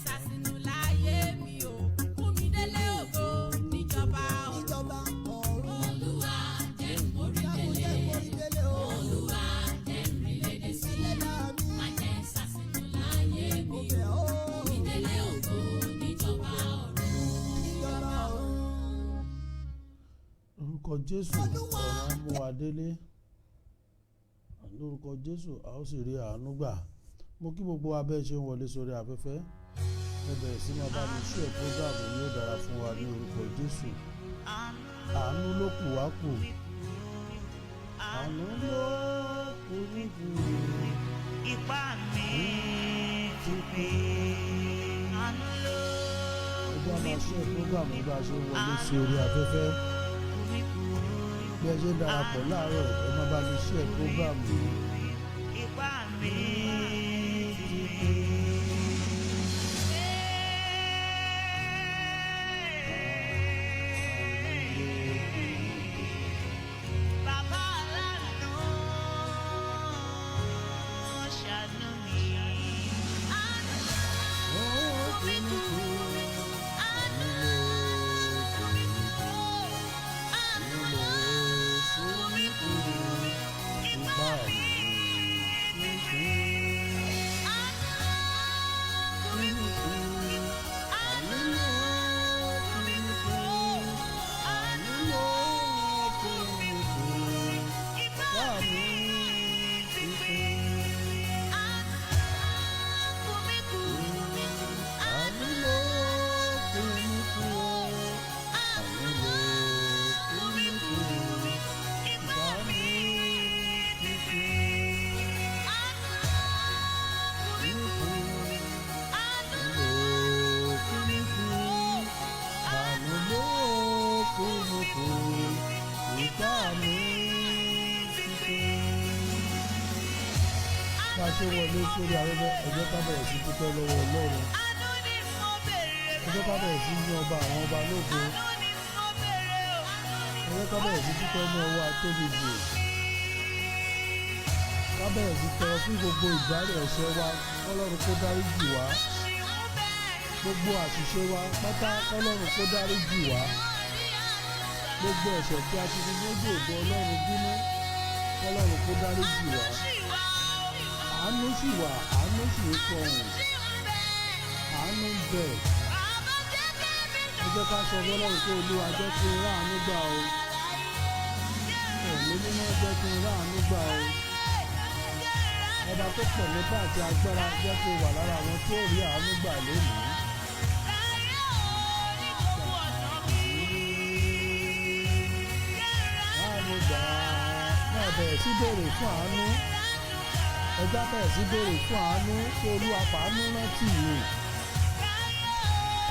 Ṣàṣìnù láyé mi o, mú mi délé ògo níjọba ọ̀run. Ìjọba ọ̀run. Olúwa jẹ́ n mórí Dákun délé. jẹ́ mórí délé o. Olúwa jẹ́ n rí lédè sí. Ẹlẹ́dàá mi. Má jẹ́ ṣàṣìnù láyé Mo mi bẹ̀ o, ọ́. mú mi délé ògo níjọba ọ̀run. Ìjọba ọ̀run. Lórúkọ Jésù, Olúwa. ọ̀run á mú wa délé. Lórúkọ Jésù, a ó sì rí àánú gbà. Mo kí gbogbo wa bẹ́ẹ̀ ṣe ń wọlé sórí afẹ́fẹ́. Ẹ bẹ̀rẹ̀ sí máa bá mi share program, yóò dára fún wa ní orúkọ Jésù. Àánú ló kù wá kù. Àánú ló kù mí kù. Ipá mi ti pé. Àánú ló Ẹ jẹ́ á máa share program bí a ṣe ń wọlé sí orí afẹ́fẹ́. kù mí kù. Bí ẹ ṣe ń darapọ̀ láàárọ̀, ẹ máa bá mi share program yìí. Ipá mi ti pé. Bàbá aláàánú, ṣàánú mi. Àánú ló kù mí kù. Àánú ló kù mí kù. Àánú ló kù mí kù. Ipá mi ti pé. Àánú ló kù mí kù. Àánú ló kù mí kù. Àánú ló kù mí kù. Ipá mi ti pé. Àánú ló kù mí kù. Àánú ló kù mí kù. Àánú ló kù mí kù. Ipá mi ti pé. Àánú ló kù mí kù. Àánú ló kù mí kù. Àánú ló kù mí kù. Ipá mi ti pé. Bá a ṣe wọlé sórí afẹ́fẹ́, ẹ jẹ́ ká bẹ̀rẹ̀ sí dúpẹ́ lọ́wọ́ Ọlọ́run. Àánú ni mo béèrè. Ẹ jẹ́ ká bẹ̀rẹ̀ sí ní ọba àwọn ọba lógo. Àánú ni mo béèrè o. Ẹ jẹ́ ká bẹ̀rẹ̀ sí dúpẹ́ ní ọwọ́ atóbi jù. Ká bẹ̀rẹ̀ sí tọrọ fún gbogbo ìdárí ẹ̀ṣẹ̀ wa, kọ́lọ́run kó dáríjì wá. Ṣì ń bẹ̀. Gbogbo àṣìṣe wa pátá, kọ́lọ́run kó dáríjì wá. Gbogbo ẹ̀ṣẹ̀ tí a ti fi mójú ògo Ọlọ́run bínú, kọ́lọ́run kó dáríjì wá. Ṣì wà o. Àánú sì wà, àánú sì ń fọhùn. Ṣì ń bẹ̀. Àánú ń bẹ. Bàbá jẹ́ kẹ́mi Ẹ jẹ́ ká sọ fọlọ́run pé, Olúwa, jẹ́ kí n ráàánú gbà o. Ẹ̀mí Mímọ́, jẹ́ kí n ráàánú gbà o. Ọba tó pọ̀ nípa àti agbára, jẹ́ kí n wà lára àwọn tí ó rí àánú gbà lónìí. Àánú gbà. Náà bẹ̀rẹ̀ sí béèrè fún àánú. Ẹ jẹ́ á bẹ̀rẹ̀ sí béèrè fún àánú kí Olúwa fàánú rántí mi.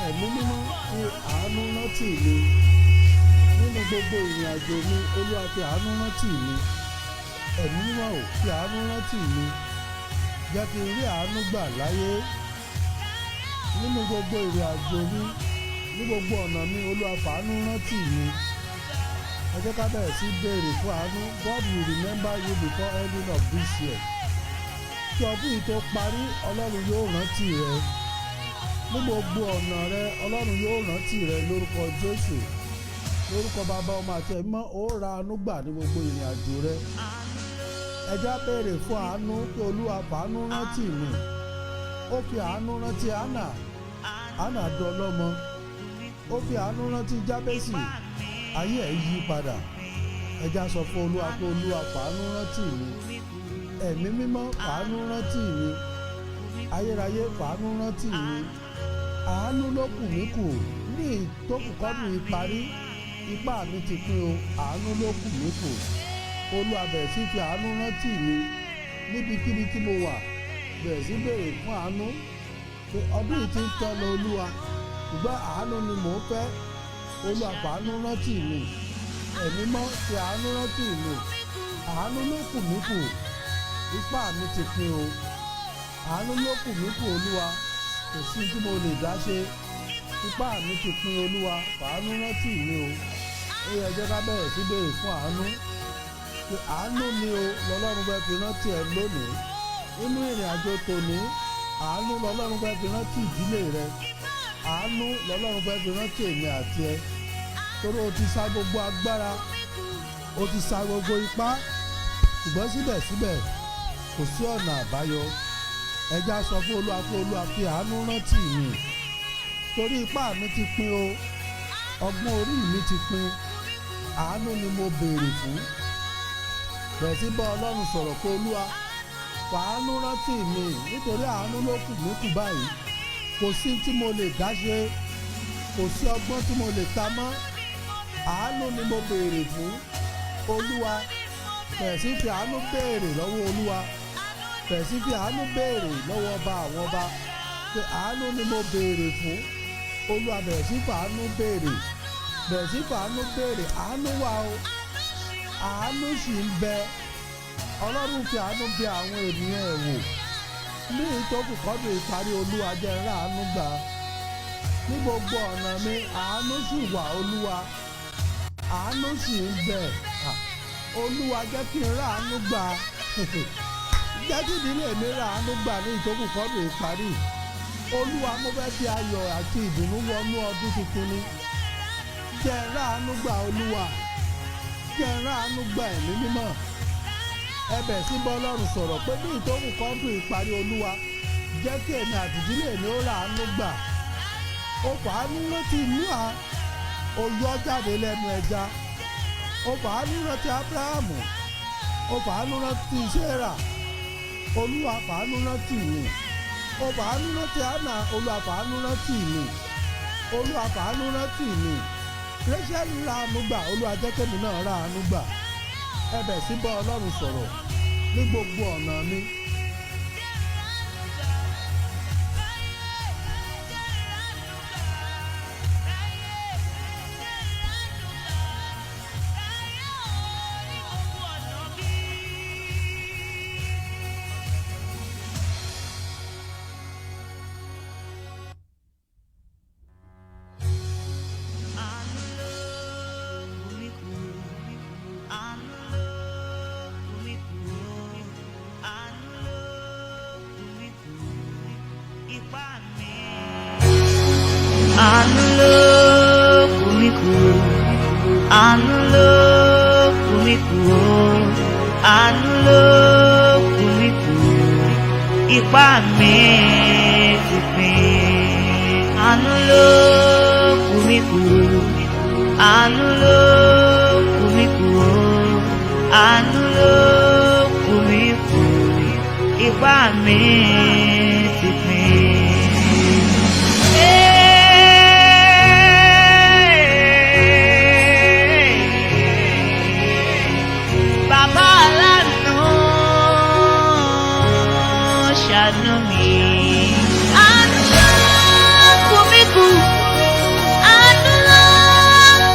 Ẹ̀mí Mímọ́, fi àánú rántí mi. Nínú gbogbo ìrìn àjò mi, Olúwa, fi àánú rántí mi. Ẹ̀mí Mímọ́ ò, fi àánú rántí mi. Jẹ́ kí n rí àánú gbà láyé. Nínú gbogbo ìrìn àjò mi, ní gbogbo ọ̀nà mi, Olúwa, fàánú rántí mi. Ẹ jẹ́ ká bẹ̀rẹ̀ sí béèrè fún àánú. God will remember you before ending of this year. Kí ọdún yìí tó parí, Ọlọ́run yóò rántí rẹ. Ní gbogbo ọ̀nà rẹ, Ọlọ́run yóò rántí rẹ lórúkọ Jésù. Lórúkọ Bàbá, Ọmọ àti Ẹ̀mí Mímọ́, ó ra àánú gbà ní gbogbo ìrìn àjò rẹ. Ẹ jẹ́ á béèrè fún àánú kí Olúwa fàánú rántí mi. Ó fi àánú rántí Hánà, Hánà dọlọ́mọ. Ó fi àánú rántí Jábésì, ayé ẹ̀ yí padà. Ẹ jẹ́ á sọ fún Olúwa pé, Olúwa, fàánú rántí mi. Ẹ̀mí Mímọ́, fàánú rántí mi. Ayérayé, fàánú rántí mi. Àánú ló kù mí kù. Ní ìtókù kọ́dún ìparí, ipá mi ti pín o, àánú ló kù mí kù. Olúwa, bẹ̀rẹ̀ sí fi àánú rántí mi níbikíbi tí mo wà. Bẹ̀rẹ̀ sí béèrè fún àánú pé ọdún yìí ti ń tọ́ lọ, Olúwa, ṣùgbọ́n àánú ni mò ń fẹ́. Olúwa, fàánú rántí mi. Ẹ̀mí Mímọ́, fi àánú rántí mi. Àánú ló kù mí kù, ipá mi ti pín o. Àánú ló kù mí kù, Olúwa. Kò sí tí mo lè dá ṣe, ipá mi ti pín. Olúwa, fàánú rántí mi o. Ó yẹ jẹ́ ká bẹ̀rẹ̀ sí béèrè fún àánú pé àánú ni o lọ́lọ́run fẹ́ fi rántí ẹ lónìí. Nínú ìrìn àjò tòní, Àánú lọ́lọ́run fẹ́ fi rántí ìdílé rẹ. Àánú lọ́lọ́run fẹ́ fi rántí èmi àti ẹ, torí o ti sa gbogbo agbára, o ti sa gbogbo ipá, ṣùgbọ́n síbẹ̀síbẹ̀ kò sí ọ̀nà àbáyọ. Ẹja sọ fún Olúwa pé, Olúwa, fi àánú rántí mi, torí ipá mi ti pin o, ọgbọ́n orí mi ti pin. Àánú ni mo béèrè fún. Bẹ̀rẹ̀ sí bá Ọlọ́run sọ̀rọ̀ pé, Olúwa, fàánú rántí mi, nítorí àánú ló kù mí kù báyìí. Kò sí tí mo lè dá ṣe, kò sí ọgbọ́n tí mo lè ta mọ́. Àánú ni mo béèrè fún, Olúwa. Bẹ̀rẹ̀ sí fi àánú béèrè lọ́wọ́ Olúwa. Bẹ̀rẹ̀ sí fi àánú béèrè lọ́wọ́ ọba àwọn ọba pé àánú ni mo béèrè fún, Olúwa. Bẹ̀rẹ̀ sí fàánú béèrè, bẹ̀rẹ̀ sí fàánú béèrè. Àánú wà o, àánú sì ń bẹ. Ọlọ́run fi àánú bí àwọn ènìyàn ẹ̀ wò ní ìtòkù kọ́dù ìparí. Olúwa, jẹ́ n ráàánú gbà ní gbogbo ọ̀nà mi. Àánú sì wà, Olúwa, àánú sì ń bẹ. Ah, Olúwa, jẹ́ kí n ráàánú gbà, jẹ́ kí ìdílé mi ráàánú gbà ní ìtòkù kọ́dù ìparí. Olúwa, mo fẹ́ fi ayọ̀ àti ìdùnnú wọnú ọdún tuntun ni. Jẹ́ n ráàánú gbà, Olúwa, jẹ́ n ráàánú gbà. Ẹ̀mí mímọ́, ẹ bẹ̀ sí bọ́ Ọlọ́run sọ̀rọ̀ pé bí ìtòkù kọ́dù ìparí, Olúwa, jẹ́ kí èmi àti ìdílé mi ó ráàánú gbà. Ó fàánú rántí Nóà, ó yọ jáde lẹ́nu ẹja. Ó fàánú rántí Ábúráhámù, ó fàánú rántí Sárà. Olúwa, fàánú rántí mi. Ó fàánú rántí Hánà. Olúwa, fàánú rántí mi. Olúwa, fàánú rántí mi. Rachel ráàánú gbà. Olúwa, jẹ́ kémi náà ráàánú gbà. Ẹ bẹ̀ sí bá Ọlọ́run sọ̀rọ̀ ní gbogbo ọ̀nà mi. Àánú ló kù mí kù, àánú ló kù mí kù, àánú ló kù mí kù, ipá mi. Àánú ló kù mí kù, àánú ló kù mí kù, àánú ló kù mí kù, ipá mi ti pín. Àánú ló kù mí kù, àánú ló kù mí kù, àánú ló kù mí kù, ipá mi ti pín. Bàbá aláàánú, ṣàánú mi. Àánú ló kù mí kù. Àánú ló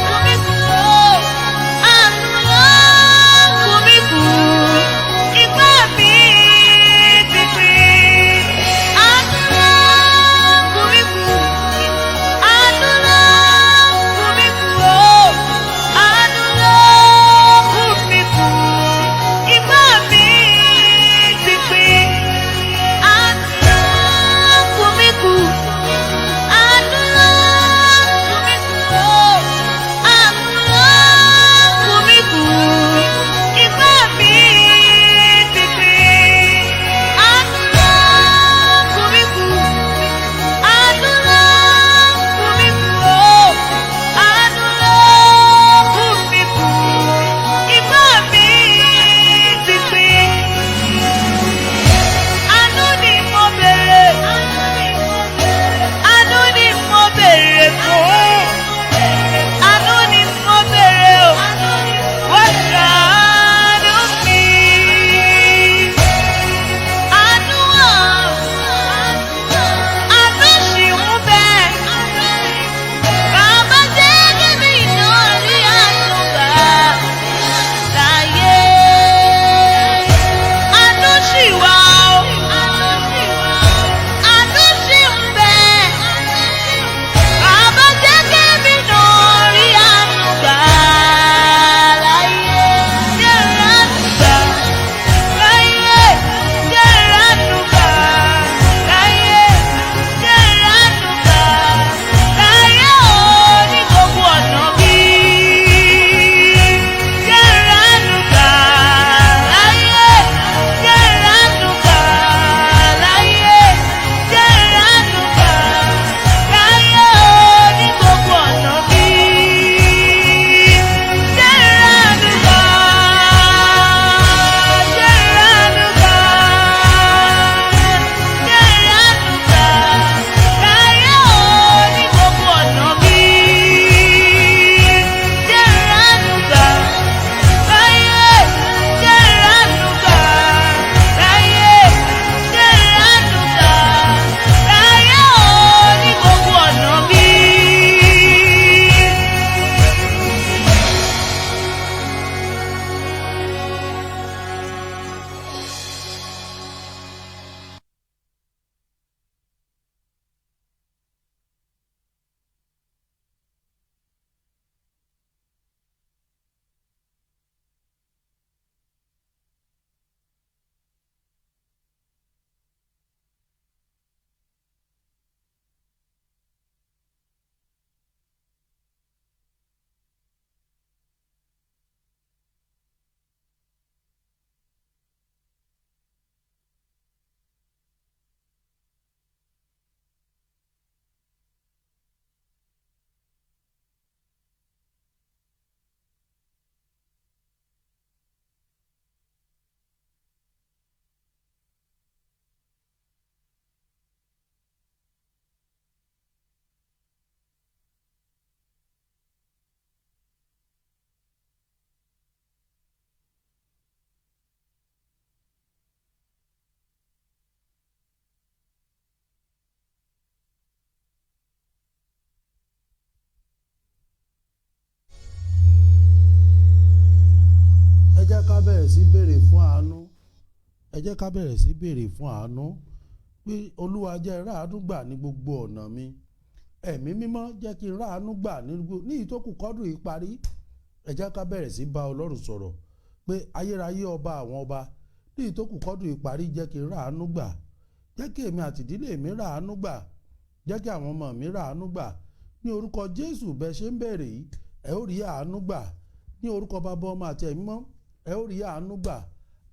kù mí kù. Àánú ló kù mí kù. Ipá mi ti pín. Ká bẹ̀rẹ̀ sí béèrè fún àánú. Ẹ jẹ́ ká bẹ̀rẹ̀ sí béèrè fún àánú pé Olúwa, jẹ́ ráàánú gbà ní gbogbo ọ̀nà mi. Ẹ̀mí Mímọ́, jẹ́ kí n ráàánú gbà ní ìtókù kọ́dún yìí parí. Ẹ jẹ́ ká bẹ̀rẹ̀ sí bá Ọlọ́run sọ̀rọ̀ pé ayérayé, ọba àwọn ọba, ní ìtókù kọ́dún yìí parí, jẹ́ kí n ráàánú gbà. Jẹ́ kí èmi àti ìdílé mi ráàánú gbà. Jẹ́ kí àwọn ọmọ mi ráàánú gbà ní orúkọ Jésù. Bẹ́ẹ̀ ṣe ń bẹ̀rẹ̀ yìí, ẹ ó rí àánú gbà ní orúkọ Bàbá, Ọmọ àti Ẹ̀mí Mọ́. Ẹ ó rí àánú gbà.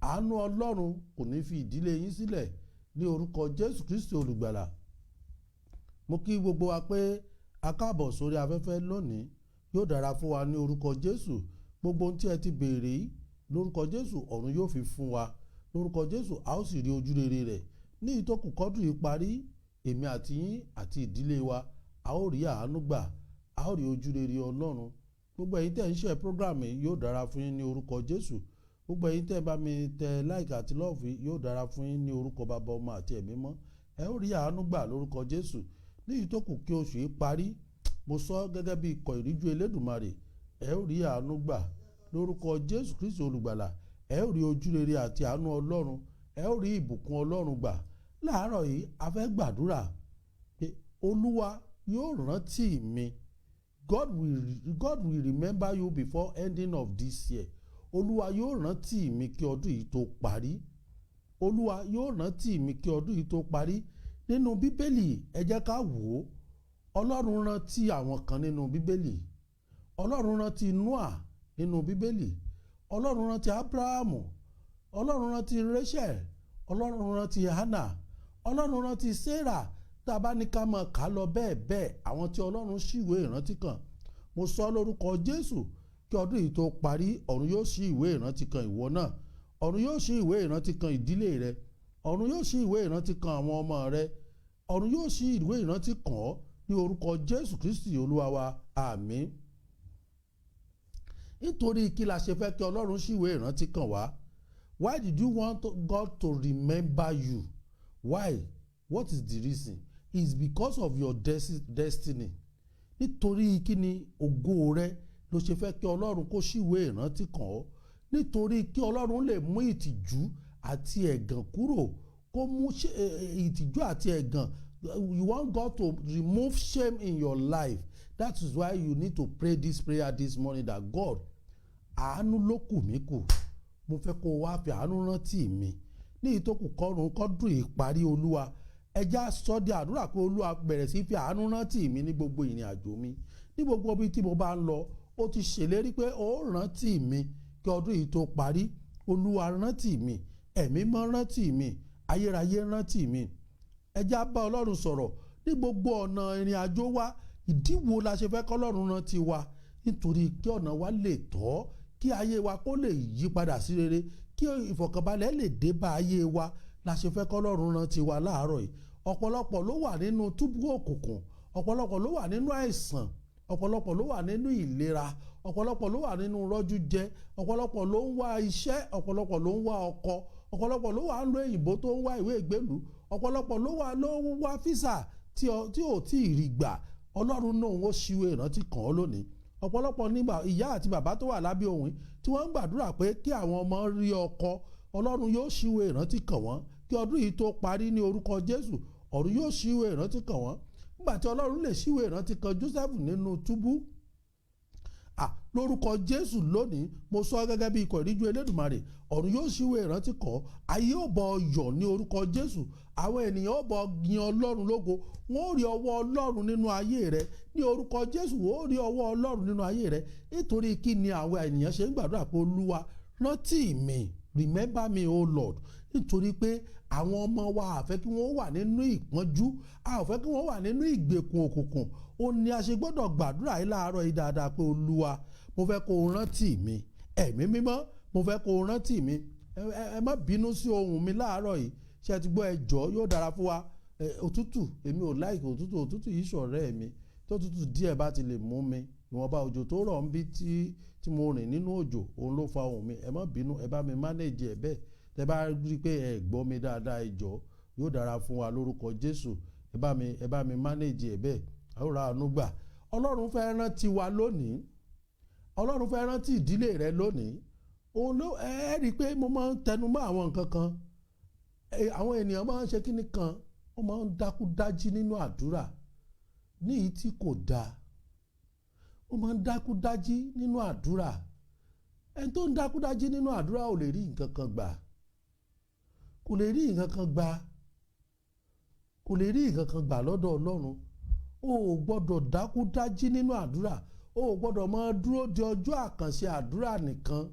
Àánú Ọlọ́run kò ní fi ìdílé yín sílẹ̀ ní orúkọ Jésù Kristi Olùgbàlà. Mo kí gbogbo wa pé a káàbọ̀ sórí afẹ́fẹ́ lónìí. Yóò dára fún wa ní orúkọ Jésù. Gbogbo ohun tí ẹ ti béèrè yìí, lórúkọ Jésù, ọ̀run yóò fi fún wa lórúkọ Jésù. A ó sì rí ojú rere rẹ̀ ní ìtókù kọ́dún yìí parí. Èmi àti yín àti ìdílé wa, a ó rí àánú gbà, a ó rí ojú rere Ọlọ́run. Gbogbo ẹ̀yin tẹ́ ń ṣe program yìí, yóò dára fún yín ní orúkọ Jésù. Gbogbo ẹ̀yin tẹ́ bá mi tẹ like àti love, yóò dára fún yín ní orúkọ Bàbá, Ọmọ àti Ẹ̀mí Mọ́. Ẹ ó rí àánú gbà lórúkọ Jésù. Ní ìtókù kí oṣù yìí parí, mo sọ gẹ́gẹ́ bí ikọ̀ ìríjú Elédùmarè, ẹ ó rí àánú gbà lórúkọ Jésù Kristi Olùgbàlà. Ẹ ó rí ojú rere àti àánú Ọlọ́run. Ẹ ó rí ìbùkún Ọlọ́run gbà. Láàárọ̀ yìí, a fẹ́ gbàdúrà pé Olúwa yóò rántí mi. God will remember you before ending of this year. Olúwa yóò rántí mi kí ọdún yìí tó parí. Olúwa yóò rántí mi kí ọdún yìí tó parí. Nínú Bíbélì, ẹ jẹ́ ká wò ó. Ọlọ́run rántí àwọn kan nínú Bíbélì. Ọlọ́run rántí Noah nínú Bíbélì. Ọlọ́run rántí Abrahamu. Ọlọ́run rántí Rachel. Ọlọ́run rántí Hannah. Ọlọ́run rántí Sarah. Tá a bá ní ká máa kà á lọ bẹ́ẹ̀ bẹ́ẹ̀, àwọn tí Ọlọ́run ṣíwèé ìrántí kan, mo sọ lórúkọ Jésù, kí ọdún yìí tó parí, ọ̀run yóò ṣí ìwé ìrántí kan ìwọ náà. Ọ̀run yóò ṣí ìwé ìrántí kan ìdílé rẹ. Ọ̀run yóò ṣí ìwé ìrántí kan àwọn ọmọ rẹ. Ọ̀run yóò ṣí ìwé ìrántí kàn ọ́ ní orúkọ Jésù Kristi Olúwa wa. Àmín. Nítorí kí la ṣe fẹ́ kí Ọlọ́run ṣí ìwé ìrántí kàn wá? Why did you want God to remember you? Why? What is the reason? It's because of your destiny. Nítorí kí ni ògo rẹ ló ṣe fẹ́ kí Ọlọ́run kó ṣíwèé ìrántí kàn ọ́? Nítorí kí Ọlọ́run lè mú ìtìjú àti ẹ̀gàn kúrò, kó mú ìtìjú àti ẹ̀gàn. You want God to remove shame in your life. That is why you need to pray this prayer this morning, that God, àánú ló kù mí kù. Mo fẹ́ kó o wá fi àánú rántí mi ní ìtókù kọrùn kọ́dún ìparí. Olúwa, ẹ jẹ́ á sọ di àdúrà pé Olúwa, bẹ̀rẹ̀ sí fi àánú rántí mi ní gbogbo ìrìn àjò mi, ní gbogbo ibi tí mo bá ń lọ. Ó ti ṣèlérí pé ó rántí mi kí ọdún yìí tó parí. Olúwa, rántí mi. Ẹ̀mí Mọ́, rántí mi. Ayérayé, rántí mi. Ẹ jẹ́ á bá Ọlọ́run sọ̀rọ̀ ní gbogbo ọ̀nà ìrìn àjò wa. Ìdí wo la ṣe fẹ́ kọ́lọ́run rántí wa? Nítorí kí ọ̀nà wa lè tọ́, kí ayé wa kó lè yí padà sí rere, kí ìfọ̀kànbalẹ̀ lè dé bá ayé wa la ṣe fẹ́ kọ́lọ́run rántí wa láàárọ̀ yìí. Ọ̀pọ̀lọpọ̀ ló wà nínú túbú òkùnkùn. Ọ̀pọ̀lọpọ̀ ló wà nínú àìsàn. Ọ̀pọ̀lọpọ̀ ló wà nínú ìlera. Ọ̀pọ̀lọpọ̀ ló wà nínú rọ́jú jẹ. Ọ̀pọ̀lọpọ̀ ló ń wá iṣẹ́. Ọ̀pọ̀lọpọ̀ ló ń wá ọkọ. Ọ̀pọ̀lọpọ̀ ló wà ń lo òyìnbó tó ń wá ìwé ìgbélú. Ọ̀pọ̀lọpọ̀ ló ń wá visa tí ò tí ì rí gbà. Ọlọ́run náà ó ṣíwèé ìrántí kàn ọ́ lónìí. Ọ̀pọ̀lọpọ̀ nígbà ìyá àti bàbá tó wà lábẹ́ òun tí wọ́n ń gbàdúrà pé kí àwọn ọmọ rí ọkọ, Ọlọ́run yóò ṣíwèé ìrántí kàn wọ́n kí ọdún yìí tó parí ní orúkọ Jésù. Ọ̀run yóò ṣíwèé ìrántí kàn wọ́n. Nígbà tí Ọlọ́run lè ṣíwèé ìrántí kan Joseph nínú túbú, lórúkọ Jésù, lónìí, mo sọ gẹ́gẹ́ bí ikọ̀ ìríjú Elédùmarè, ọ̀run yóò ṣíwèé ìrántí kàn. Ayé ò bọ̀ yọ̀ ní orúkọ Jésù. Àwọn ènìyàn ò bọ̀ yin Ọlọ́run lógo. Wọ́n ó rí ọwọ́ Ọlọ́run nínú ayé rẹ ní orúkọ Jésù. Wọ́n ó rí ọwọ́ Ọlọ́run nínú ayé rẹ. Nítorí kí ni àwọn ènìyàn ṣe ń gbàdúrà pé Olúwa, rántí mi, remember me, o Lord? Nítorí pé àwọn ọmọ wa, a fẹ́ kí wọ́n wà nínú ìpọ́njú, a fẹ́ kí wọ́n wà nínú ìgbèkùn òkùnkùn. Ó ní a ṣe gbọ́dọ̀ gbàdúrà yìí láàárọ̀ yìí dáadáa pé Olúwa, mo fẹ́ kó o rántí mi. Ẹ̀mí Mímọ́, mo fẹ́ kó o rántí mi. Ẹ má bínú sí ohùn mi láàárọ̀ yìí. Ṣé ẹ ti gbọ́? Ẹ jọ̀ọ́, yóò dára fún wa. Òtútù, èmi ò like òtútù. Òtútù yìí ṣọ̀rẹ́ mi. Tó tútù díẹ̀ bá ti lè mú mi, ìwọ̀nba òjò tó rọ̀ ń bí tí mo rìn nínú òjò, òun ló fa ohùn mi. Ẹ má bínú, ẹ bá mi manage ẹ bẹ́ẹ̀. Tẹ bá rí pé ẹ gbọ́ mi dáadáa, ẹ jọ̀ọ́. Yóò dára fún wa lórúkọ Jésù. Ẹ bá mi manage ẹ bẹ́ẹ̀. A ó ra àánú gbà. Ọlọ́run fẹ́ rántí wa lónìí. Ọlọ́run fẹ́ rántí ìdílé rẹ lónìí. Òun ló ẹ rí i pé mo máa ń tẹnu mọ́ àwọn nǹkan kan. Àwọn ènìyàn máa ń ṣe kíní kan, wọ́n máa ń dákú dájí nínú àdúrà ní èyí tí kò dáa. Wọ́n máa ń dákú dájí nínú àdúrà. Ẹni tó ń dákú dájí nínú àdúrà ò lè rí nǹkan kan gbà, kò lè rí nǹkan kan gbà, kò lè rí nǹkan kan gbà lọ́dọ̀ Ọlọ́run. O ò gbọ́dọ̀ dákú dájí nínú àdúrà. O ò gbọ́dọ̀ máa dúró de ọjọ́ àkànṣe àdúrà nìkan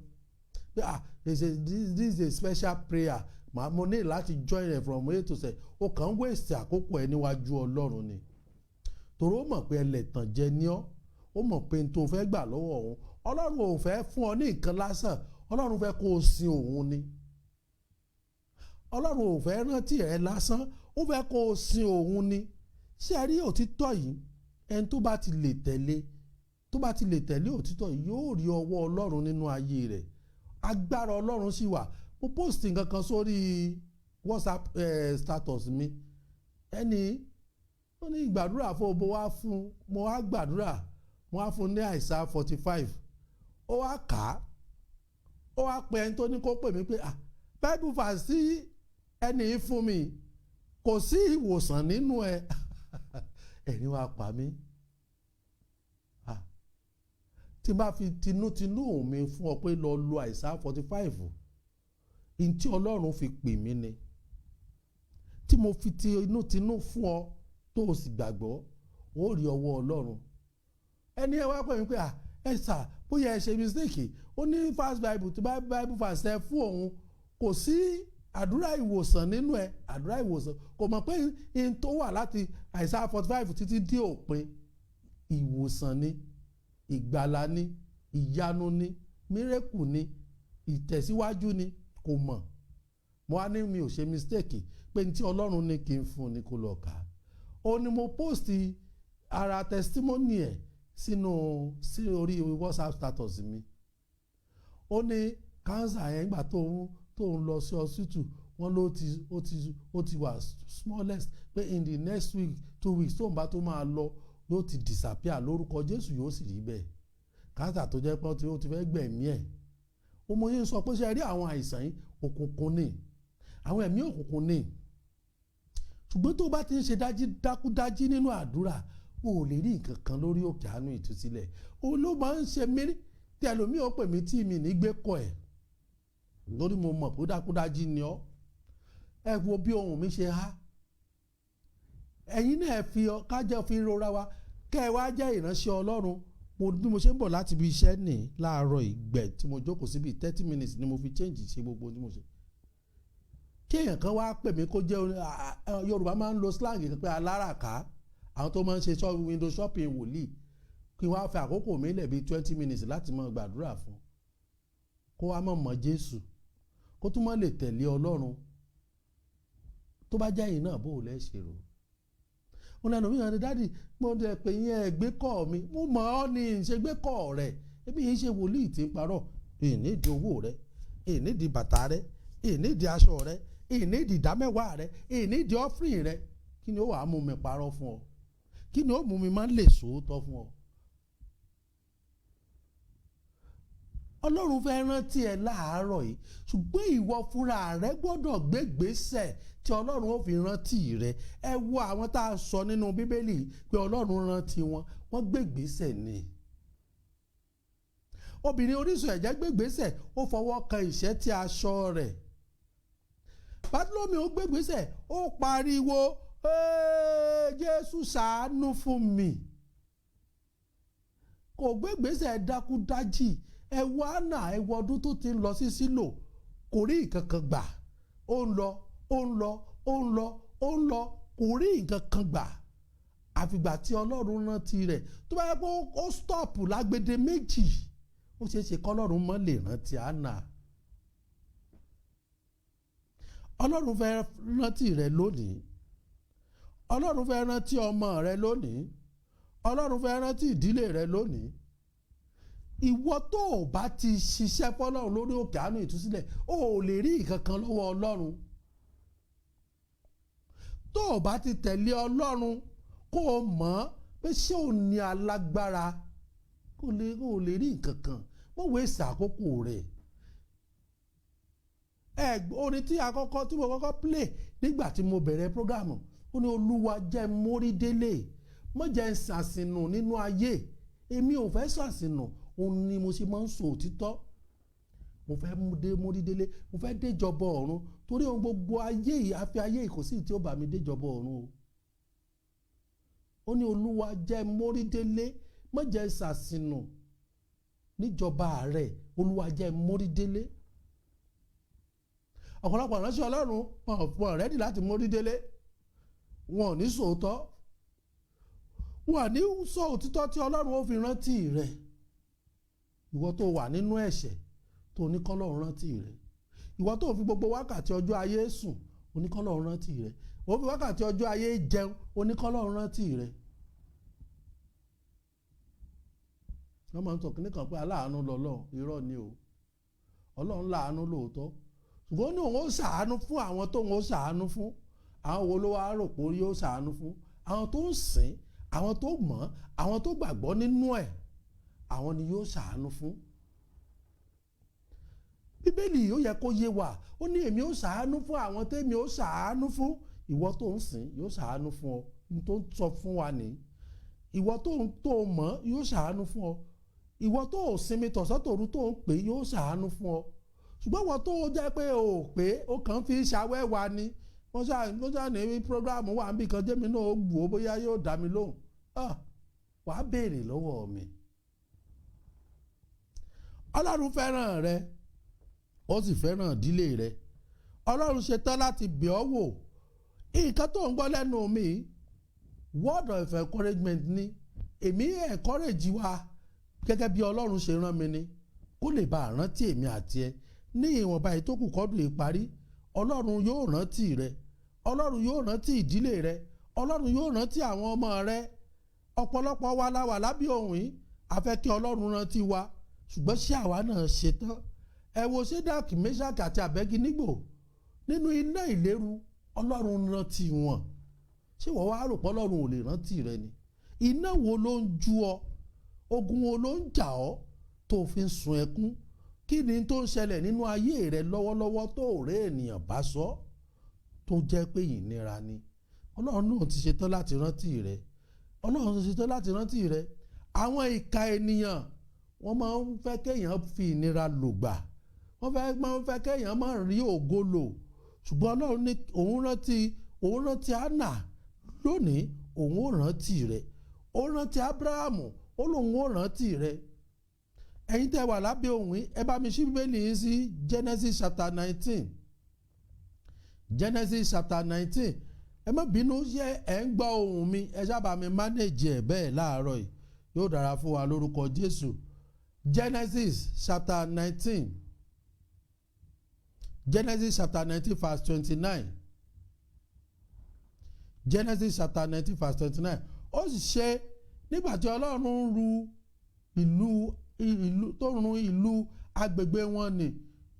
pé, "Ah, this is a special prayer, màá mo ní láti join ẹ from A to Z." O kàn ń waste àkókò ẹ níwájú Ọlọ́run ni, torí ó mọ̀ pé ẹlẹ́tàn jẹ ní ọ́. Ó mọ̀ pé n tó fẹ́ gbà lọ́wọ́ òun, Ọlọ́run ò fẹ́ fún ọ ní nǹkan lásán. Ọlọ́run fẹ́ kó o sin òun ni. Ọlọ́run ò fẹ́ rántí ẹ lásán, ó fẹ́ kó o sin òun ni. Ṣé ẹ rí òtítọ́ yìí? Ẹni tó bá ti lè tẹ̀lé, tó bá ti lè tẹ̀lé òtítọ́ yìí, yóò rí ọwọ́ Ọlọ́run nínú ayé rẹ̀. Agbára Ọlọ́run sì wà. Mo post nǹkan kan sórí WhatsApp status mi. Ẹni ó ní ìgbàdúrà fún mo wá fún mo wá gbàdúrà, mo wá fún ní Isaiah 45. Ó wá kà á, ó wá pe ẹni tó ní kó pè mí pé, "Ah, Bible verse sí ẹni yìí fún mi, kò sí ìwòsàn nínú ẹ." Ẹ̀rín wá pa mí. Ah, tí n bá fi tinútinú mi fún ọ pé lọ lo Isaiah 45 n tí Ọlọ́run fi pè mí ni, tí mo fi tinútinú fún ọ, tó o sì gbàgbọ́, ó rí ọwọ́ Ọlọ́run. Ẹni ẹ wá pè mí pé, "À, ẹ sà, bóyá ẹ ṣe mistake." Ó ní fast Bible tí Bible verse ẹ fún òun, kò sí àdúrà ìwòsàn nínú ẹ. Àdúrà ìwòsàn, kò mọ̀ pé in tó wà láti Isaiah 45 títí dé òpin, ìwòsàn ni, ìgbàlà ni, ìyanu ni, miracle ni, ìtẹ̀síwájú ni. Kò mọ̀. Mo wá ní mi ò ṣe mistake, pé ní tí Ọlọ́run ní kí n fún ni kó lọ kà á. Ó ní mo post ara testimony ẹ̀ sínú sí orí WhatsApp status mi. Ó ní cancer yẹn, gbà tó ń lọ sí hospital, wọ́n ló ti ó ti wà smallest, pé in the next week, 2 weeks tó ń bá tó máa lọ, yóò ti disappear lórúkọ Jésù. Yóò sì rí bẹ́ẹ̀. Cancer tó jẹ́ pé ó ti fẹ́ gbẹ̀mí ẹ̀. Ó mọ yín sọ pé, ṣe rí àwọn àìsàn yìí, òkùnkùn ni, àwọn ẹ̀mí òkùnkùn ni. Ṣùgbọ́n tó bá ti ń ṣe dájí dákúdájí nínú àdúrà, o ò lè rí nǹkan kan lórí òkè àánú ìtúsílẹ̀. Òun ló máa ń ṣe mí tí ẹlòmíì ó pè mí tí mi ní gbé kọ ẹ̀, lórí mo mọ̀ pé dákúdájí ni ọ́. Ẹ wo bí ohùn mi ṣe há. Ẹ̀yin náà fi kájọ fi rora wa, kẹ́ ẹ wá jẹ́ ìránṣẹ́ Ọlọ́run. Mo bí mo ṣe ń bọ̀ láti ibi iṣẹ́ ní láàárọ̀ ìgbẹ́ tí mo jókòó síbi, 30 minutes ni mo fi change, ṣe gbogbo tí mo ṣe. Kí èèyàn kan wá pè mí, kó jẹ́ Yorùbá máa ń lo slang kan pé aláràká, àwọn tó máa ń ṣe window shopping wòlíì, kí wọ́n á fi àkókò mi lẹ̀ bíi 20 minutes láti máa gbàdúrà fún, kó wá mọ̀ mọ̀ Jésù, kó tún mọ́ lè tẹ̀lé Ọlọ́run. Tó bá jẹ́ yìí náà, bó o lẹ́ ṣe rò ó lẹ́nu mi hàn ní, "Daddy, mo dẹ̀ pé yín, ẹ gbé kọ́ mi." Mo mọ̀ ọ́ ní ṣe gbé kọ́ rẹ̀. Ebi yìí ṣe wòlíì tí ń parọ́. Ìnídìí owó rẹ̀, ìnídìí bàtà rẹ̀, ìnídìí aṣọ rẹ̀, ìnídìí ìdámẹ́wàá rẹ̀, ìnídìí offering rẹ̀. Kí ni ó wàá mú mi parọ́ fún ọ? Kí ni ó mú mi má lè sòótọ́ fún ọ? Ọlọ́run fẹ́ rántí ẹ láàárọ̀ yìí, ṣùgbọ́n ìwọ fúnra rẹ gbọ́dọ̀ gbégbèsè tí Ọlọ́run ó fi rántí rẹ. Ẹ wo àwọn tá a sọ nínú Bíbélì pé Ọlọ́run rántí wọn, wọ́n gbégbèsè ni. Obìnrin orísun ẹ̀jẹ̀ gbégbèsè, ó fọwọ́ kan ìṣẹ́tí aṣọ rẹ̀. Bátílómì ó gbégbèsè, ó pariwo, "Jésù, ṣàánú fún mi." Kò gbégbèsè dákúdájì. Ẹ wo Hánà, ẹ wo ọdún tó ti ń lọ sí Sílò, kò rí nǹkan kan gbà. Ó ń lọ, ó ń lọ, ó ń lọ, ó ń lọ, kò rí nǹkan kan gbà, àfìgbà tí Ọlọ́run rántí rẹ̀. Tó bá yẹ pé ó stop lágbede méjì, ó ṣeé ṣe kọ́lọ́run mọ́ lè rántí Hánà. Ọlọ́run fẹ́ rántí rẹ lónìí. Ọlọ́run fẹ́ rántí ọmọ rẹ lónìí. Ọlọ́run fẹ́ rántí ìdílé rẹ lónìí. Ìwọ tó o bá ti ṣiṣẹ́ fọlọ́run lórí òkè àánú ìtúsílẹ̀, o ò lè rí nǹkan kan lọ́wọ́ Ọlọ́run. Tó o bá ti tẹ̀lé Ọlọ́run, kó o mọ̀ ọ́n pé ṣé o ní alágbára, kó o lè rí nǹkan kan. Wọ́n wé ṣàkókò rẹ̀. Ẹ orin tí àkọ́kọ́ tí mo kọ́kọ́ play nígbà tí mo bẹ̀rẹ̀ program, ó ní, "Olúwa, jẹ́ mórí délé, má jẹ́ n ṣàṣìnù nínú ayé. Èmi ò fẹ́ ṣàṣìnù, òun ni mo ṣe máa ń sọ òtítọ́. Mo fẹ́ dé mórí délé, mo fẹ́ déjọba ọ̀run, torí ohun gbogbo ayé yìí, àfi ayé yìí, kò sí tí ó bá mi déjọba ọ̀run o." Ó ní, "Olúwa, jẹ́ mórí délé, má jẹ́ ṣàṣìnù níjọba rẹ̀. Olúwa, jẹ́ mórí délé." Ọ̀pọ̀lọpọ̀ ìránṣẹ́ Ọlọ́run wọn ready láti mórí délé. Wọn ò ní sòótọ́, wọn ò ní sọ òtítọ́ tí Ọlọ́run ó fi rántí rẹ̀. Ìwọ tó wà nínú ẹ̀ṣẹ̀, tó ní kọ́lọ́run rántí rẹ̀, ìwọ tó fi gbogbo wákàtí ọjọ́ ayé sùn, oníkọ́lọ́run rántí rẹ̀, ó fi wákàtí ọjọ́ ayé jẹun, oníkọ́lọ́run rántí rẹ̀. Wọ́n máa ń sọ kíní kan pé aláàánú lọ́lọ́run. Irọ́ ni o. Ọlọ́run láàánú lóòótọ́, ṣùgbọ́n ó ní òun ó ṣàánú fún àwọn tó ń ó ṣàánú fún. Àwọn wo ló wá rò pé yóò ṣàánú fún? Àwọn tó ń sìn, àwọn tó mọ̀, àwọn tó gbàgbọ́ nínú ẹ̀, àwọn ni yóò ṣàánú fún. Bíbélì ó yẹ kó yé wa. Ó ní, "Èmi ó ṣàánú fún àwọn tẹ́mi ó ṣàánú fún." Ìwọ tó ń sìn, yóò ṣàánú fún ọ. Ní tó ń sọ fún wa nìyí. Ìwọ tó ń tó mọ̀, yóò ṣàánú fún ọ. Ìwọ tó ò sinmi tọ̀sán-tòru tó ń pè, yóò ṣàánú fún ọ. Ṣùgbọ́n ìwọ tó jẹ́ pé o ò pé, o kàn fi ṣàwẹ́wà ni, wọ́n ṣáà ní program wà níbi kan, jẹ́mi náà ó gbò ó, bóyá yóò dá mi lóhùn, wàá béèrè lọ́wọ́ mi. Ọlọ́run fẹ́ràn rẹ, ó sì fẹ́ràn ìdílé rẹ. Ọlọ́run ṣetán láti bẹ̀ ọ́ wò. Nǹkan tó ń gbọ́ lẹ́nu mi, word of encouragement ni. Èmi encourage wa gẹ́gẹ́ bí Ọlọ́run ṣe rán mi ni, kó lè bá a rántí èmi àti ẹ ní ìwọ̀nba èyí tó kù kọ́dún ìparí. Ọlọ́run yóò rántí rẹ, Ọlọ́run yóò rántí ìdílé rẹ, Ọlọ́run yóò rántí àwọn ọmọ rẹ. Ọ̀pọ̀lọpọ̀ wa la wà lábẹ́ ohun yìí, a fẹ́ kí Ọlọ́run rántí wa, ṣùgbọ́n ṣé àwa náà ṣe tán? Ẹ wo Ṣédàkì, Mẹ́ṣàkì àti Àbẹ́gínígbò nínú iná ìléru, Ọlọ́run rántí wọn. Ṣé wọ́n wá rò pé Ọlọ́run ò lè rántí rẹ ni? Iná wo ló ń ju ọ? Ogun wo ló ń jà ọ́ tó fi ń sun ẹkún? Kí ni tó ń ṣẹlẹ̀ nínú ayé rẹ lọ́wọ́lọ́wọ́ tó rẹ́ ènìyàn bá sọ, tó jẹ́ pé ìnira ni? Ọlọ́run náà ti ṣetán láti rántí rẹ. Ọlọ́run ti ṣetán láti rántí rẹ. Àwọn ìka ènìyàn, wọ́n máa ń fẹ́ kéèyàn fi ìnira lògbà, wọ́n fẹ́ máa ń fẹ́ kéèyàn máa rí ògo lò. Ṣùgbọ́n Ọlọ́run ní òun rántí Anna lónìí, òun ó rántí rẹ. Ó rántí Abrahamu, ó lóun ó rántí rẹ. Ẹ̀yin tẹ́ wà lábẹ́ ohùn yìí, ẹ bá mi ṣí Bíbélì yín sí Genesis chapter 19. Genesis chapter 19. Ẹ má bínú, ṣé ẹ ń gbọ́ ohùn mi? Ẹ sábà mi manage ẹ̀ bẹ́ẹ̀ láàárọ̀ yìí. Yóò dára fún wa lórúkọ Jésù. Genesis chapter 19, Genesis chapter 19 verse 29. Genesis chapter 19 verse 29. Ó sì ṣe, nígbà tí Ọlọ́run ru ìlú tó run ìlú agbègbè wọn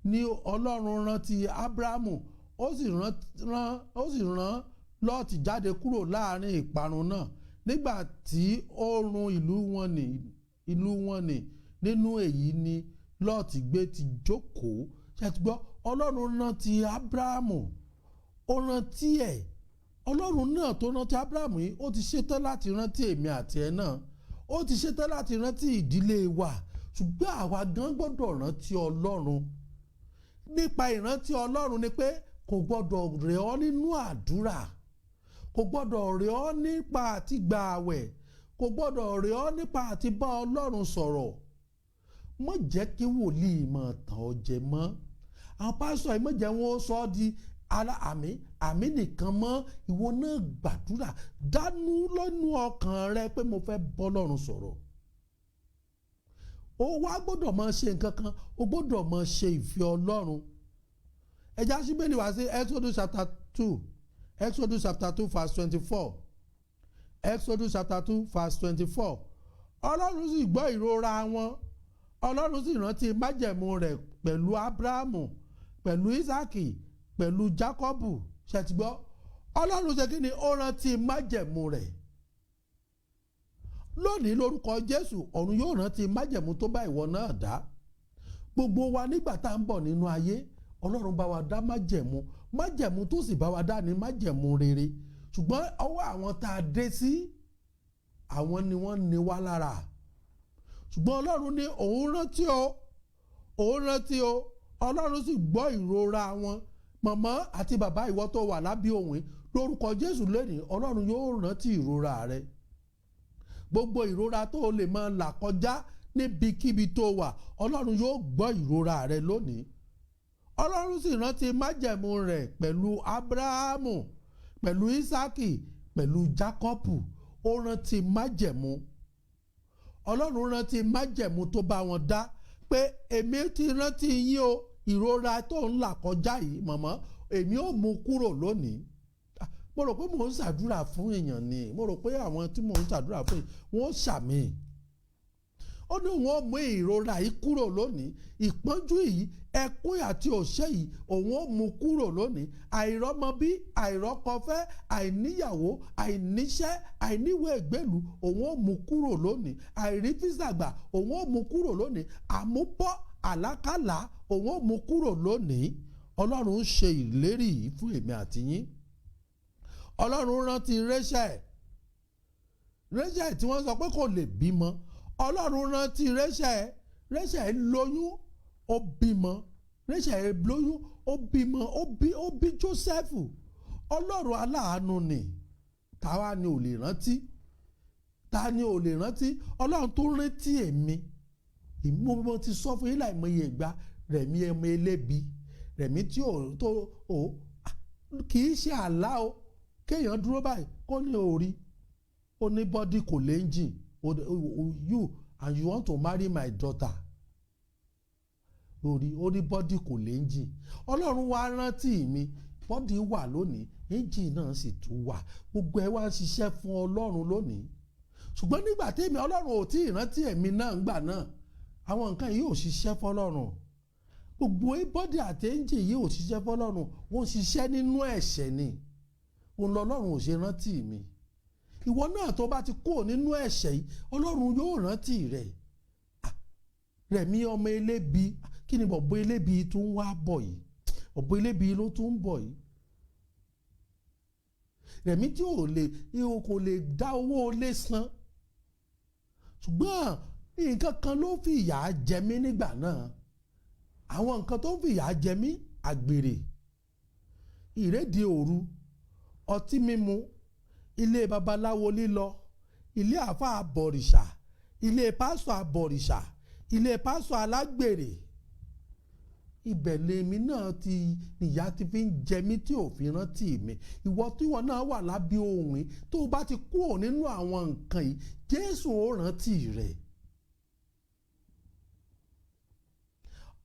ní Ọlọ́run rántí Abrahamu, ó sì rán Lọ́ọ̀tì jáde kúrò láàrin ìparun náà nígbà tí ó run ìlú wọn ní. Nínú èyí ni Lọ́ọ̀tì gbé ti jókòó. Ṣe ti gbọ́? Ọlọ́run rántí Abrahamu, ó rántí ẹ̀. Ọlọ́run náà tó rántí Abrahamu yìí, ó ti ṣetán láti rántí èmi àti ẹ náà. Ó ti ṣetán láti rántí ìdílé wa, ṣùgbọ́n àwa gan gbọ́dọ̀ rántí Ọlọ́run. Nípa ìrántí Ọlọ́run ni pé kò gbọ́dọ̀ rẹ̀ ọ́ nínú àdúrà, kò gbọ́dọ̀ rẹ̀ ọ́ nípa àti gba àwẹ̀, kò gbọ́dọ̀ rẹ̀ ọ́ nípa àti bá Ọlọ́run sọ̀rọ̀. Má jẹ́ kí wòlíì máa tàn ọ́ jẹ mọ́. Àwọn pásítọ̀ yìí, má jẹ́ wọn ó sọ ọ́ di ara àmì àmì nìkan mọ́. Ìwọ náà gbàdúrà, dánú lọ́nu ọkàn rẹ pé mo fẹ́ bọ́lọ́run sọ̀rọ̀. O wá gbọ́dọ̀ máa ṣe nǹkan kan, o gbọ́dọ̀ máa ṣe ìfẹ́ Ọlọ́run. Ẹ já sí Bíbélì wá sí Exodus chapter 2, Exodus chapter 2 verse 24. Exodus chapter 2 verse 24. Ọlọ́run sì gbọ́ ìrora wọn, Ọlọ́run sì rántí májẹ̀mú rẹ̀ pẹ̀lú Abrahamu, pẹ̀lú Isaki, pẹ̀lú Jacobu. Ṣé ti gbọ́? Ọlọ́run ṣe kí ni? Ó rántí májẹ̀mú rẹ̀. Lónìí, lórúkọ Jésù, ọ̀run yóò rántí májẹ̀mú tó bá ìwọ náà dá. Gbogbo wa, nígbà tá à ń bọ̀ nínú ayé, Ọlọ́run bá wa dá májẹ̀mú. Májẹ̀mú tó sì bá wa dá ní májẹ̀mú rere, ṣùgbọ́n ọwọ́ àwọn tá a dé sí, àwọn ni wọ́n ní wá lára. Ṣùgbọ́n Ọlọ́run ní òun rántí o, òun rántí o. Ọlọ́run sì gbọ́ ìrora wọn. Màmá àti bàbá, ìwọ tó wà lábẹ́ òun, lórúkọ Jésù, lónìí Ọlọ́run yóò rántí ìrora rẹ. Gbogbo ìrora tó o lè máa là kọjá níbikíbi tó wà, Ọlọ́run yóò gbọ́ ìrora rẹ lónìí. Ọlọ́run sì rántí májẹ̀mú rẹ̀ pẹ̀lú Abrahamu, pẹ̀lú Isaki, pẹ̀lú Jacobu. Ó rántí májẹ̀mú. Ọlọ́run rántí májẹ̀mú tó bá wọn dá pé èmi ti rántí yín o. Ìrora tó ń là kọjá yìí, mọ̀mọ́, èmi ò mú kúrò lónìí. Mo rò pé mò ń ṣàdúrà fún èèyàn ni. Mo rò pé àwọn tí mò ń ṣàdúrà fún yìí, wọ́n ṣàmì. Ó ní òun ó mú ìrora yìí kúrò lónìí, ìpọ́njú yìí, ẹkún àti òṣè yìí, òun ó mú kúrò lónìí. Àìrọ́mọbí, àìrọ́kọfẹ́, àìníyàwó, àìníṣẹ́, àìníwèé ìgbélú, òun ó mú kúrò lónìí. Àìrí visa gbà, òun ó mú kúrò lónìí. Àmúbọ́, àlákàlà, òun ó mú kúrò lónìí. Ọlọ́run ń ṣe ìlérí yìí fún èmi àti yín. Ọlọ́run rántí Rachel, Rachel tí wọ́n sọ pé kò lè bímọ. Ọlọ́run rántí Rachel. Rachel lóyún, ó bímọ. Rachel lóyún, ó bímọ, ó bí Joseph. Ọlọ́run aláàánú ni. Táwa ni ò lè rántí? Ta ni ò lè rántí? Ọlọ́run tó rántí èmi. Mo ti sọ fún yín láìmọye ìgbà, Rẹ̀mí ẹmọ elébi, Rẹ̀mí tí ò tó ò kì í ṣe àlá o. Kéèyàn dúró báyìí, kó ní orí ó ní body, kò lè engine. You, and you want to marry my daughter? Orí ó ní body, kò lè engine. Ọlọ́run wá rántí mi. Body wà lónìí, engine náà sì tún wà. Gbogbo ẹ wá ń ṣiṣẹ́ fún Ọlọ́run lónìí. Ṣùgbọ́n nígbà tèmi, Ọlọ́run ò tí ì rántí ẹ̀mí náà ńgbà náà, àwọn nǹkan yìí ò ṣiṣẹ́ fọlọ́run. Gbogbo body àti engine yìí ò ṣiṣẹ́ fọlọ́run, wọ́n ṣiṣẹ́ nínú ẹ̀ṣẹ̀ ni. Òun lọ́lọ́run ò ṣe rántí mi. Ìwọ náà, tó bá ti kúrò nínú ẹ̀ṣẹ̀ yìí, Ọlọ́run yóò rántí rẹ̀. Rẹ̀mí ọmọ elébi, kí ni bọ̀bọ̀ elébi tún wá bọ̀ yìí? Bọ̀bọ̀ elébi ló tún ń bọ̀ yìí. Rẹ̀mí tí ò lè kò lè dá owó lé san, ṣùgbọ́n nǹkan kan ló fi ìyà jẹ mí nígbà náà. Àwọn nǹkan tó ń fi ìyà jẹ mí: àgbèrè, ìrédìí òru, ọtí mímu, ilé babaláwo lílọ, ilé àáfàá àbọ̀rìṣà, ilé pásọ̀ àbọ̀rìṣà, ilé pásọ̀ alágbèrè. Ibẹ̀ lèmi náà ti nìyá ti fi ń jẹ mí tí ò fi rántí mi. Ìwọ tíwọ náà wà lábẹ́ ohun yìí, tó o bá ti kúrò nínú àwọn nǹkan yìí, Jésù ó rántí rẹ̀.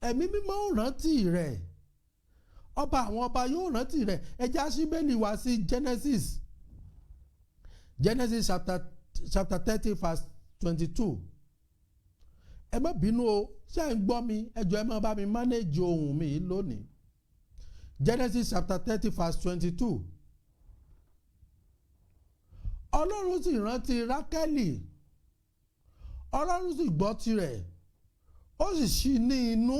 Ẹ̀mí Mímọ́ ó rántí rẹ̀. Ọba àwọn ọba yóò rántí rẹ̀. Ẹ já sí Bíbélì wá sí Genesis chapter 30 verse 22. Ẹ má bínú o. Ṣé ẹ ń gbọ́ mi? Ẹ jọ̀ọ́, ẹ má bá mi manage ohùn mi lónìí. Genesis chapter 30 verse 22. Ọlọ́run sì rántí Rákẹ́lì, Ọlọ́run sì gbọ́ tirẹ̀, ó sì ṣí ní inú.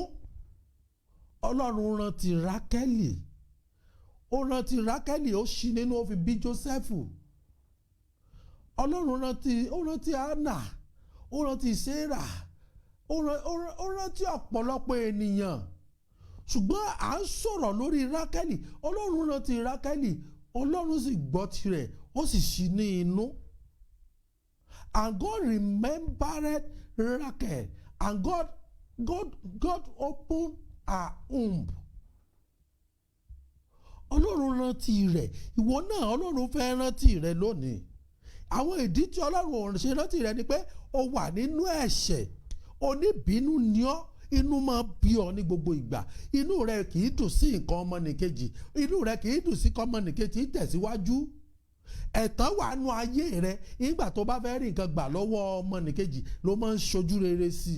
Ọlọ́run rántí Rákẹ́lì, ó rántí Rákẹ́lì, ó ṣí nínú, ó fi bí Jósẹ́fù. Ọlọ́run rántí, ó rántí Anna, ó rántí Sarah, ó rántí ọ̀pọ̀lọpọ̀ ènìyàn, ṣùgbọ́n à ń sọ̀rọ̀ lórí Rákẹ́lì. Ọlọ́run rántí Rákẹ́lì, Ọlọ́run sì gbọ́ tirẹ̀, ó sì ṣí ní inú. And God remembered Rachel, and God opened her womb. Ọlọ́run rántí rẹ̀. Ìwọ náà, Ọlọ́run fẹ́ rántí rẹ̀ lónìí. Àwọn ìdí tí Ọlọ́run ò ṣe rántí rẹ̀ ni pé ó wà nínú ẹ̀ṣẹ̀. Oníbínú ni ọ́, inú máa bí ọ ní gbogbo ìgbà. Inú rẹ kì í dùn sí nǹkan ọmọnìkejì, inú rẹ kì í dùn sí kọ́mọnìkejì tẹ̀síwájú. Ẹ̀tàn wà nù ayé rẹ. Nígbà tó bá fẹ́ rí nǹkan gbà lọ́wọ́ ọmọnìkejì ló máa ń ṣojú rere sí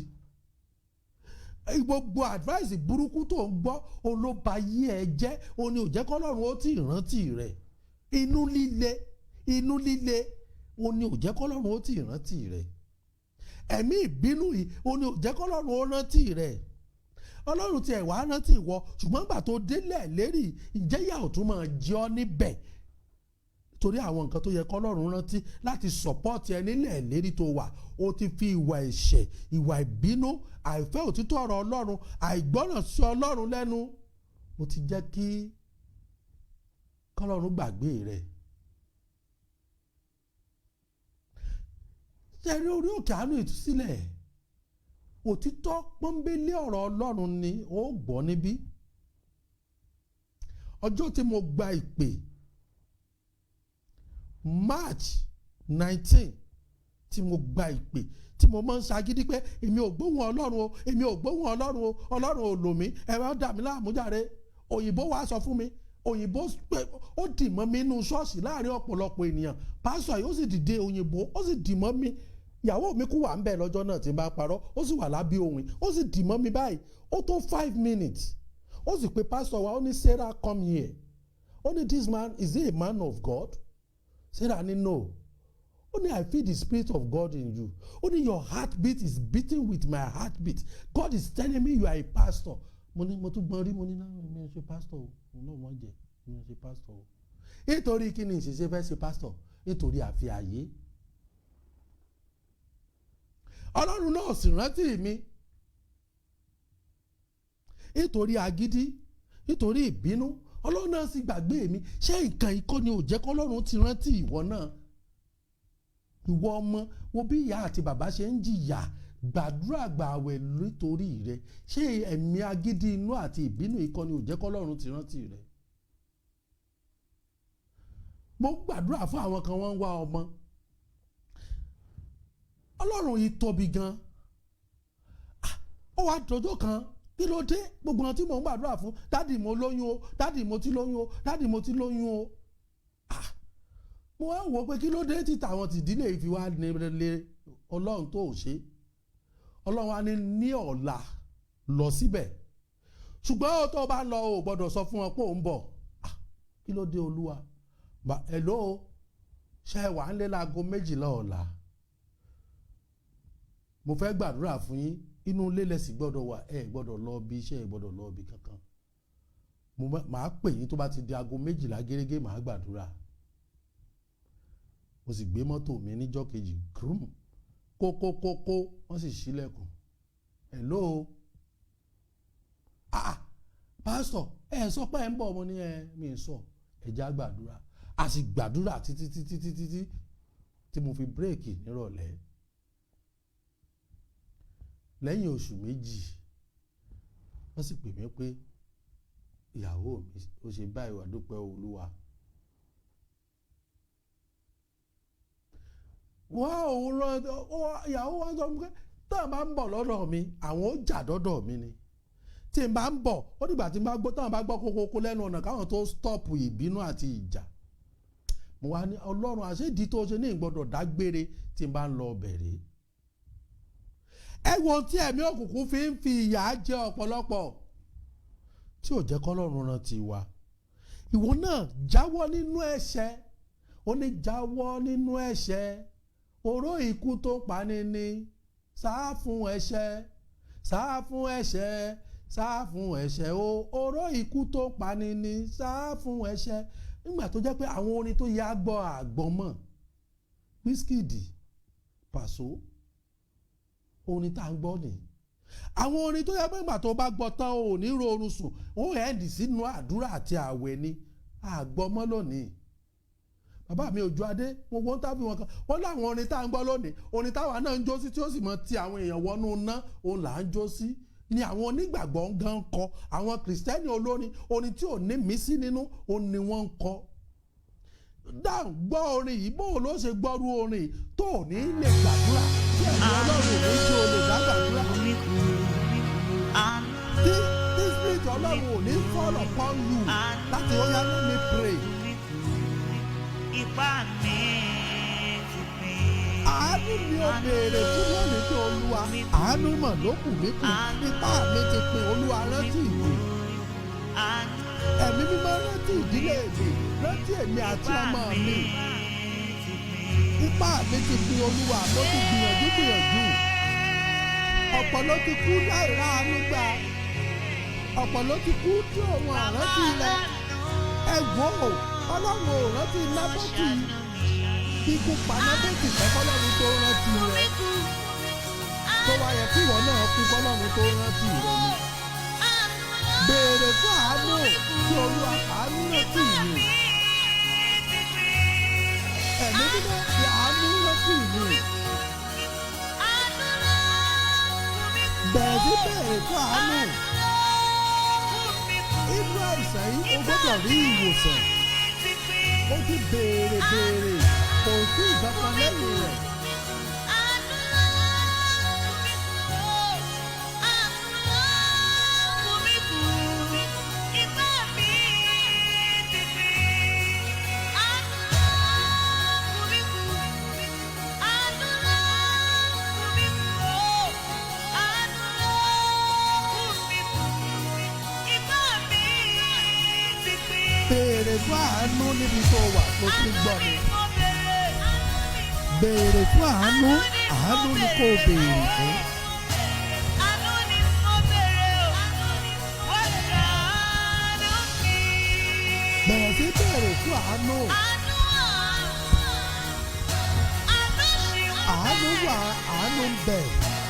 i. Gbogbo advice burúkú tó ń gbọ́, òun ló ba yí ẹ jẹ́. Òun ni ò jẹ́ kọ́lọ́run ó tí ì rántí rẹ̀. Inú líle, inú líle, òun ni ò jẹ́ kọ́lọ́run ó tí ì rántí rẹ̀. Ẹ̀mí ìbínú yìí, òun ni ò jẹ́ kọ́lọ́run ó rántí rẹ̀. Ọlọ́run tiẹ̀ wá rántí ìwọ, ṣùgbọ́n gbà tó délẹ̀ lérí, ìjẹ́yà ò tún máa jẹ ọ́ níbẹ̀ torí àwọn nǹkan tó yẹ kọ́lọ́run rántí láti support ẹ nílẹ̀ lérí tó wà. Ó ti fi ìwà ẹ̀ṣẹ̀, ìwà ìbínú, àìfẹ́ òtítọ́ ọ̀rọ̀ Ọlọ́run, àìgbọ́ràn sí Ọlọ́run lẹ́nu, ó ti jẹ́ kí kọ́lọ́run gbàgbé rẹ̀. Ṣe rí orí òkè àánú ìtúsílẹ̀, òtítọ́ pọ́nbélé ọ̀rọ̀ Ọlọ́run ni ó gbọ́ níbí. Ọjọ́ tí mo gba ìpè, March 19, tí mo gba ìpè, tí mo máa ń ṣagídí pé èmi ò gbóhùn Ọlọ́run o, èmi ò gbóhùn Ọlọ́run o, Ọlọ́run ò lò mí, ẹ̀rọ dà mí láàmú jàre. Òyìnbó wa sọ fún mi, òyìnbó pé ó dì mọ́ mi nínú ṣọ́ọ̀ṣì láàrin ọ̀pọ̀lọpọ̀ ènìyàn. Pásítọ̀ yìí ó sì dìde, òyìnbó ó sì dì mọ́ mi. Ìyàwó mi kú wà ń bẹ̀ lọ́jọ́ náà tí n bá parọ́, ó sì wà lábẹ́ òun, ó sì dì mọ́ mi báyìí. Ó tó 5 minutes, ó sì pe pásítọ̀ wa, ó ní, "Sarah, come here." Ó ní, "This man, is he a man of God?" Sarah ní, "No." Ó ní, "I feel the spirit of God in you." Ó ní, "Your heartbeat is beating with my heartbeat. God is telling me you are a pastor." Mo ní, mo tún gbọ́n rí, mo ní, náà mi ò ṣe pastor o, mo náà wọ́n jẹ mi ò ṣe pastor o. Nítorí kí ni ìṣiṣẹ́ fẹ́ ṣe pastor? Nítorí àfi àyè Ọlọ́run náà sì rántí mi, nítorí agídí, nítorí ìbínú, Ọlọ́run náà sì gbàgbé mi. Ṣé nǹkan ikọ́ ni ò jẹ́ kọ́lọ́run ti rántí ìwọ náà? Ìwọ ọmọ, wo bí ìyá àti bàbá ṣe ń jìyà, gbàdúrà, gbààwẹ̀ nítorí rẹ. Ṣé ẹ̀mí agídí inú àti ìbínú ikọ́ ni ò jẹ́ kọ́lọ́run ti rántí rẹ? Mo gbàdúrà fún àwọn kan, wọ́n ń wá ọmọ. Ọlọ́run yìí tóbi gan. Ó wá dọjọ́ kan, kí ló dé? Gbogbo àwọn tí mò ń gbàdúrà fún, "Daddy, mo lóyún o, daddy, mo ti lóyún o, daddy, mo ti lóyún o." Mo wá wò ó pé kí ló dé tí tàwọn tìdílé yìí fi wá lé Ọlọ́run tó ò ṣe. Ọlọ́run á ní ọ̀la lọ síbẹ̀, ṣùgbọ́n ó tó bá lọ, ò gbọ́dọ̀ sọ fún wọn pé òun bọ̀. Kí ló dé, Olúwa? Hello, ṣe wà ń lé láago 12 ọ̀la? Mo fẹ́ gbàdúrà fún yín. Inú ilé lẹ́sìn gbọ́dọ̀ wà, ẹ gbọ́dọ̀ lọ bí iṣẹ́, ẹ gbọ́dọ̀ lọ bí kankan. Mo máa pè yín tó bá ti di aago 12 gẹ́gẹ́, màá gbàdúrà. Mo sì gbé mọ́tò mi níjọ́ kejì, grum kókókókó, wọ́n sì ṣílẹ̀kùn. "Hello, ah, pásítọ̀, ẹ sọ pé ẹ ń bọ̀." Mo ní, ẹ mi sọ, ẹ já gbàdúrà. A sì gbàdúrà títí títí títí tí tí mo fi break nírọ̀lẹ́. Lẹ́yìn oṣù 2, wọ́n sì pè mí pé ìyàwó mi ó ṣe báyìí. Wà dúpẹ́ Olúwa. Wọ́n òun rán ìyàwó wa sọ pé táwọn bá ń bọ̀ lọ́dọ̀ mi, àwọn ó jà dọ́dọ̀ mi ni. Tí n bá ń bọ̀, ó dìgbà tí n bá gbọ́, táwọn bá gbọ́ kókókó lẹ́nu ọ̀nà, káwọn tó stop ìbínú àti ìjà. Mo wá ní, Ọlọ́run, àṣédìí tó ṣe ní ìgbọ́dọ̀ dágbére tí n bá ń lọ bẹ̀rẹ̀. Ẹ wo tí ẹ̀mí òkùnkùn fi ń fi ìyà jẹ ọ̀pọ̀lọpọ̀ tí ò jẹ́ kọ́lọ́run rántí wa. Ìwọ náà jáwọ́ nínú ẹ̀ṣẹ̀. Ó ní jáwọ́ nínú ẹ̀ṣẹ̀, oró ikú tó pani ní. Sá fún ẹ̀ṣẹ̀, sá fún ẹ̀ṣẹ̀, sá fún ẹ̀ṣẹ̀ o. Oró ikú tó pani ní, sá fún ẹ̀ṣẹ̀. Nígbà tó jẹ́ pé àwọn orin tó yá gbọ́ àgbọ̀n mọ̀, Wizkid, Paso, orin tá à ń gbọ́ ni àwọn orin tó yẹ pé ìgbà tó bá gbọ́ tán, ò ní rọrùn sùn, ó end sínú àdúrà àti àwẹ̀ ni àgbọ́mọ́ lónìí. Bàbá mi Òjó Adé, mo wọ́n tábí wọn kan, wọ́n láwọn orin tá à ń gbọ́ lónìí, orin táwa náà ń jó sí tí ó sì mọ ti àwọn èèyàn wọnú ná, òun là ń jó sí ni àwọn onígbàgbọ́ gan ń kọ. Àwọn kìrìsìtẹ́nì olórin, orin tí ò ní mísí nínú, òun ni wọ́n ń kọ. Dáhùn, gbọ́ orin yìí, bó ló ṣe gbọ́rú orin yìí tó ò ní lè gbàdúrà, tí ẹ̀mí Ọlọ́run ò ní tí o lè dá gbàdúrà, tí spirit Ọlọ́run ò ní fall upon you láti ó yá, let me pray. Ipá mi ti pín. Àánú mi ò béèrè fún lónìí pé, Olúwa, àánú mọ̀ ló kù mí kù, ipá mi ti pin. Olúwa, rántí ìlú. Ẹ̀mí Mímọ́, rántí ìdílé mi, rántí èmi àti ọmọ mi. Ipá mi ti pin, Olúwa. Mo ti gbìyànjú gbìyànjú, ọ̀pọ̀ ló ti kú láì ráàánú gbà. Ọ̀pọ̀ ló ti kú tí òun àrántí rẹ̀. Ẹ wò ó, Ọlọ́run ò rántí Nábótì. Ikú pa Nábótì fẹ́ kọ́lọ́run tó rántí rẹ̀. Tó wá yẹ kí ìwọ náà kú kọ́lọ́run tó rántí rẹ̀ ni. Béèrè fún àánú kí Olúwa àánú rántí mi. Ẹ̀mí Mímọ́, fi àánú rántí mi. Bẹ̀rẹ̀ sí béèrè fún àánú. Inú àìsàn yìí, o gbọ́dọ̀ rí ìwòsàn. Ó ti béèrè béèrè, kò sí ìkankan lẹ́yìn rẹ̀. Béèrè fún àánú níbi tó wà tó ti ń gbọ́ mi. Béèrè fún àánú, àánú ni kò béèrè fún. Àánú ni mo béèrè o, wá ṣàánú mi. Bẹ̀rẹ̀ sí béèrè fún àánú. Àánú àánú ṣì ń Àánú bẹ. wà, àánú ń bẹ.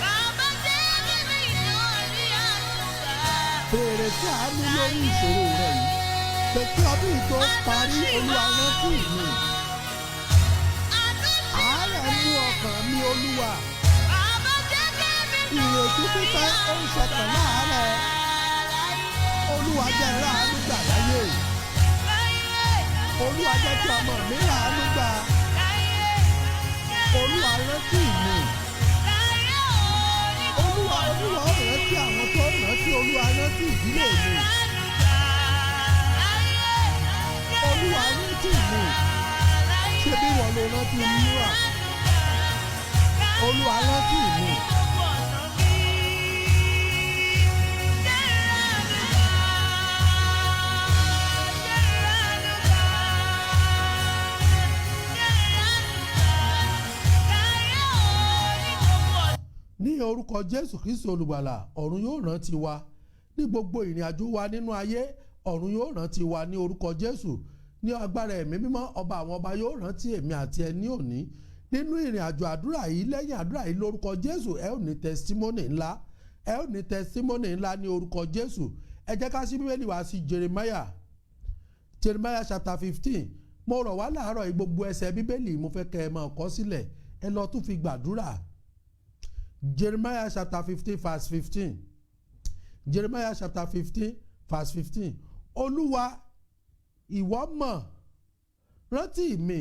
Bàbá jẹ́ kí mi náà rí àánú gbà. Béèrè fún àánú lórí ìṣòro rẹ yìí. Pé kí ọdún yìí tó parí, Olúwa rántí mi. Àánú ṣì ń Àárẹ̀ bẹ. mú ọkàn mi, Olúwa. Bàbá jẹ́ kí mi náà Ìrètí rí pípẹ́ ó ń àánú ṣọkàn gbà. láàárẹ̀. Olúwa jẹ́ ráàánú gbà láyé. Olúwa jẹ́ kí ọmọ mi ráàánú gbà. Olúwa rántí mi. Olúwa, Olúwa ó rántí àwọn tó rántí. Olúwa rántí ìdílé mi. Olúwa rántí mi. Ṣé bí wọ́n ló rántí Nóà? Olúwa rántí mi. Ní orúkọ Jésù Kristi Olùgbàlà, ọ̀run yóò rántí wa ní gbogbo ìrìn àjò wa nínú ayé. Ọ̀run yóò rántí wa ní orúkọ Jésù. Ní agbára Ẹ̀mí Mímọ́, Ọba àwọn ọba yóò rántí èmi àti ẹ ní òní nínú ìrìn àjò àdúrà yìí. Lẹ́yìn àdúrà yìí, lórúkọ Jésù, ẹ ò ní testimony ńlá, ẹ ò ní testimony ńlá ní orúkọ Jésù. Ẹ jẹ́ ká sí Bíbélì wá sí Jeremiah, Jeremiah chapter 15. Mo rọ̀ wá láàárọ̀ yìí, gbogbo ẹsẹ̀ Bíbélì mo fẹ́ kẹ́ ẹ máa kọ sílẹ̀, ẹ lọ tún fi gbàdúrà. Jeremiah chapter 15 verse 15. Jeremiah chapter 15 verse 15. Olúwa, ìwọ mọ̀, rántí mi.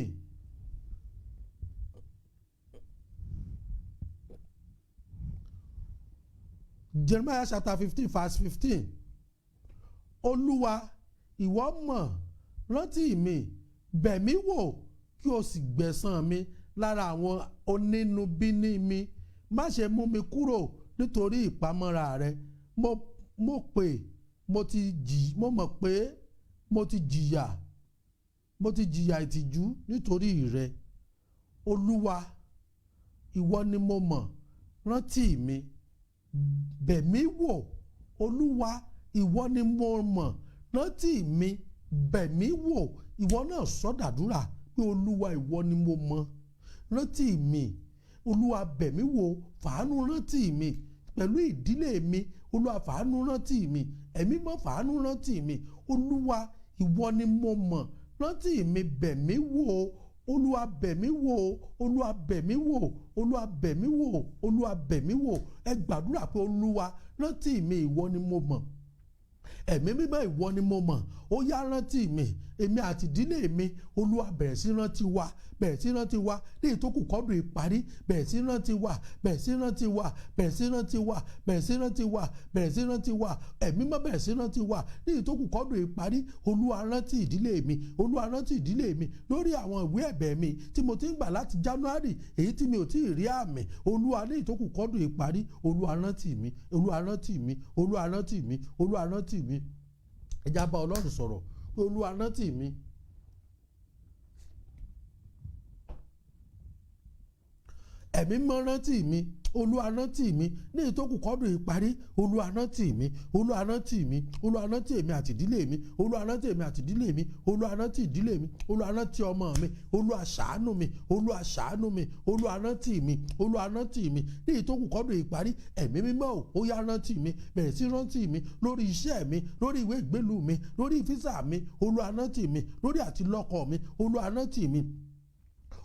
Jeremiah chapter 15 verse 15. Olúwa, ìwọ mọ̀, rántí mi, bẹ̀ mí wò, kí o sì gbẹ̀san mi lára àwọn onínúbíní mi. Má ṣe mú mi kúrò nítorí ìpamọ́ra rẹ. Mo pè mo ti jì, mo mọ̀ pé mo ti jìyà, mo ti jìyà ìtìjú nítorí rẹ. Olúwa, ìwọ ni mo mọ̀, rántí mi, bẹ̀ mí wò. Olúwa, ìwọ ni mo mọ̀, rántí mi, bẹ̀ mí wò. Ìwọ náà sọ́dàdúrà pé, Olúwa, ìwọ ni mo mọ̀, rántí mi. Olúwa, bẹ̀ mí wò, fàánú rántí mi pẹ̀lú ìdílé mi. Olúwa, fàánú rántí mi. Ẹ̀mí mọ́, fàánú rántí mi. Olúwa, ìwọ ni mo mọ̀, rántí mi, bẹ̀ mí wò. Olúwa, bẹ̀ mí wò. Olúwa, bẹ̀ mí wò. Olúwa, bẹ̀ mí wò. Olúwa, bẹ̀ mí wò. Ẹ gbàdúrà pé, Olúwa, rántí mi, ìwọ ni mo mọ̀. Ẹ̀mí Mímọ́, ìwọ ni mo mọ̀, ó yá, rántí mi, èmi àti ìdílé mi. Olúwa, bẹ̀rẹ̀ sí rántí wa, bẹ̀rẹ̀ sí rántí wa ní ìtókù kọ́dùn ìparí. Bẹ̀rẹ̀ sí rántí wa, bẹ̀rẹ̀ sí rántí wa, bẹ̀rẹ̀ sí rántí wa, bẹ̀rẹ̀ sí rántí wa, bẹ̀rẹ̀ sí rántí wa. Ẹ̀mí Mímọ́, bẹ̀rẹ̀ sí rántí wa ní ìtókù kọ́dùn ìparí. Olúwa, rántí ìdílé mi. Olúwa, rántí ìdílé mi lórí àwọn ìwé ẹ̀bẹ̀ mi tí mo ti ń gbà láti January, èyí tí mi ò tí ì rí àmì. Olúwa, ní ìtókù kọ́dùn ìparí, Olúwa, rántí mi. Olúwa, rántí mi. Olúwa, rántí mi. Olúwa, rántí mi. Ẹ já bá Ọlọ́run sọ̀rọ̀ pé, Olúwa, rántí mi. Ẹ̀mí Mímọ́, rántí mi. Olúwa rántí mi ní ìtókù kọ́dún ìparí. Olúwa rántí mi, Olúwa rántí mi, Olúwa rántí èmi àti ìdílé mi. Olúwa rántí èmi àti ìdílé mi. Olúwa rántí ìdílé mi. Olúwa rántí ọmọ mi. Olúwa ṣàánú mi. Olúwa ṣàánú mi. Olúwa rántí mi. Olúwa rántí mi ní ìtókù kọ́dún ìparí. Ẹ̀mí mímọ́ ò, ó yá, rántí mi, bẹ̀rẹ̀ sí rántí mi lórí iṣẹ́ mi, lórí ìwé ìgbélú mi, lórí físà mi. Olúwa rántí mi lórí àti lọ́kọ mi. Olúwa rántí mi.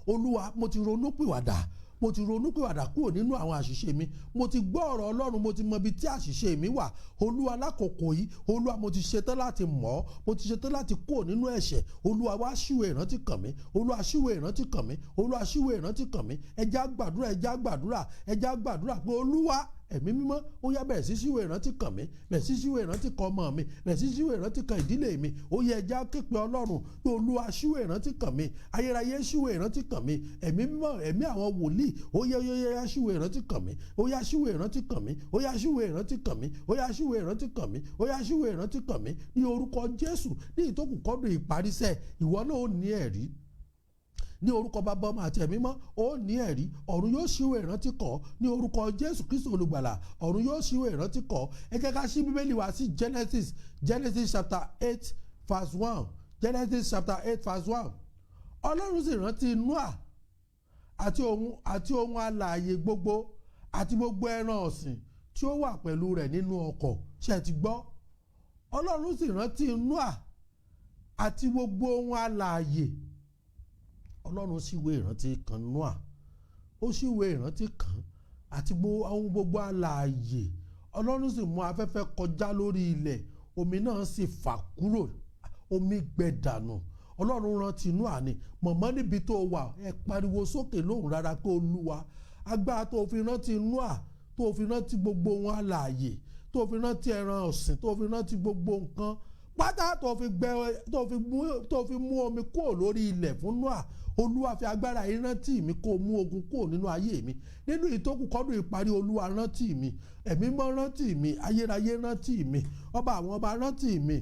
Olúwa, mo ti ronú pìwàdà, mo ti ronú pìwàdà kúrò nínú àwọn àṣìṣe mi. Mo ti gbọ́ ọ̀rọ̀ Ọlọ́run, mo ti mọ ibi tí àṣìṣe mi wà. Olúwa, lákòókò yìí, Olúwa, mo ti ṣetán láti mọ̀ ọ́, mo ti ṣetán láti kúrò nínú ẹ̀ṣẹ̀. Olúwa, wá ṣíwèé ìrántí kàn mí. Olúwa, ṣíwèé ìrántí kàn mí. Olúwa, ṣíwèé ìrántí kàn mí. Ẹ jẹ́ á gbàdúrà, ẹ jẹ́ á gbàdúrà, ẹ jẹ́ á gbàdúrà pé Olúwa, Ẹ̀mí Mímọ́, ó yá, bẹ̀rẹ̀ sí ṣíwèé ìrántí kàn mí, bẹ̀rẹ̀ sí ṣíwèé ìrántí kan ọmọ mi, bẹ̀rẹ̀ sí ṣíwèé ìrántí kan ìdílé mi. Ó yẹ, ẹ jẹ́ á képe Ọlọ́run pé Olúwa, ṣíwèé ìrántí kàn mí. Ayérayé, ṣíwèé ìrántí kàn mí. Ẹ̀mí Mímọ́, ẹ̀mí àwọn wòlíì, ó yẹ, ó yẹ, yá, ṣíwèé ìrántí kàn mí. Ó yá, ṣíwèé ìrántí kàn mí. Ó yá, ṣíwèé ìrántí kàn mí. Ó yá, ṣíwèé ìrántí kàn mí. Ó yá, ṣíwèé ìrántí kàn mí ní orúkọ Jésù. Ní ìtókù kọ́dún ìparísẹ́, ìwọ náà ó ní ẹ̀rí ní orúkọ Bàbá, Ọmọ àti Ẹ̀mí Mọ́. Ó ní ẹ̀rí. Ọ̀run yóò ṣíwèé ìrántí kọ́ ní orúkọ Jésù Kristu Olùgbàlà. Ọ̀run yóò ṣíwèé ìrántí kọ́. Ẹ jẹ́ ká ṣí Bíbélì wá sí Genesis, Genesis chapter 8 verse 1. Genesis chapter 8 verse 1. Ọlọ́run sì rántí Noah àti ohun alààyè gbogbo àti gbogbo ẹran ọ̀sìn tí ó wà pẹ̀lú rẹ̀ nínú ọkọ̀. Ṣe ti gbọ́? Ọlọ́run sì rántí Noah àti gbogbo ohun alààyè. Ọlọ́run ṣíwèé ìrántí kan Noah, ó ṣíwèé ìrántí kan àti ohun gbogbo alààyè. Ọlọ́run sì mú afẹ́fẹ́ kọjá lórí ilẹ̀, omi náà sì fà kúrò, omi gbẹ dànù. Ọlọ́run rántí Noah ni. Mọ̀mọ́, níbi tó wà, ẹ pariwo sókè lóhùn rárá pé Olúwa, agbára tó fi rántí Noah, tó fi rántí gbogbo ohun alààyè, tó fi rántí ẹran ọ̀sìn, tó fi rántí gbogbo nǹkan pátá, tó fi mú omi kúrò lórí ilẹ̀ fún Noah, Olúwa, fi agbára yìí rántí mi, kó mú ogun kúrò nínú ayé mi nínú ìtókù kọ́dún ìparí. Olúwa, rántí mi. Ẹ̀mí Mọ́, rántí mi. Ayérayé, rántí mi. Ọba àwọn ọba, rántí mi.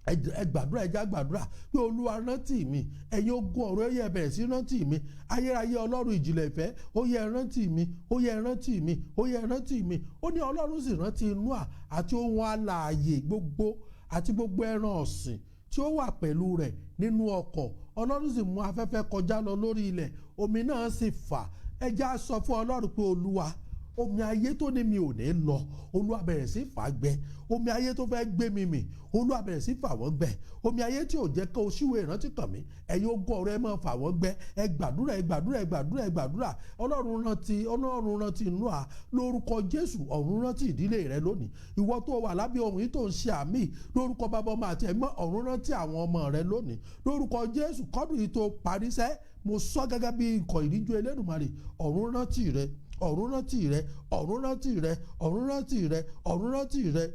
Ẹ gbàdúrà, ẹ já gbàdúrà pé Olúwa, rántí mi. Ẹ̀yin ogun ọ̀run, ẹ yẹ bẹ̀rẹ̀ sí rántí mi. Ayérayé, Ọlọ́run ìjìnlẹ̀ ìfẹ́, ó yẹ rántí mi, ó yẹ rántí mi, ó yẹ rántí mi. Ó ní Ọlọ́run sì rántí Nóà àti ohun alààyè gbogbo àti gbogbo ẹran ọ̀sìn tí ó wà pẹ̀lú rẹ̀ nínú ọkọ̀. Ọlọ́run sì mú afẹ́fẹ́ kọjá lọ lórí ilẹ̀, omi náà sì fà. Ẹ já sọ fún Ọlọ́run pé Olúwa, omi ayé tó ní mi ò ní lọ, Olúwa, bẹ̀rẹ̀ sí fà gbẹ. Omi ayé tó fẹ́ gbé mi mì, Olúwa, bẹ̀rẹ̀ sí fà wọ́n gbẹ. Omi ayé tí ò jẹ́ kó o ṣíwèé ìrántí kàn mí, ẹ̀yin ogun ọ̀rọ̀, ẹ máa fà wọ́n gbẹ. Ẹ gbàdúrà, ẹ gbàdúrà, ẹ gbàdúrà, ẹ gbàdúrà. Ọlọ́run rántí, Ọlọ́run rántí Nóà. Lórúkọ Jésù, ọ̀run rántí ìdílé rẹ lónìí. Ìwọ tó wà lábẹ́ ohun yìí tó ń ṣe àmì, lórúkọ Bàbá, Ọmọ àti Ẹ̀mọ́, ọ̀run rántí àwọn ọmọ rẹ lónìí lórúkọ Jésù. Kọ́dún yìí tó parí sẹ́, mo sọ gẹ́gẹ́ bí ikọ̀ ìríjú Elédùmarè, ọ̀run rántí rẹ, ọ̀run rántí rẹ, ọ̀run rántí rẹ, ọ̀run rántí rẹ, ọ̀run rántí rẹ.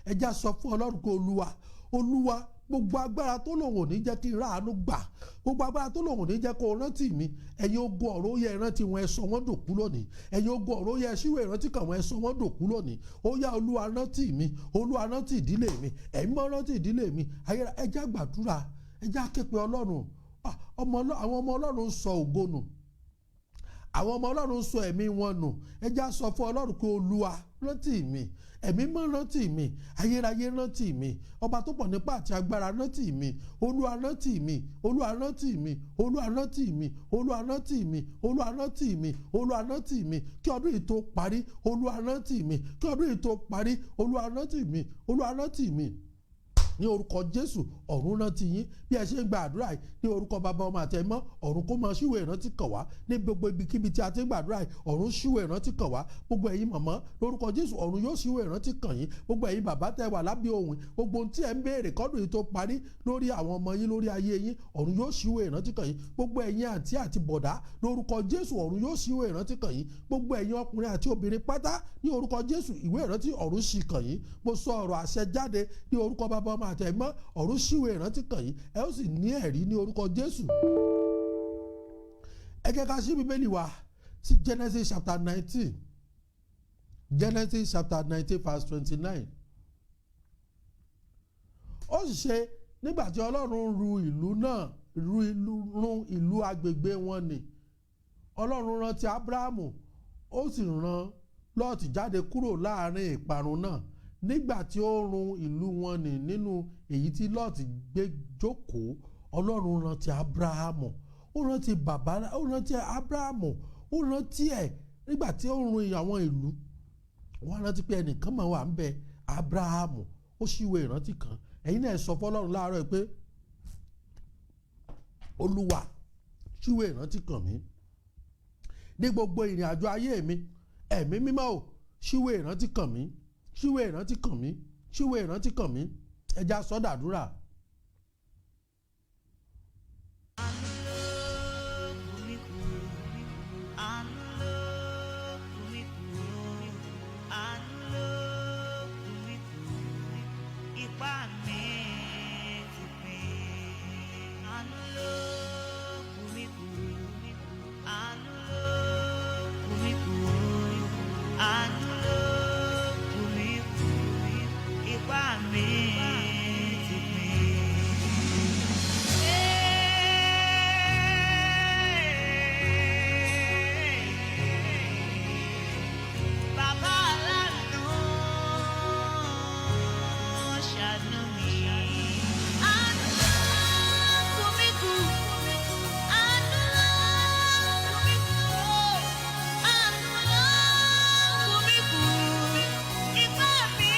Ẹ já sọ fún Ọlọ́run pé Olúwa, Olúwa, gbogbo agbára tó lòun ò ní jẹ́ kí n ráàánú gbà, gbogbo agbára tó lòun ò ní jẹ́ kó rántí mi, ẹ̀yin ogun ọ̀run, ó yẹ ìrántí wọn, ẹ sọ wọ́n dòkú lónìí. Ẹ̀yin ogun ọ̀run, ó yẹ ṣíwèé ìrántí kàn wọ́n, ẹ sọ wọ́n dòkú lónìí. Ó yá, Olúwa, rántí mi. Olúwa, rántí ìdílé mi. Ẹ̀yin mọ́, rántí ìdílé mi. Ayé, ẹ já gbàdúrà, ẹ já képe Ọlọ́run. Àwọn ọmọ Ọlọ́run sọ ògo nù, àwọn ọmọ Ọlọ́run sọ ẹ̀mí wọn nù. Ẹ já sọ fún Ọlọ́run pé Olúwa, rántí mi. Ẹ̀mí mọ́, rántí mi. Ayérayé, rántí mi. Ọba tó pọ̀ nípa àti agbára, rántí mi. Olúwa, rántí mi. Olúwa, rántí mi. Olúwa, rántí mi. Olúwa, rántí mi. Olúwa, rántí mi. Olúwa, rántí mi kí ọdún yìí tó parí. Olúwa, rántí mi kí ọdún yìí tó parí. Olúwa, rántí mi. Olúwa, rántí mi ní orúkọ Jésù. Ọ̀run rántí yín bí ẹ ṣe ń gba àdúrà yìí ní orúkọ Bàbá, Ọmọ àti Ẹ̀mọ́. Ọ̀run kó máa ṣíwèé ìrántí kàn wá ní gbogbo ibikíbi tí a ti ń gbàdúrà yìí. Ọ̀run ṣíwèé ìrántí kàn wá. Gbogbo ẹ̀yin mọ̀mọ́, lórúkọ Jésù, ọ̀run yóò ṣíwèé ìrántí kàn yín. Gbogbo ẹ̀yin bàbá tẹ́ wà lábẹ́ ohùn, gbogbo ohun tí ẹ ń béèrè kọ́dún yìí tó parí lórí àwọn ọmọ yín, lórí ayé yín, ọ̀run yóò ṣíwèé ìrántí kàn yín. Gbogbo ẹ̀yin àǹtí àti bọ̀dá, lórúkọ Jésù, ọ̀run yóò ṣíwèé ìrántí kàn yín. Gbogbo ẹ̀yin ọkùnrin àti obìnrin pátá, ní orúkọ Jésù, ìwé ìrántí, ọ̀run ṣí kàn yín. Mo sọ ọ̀rọ̀ àṣẹ jáde ní orúkọ Bàbá, Ọmọ àti Ẹ̀mọ́, ọ̀run ṣíwèé ìrántí kàn yín, ẹ ó sì ní ẹ̀rí ní orúkọ Jésù. Ẹ jẹ́ ká ṣí Bíbélì wa sí Genesis chapter 19, Genesis chapter 19 verse 29. Ó sì ṣe nígbà tí Ọlọ́run ru ìlú náà run ìlú agbègbè wọn nì. Ọlọ́run rántí Ábúráhámù, ó sì rán Lọ́ọ̀tì jáde kúrò láàrin ìparun náà nígbà tí ó run ìlú wọn nì nínú èyí tí Lọ́ọ̀tì gbé jókòó. Ọlọ́run rántí Ábúráhámù, ó rántí bàbá, ó rántí Ábúráhámù, ó rántí ẹ̀ nígbà tí ó run àwọn ìlú. Wọ́n rántí pé ẹnìkan máa wà ń bẹ, Ábúráhámù. Ó ṣíwèé ìrántí kan. Ẹ̀yin náà sọ fọlọ́run láàárọ̀ pé, Olúwa, ṣíwèé ìrántí kàn mí ní gbogbo ìrìn àjò ayé mi. Ẹ̀mí Mímọ́ ò, ṣíwèé ìrántí kàn mí, ṣíwèé ìrántí kàn mí, ṣíwèé ìrántí kàn mí. Ẹ jẹ́ á sọ dàdúrà. Àánú ló kù mí kù, àánú ló kù mí kù, àánú ló kù mí kù, ipá mi ti pín. Àánú ló kù mí kù, àánú ló kù mí kù, àánú ló kù mí kù, ipá mi ti pín. Bàbá aláàánú, ṣàánú mi. Àánú ló kù mí kù, àánú ló kù mí kù, àánú ló kù mí kù, ipá mi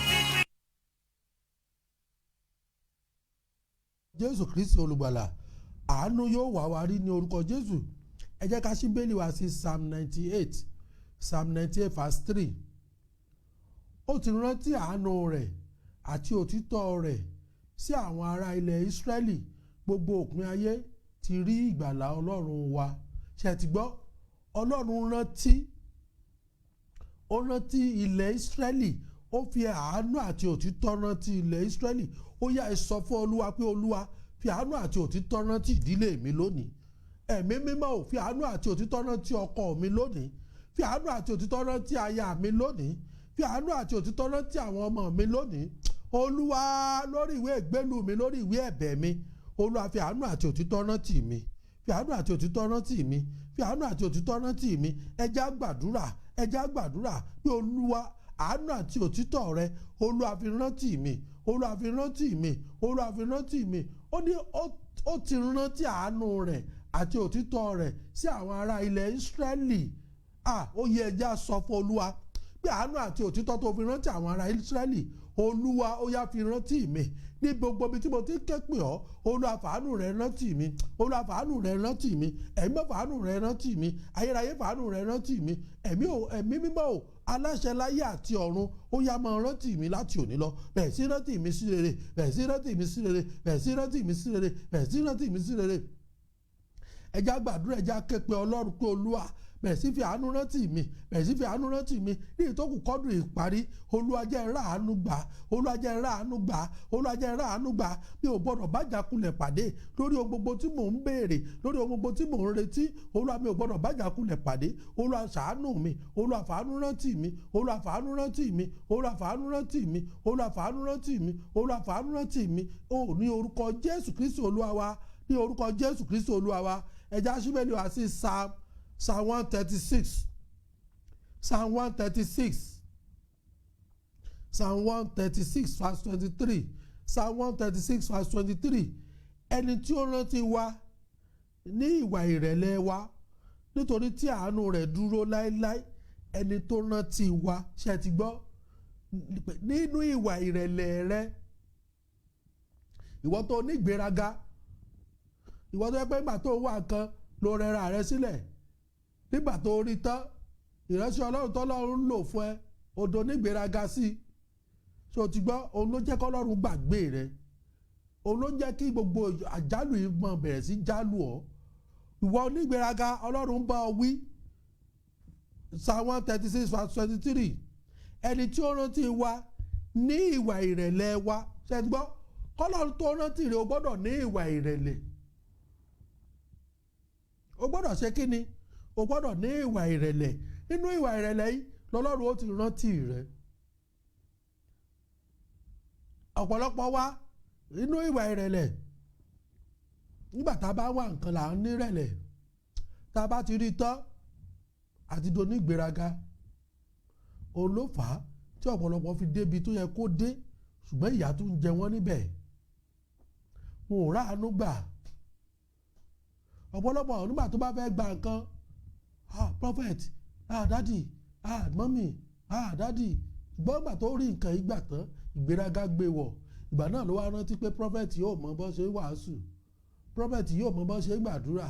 ti pín. Jésù Kristi olùgbàlà, àánú yóò wá wa rí ní orúkọ Jésù. Ẹ jẹ́ ká ṣí Bíbélì wá sí Psalm 98, Psalm 98 verse 3. Ó ti rántí àánú rẹ̀ àti òtítọ́ rẹ̀ sí àwọn ará ilẹ̀ Ísírẹ́lì. Gbogbo òpin ayé ti rí ìgbàlà Ọlọ́run wa. Ṣe ti gbọ́? Ọlọ́run rántí, ó rántí ilẹ̀ Ísírẹ́lì. Ó fi àánú àti òtítọ́ rántí ilẹ̀ Ísírẹ́lì. Ó yá, ẹ sọ fún Olúwa pé, Olúwa, fi àánú àti òtítọ́ rántí ìdílé mi lónìí. Ẹ̀mí Mímọ́ ò, fi àánú àti òtítọ́ rántí ọkọ mi lónìí. Fi àánú àti òtítọ́ rántí aya mi lónìí. Fi àánú àti òtítọ́ rántí àwọn ọmọ mi lónìí. Olúwa, lórí ìwé ìgbélú mi, lórí ìwé ẹ̀bẹ̀ mi, Olúwa, fi àánú àti òtítọ́ rántí mi. Fi àánú àti òtítọ́ rántí mi. Fi àánú àti òtítọ́ rántí mi. Ẹ jẹ́ á gbàdúrà, ẹ jẹ́ á gbàdúrà pé, Olúwa, àánú àti òtítọ́ rẹ, Olúwa, fi rántí mi. Olúwa, fi rántí mi. Olúwa, fi rántí mi. Ó ní ó ti rántí àánú rẹ̀ àti òtítọ́ rẹ̀ sí àwọn ará ilẹ̀ Ísírẹ́lì. Ah, ó yẹ, ẹ jẹ́ á sọ fún Olúwa pé àánú àti òtítọ́ tó fi rántí àwọn ará Ísírẹ́lì, Olúwa, ó yá, fi rántí mi ní gbogbo ibi tí mo ti ń ké pè ọ́. Olúwa, fàánù rẹ rántí mi. Olúwa, fàánù rẹ rántí mi. Ẹ̀mí, fàánù rẹ rántí mi. Ayérayé, fàánù rẹ rántí mi. Ẹ̀mí ò, Ẹ̀mí Mímọ́ ò, aláṣẹ láyé àti ọ̀run, ó yá, máa rántí mi láti òní lọ. Bẹ̀rẹ̀ sí rántí mi sí rere, bẹ̀rẹ̀ sí rántí mi sí rere, bẹ̀rẹ̀ sí rántí mi sí rere, bẹ̀rẹ̀ sí rántí mi sí rere. Ẹ jẹ́ á gbàdúrà, ẹ jẹ́ á ké pe Ọlọ́run pé, Olúwa, bẹ̀rẹ̀ sí fi àánú rántí mi, bẹ̀rẹ̀ sí fi àánú rántí mi ní ìtókù kọ́dùn ìparí. Olúwa, jẹ́ n ráàánú gbà. Olúwa, jẹ́ n ráàánú gbà. Olúwa, jẹ́ n ráàánú gbà. Mi ò gbọ́dọ̀ bá ìjákulẹ̀ pàdé lórí ohun gbogbo tí mò ń béèrè, lórí ohun gbogbo tí mò ń retí. Olúwa, mi ò gbọ́dọ̀ bá ìjákulẹ̀ pàdé. Olúwa, ṣàánú mi. Olúwa, fàánú rántí mi. Olúwa, fàánú rántí mi. Olúwa, fàánú rántí mi. Olúwa, fàánú rántí mi. Olúwa, fàánú rántí mi ó. Ní orúkọ Jésù Kristi Olúwa wa, ní orúkọ Jésù Kristi Olúwa wa. Ẹ jẹ́ á ṣí Bíbélì wá sí Psalm 136, Psalm 136, Psalm 136 verse 23, Psalm 136 verse 23. Ẹni tí ó rántí wa ní ìwà ìrẹ̀lẹ̀ wa, nítorí tí àánú rẹ̀ dúró láéláé. Ẹni tó rántí wa, ṣe ti gbọ́? Nínú ìwà ìrẹ̀lẹ̀ rẹ. Ìwọ tó nígbéraga, ìwọ tó yẹ pé nígbà tó wà nǹkan ló rẹra rẹ sílẹ̀, nígbà tó rí tán, ìránṣẹ́ Ọlọ́run tọ́lọ́run lò fún ẹ, odò nígbéraga sí i. Ṣé o ti gbọ́? Òun ló jẹ́ kọ́lọ́run gbàgbé rẹ. Òun ló jẹ́ kí gbogbo àjálù yìí mọ̀ bẹ̀rẹ̀ sí jálù ọ́. Ìwọ onígbéraga, Ọlọ́run bá ọ wí. Psalm 136 verse 23: ẹni tí ó rántí wa ní ìwà ìrẹ̀lẹ̀ wa. Ṣé ti gbọ́? Kọ́lọ́run tó rántí rẹ, o gbọ́dọ̀ ní ìwà ìrẹ̀lẹ̀. O gbọ́dọ̀ ṣe kí ni? O gbọ́dọ̀ ní ìwà ìrẹ̀lẹ̀. Nínú ìwà ìrẹ̀lẹ̀ yìí lọ́lọ́run ó ti rántí rẹ. Ọ̀pọ̀lọpọ̀ wa, nínú ìwà ìrẹ̀lẹ̀ Nígbà tá a bá wà nǹkan là ń nírẹ̀lẹ̀. Tá a bá ti rí tán àti doní ìgbéraga. Òun ló fà á tí ọ̀pọ̀lọpọ̀ fi débi tó yẹ kó dé, ṣùgbọ́n ìyà tó ń jẹ wọ́n níbẹ̀, wọn ò ráàánú gbà. Ọ̀pọ̀lọpọ̀ nígbà tó bá fẹ́ gba nǹkan, "Ah, prophet, ah, daddy, ah, mummy, ah, daddy." Ṣùgbọ́n ìgbà tó rí nǹkan ìgbà tán, ìgbéraga gbé wọ̀. Ìgbà náà ló wá rántí pé prophet yóò mọ bó ṣe wàásù, prophet yóò mọ bó ṣe gbàdúrà.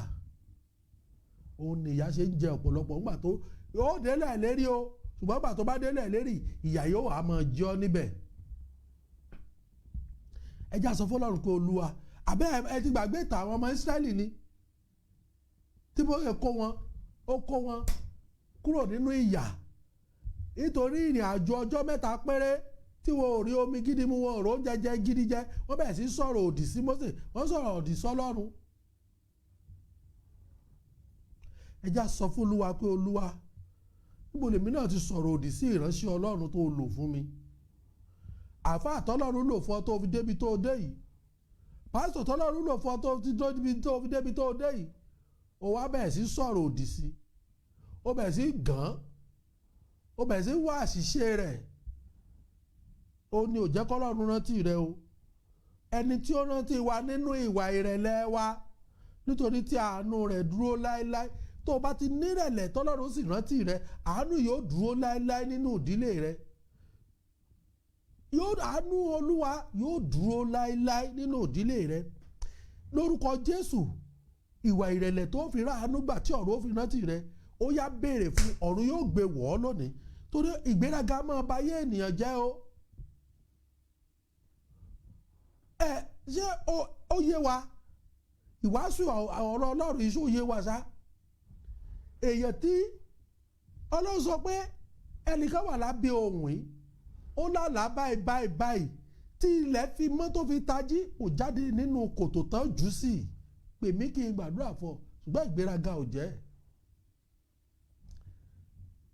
Òun ni ìyà ṣe ń jẹ ọ̀pọ̀lọpọ̀ nígbà tó yóò délẹ̀ lérí o. Ṣùgbọ́n ìgbà tó bá délẹ̀ lérí, ìyà yóò wá máa jẹ ọ́ níbẹ̀. Ẹ já sọ fọlọ́run pé, Olúwa, àbẹ́ ẹ ti gbàgbé ìtàn àwọn ọmọ Ísírẹ́lì ni, tí bó ṣe kó wọn, ó kó wọn kúrò nínú ìyà nítorí ìrìn àjò ọjọ́ 3 péré tí wọn ò rí omi gidi mu, wọn ò róúnjẹ jẹ gidi jẹ. Wọ́n bẹ̀rẹ̀ sí sọ̀rọ̀ òdì sí Mósè, wọ́n sọ̀rọ̀ òdì sọ́lọ́run. Ẹ já sọ fún Olúwa pé, Olúwa, níbo lèmi náà ti sọ̀rọ̀ òdì sí ìránṣẹ́ Ọlọ́run tó lò fún mi, àáfàá tọ́lọ́run lò fún ọ tó fi débi tó dé yìí, pásítọ̀ tọ́lọ́run lò fún ọ tó fi débi tó dé yìí? Ó wá bẹ̀rẹ̀ sí sọ̀rọ̀ òdì sí, ó bẹ̀rẹ̀ sí gàn án, ó bẹ̀rẹ̀ sí wá àṣìṣe rẹ̀. Ó ní ò jẹ́ kọ́lọ́run rántí rẹ o. Ẹni tí ó rántí wa nínú ìwà ìrẹ̀lẹ̀ wa, nítorí tí àánú rẹ̀ dúró láéláé. Tó o bá ti nírẹ̀lẹ̀, tọ́lọ́run sì rántí rẹ, àánú yóò dúró láéláé nínú ìdílé rẹ. Yóò àánú Olúwa yóò dúró láéláé nínú ìdílé rẹ lórúkọ Jésù. Ìwà ìrẹ̀lẹ̀ tó fi ráàánú gbà tí ọ̀run ó fi rántí rẹ, ó yá, béèrè fún, ọ̀run yóò gbé wọ̀ ọ́ lónìí, torí ìgbéraga máa ba ayé ènìyàn jẹ́ o. Ẹ ṣé ó yé wa? Ìwàásù ọ̀rọ̀ Ọlọ́run yìí, ṣó yé wa ṣá? Èèyàn tí Ọlọ́run sọ pé ẹnìkan wà lábẹ́ ohùn yìí, ó lálàá báyìí báyìí báyìí, tí ilẹ̀ fi mọ́ tó fi tají, kò jáde nínú kòtò tán jù sí, pè mí kí n gbàdúrà fún ọ. Ṣùgbọ́n ìgbéraga ò jẹ́.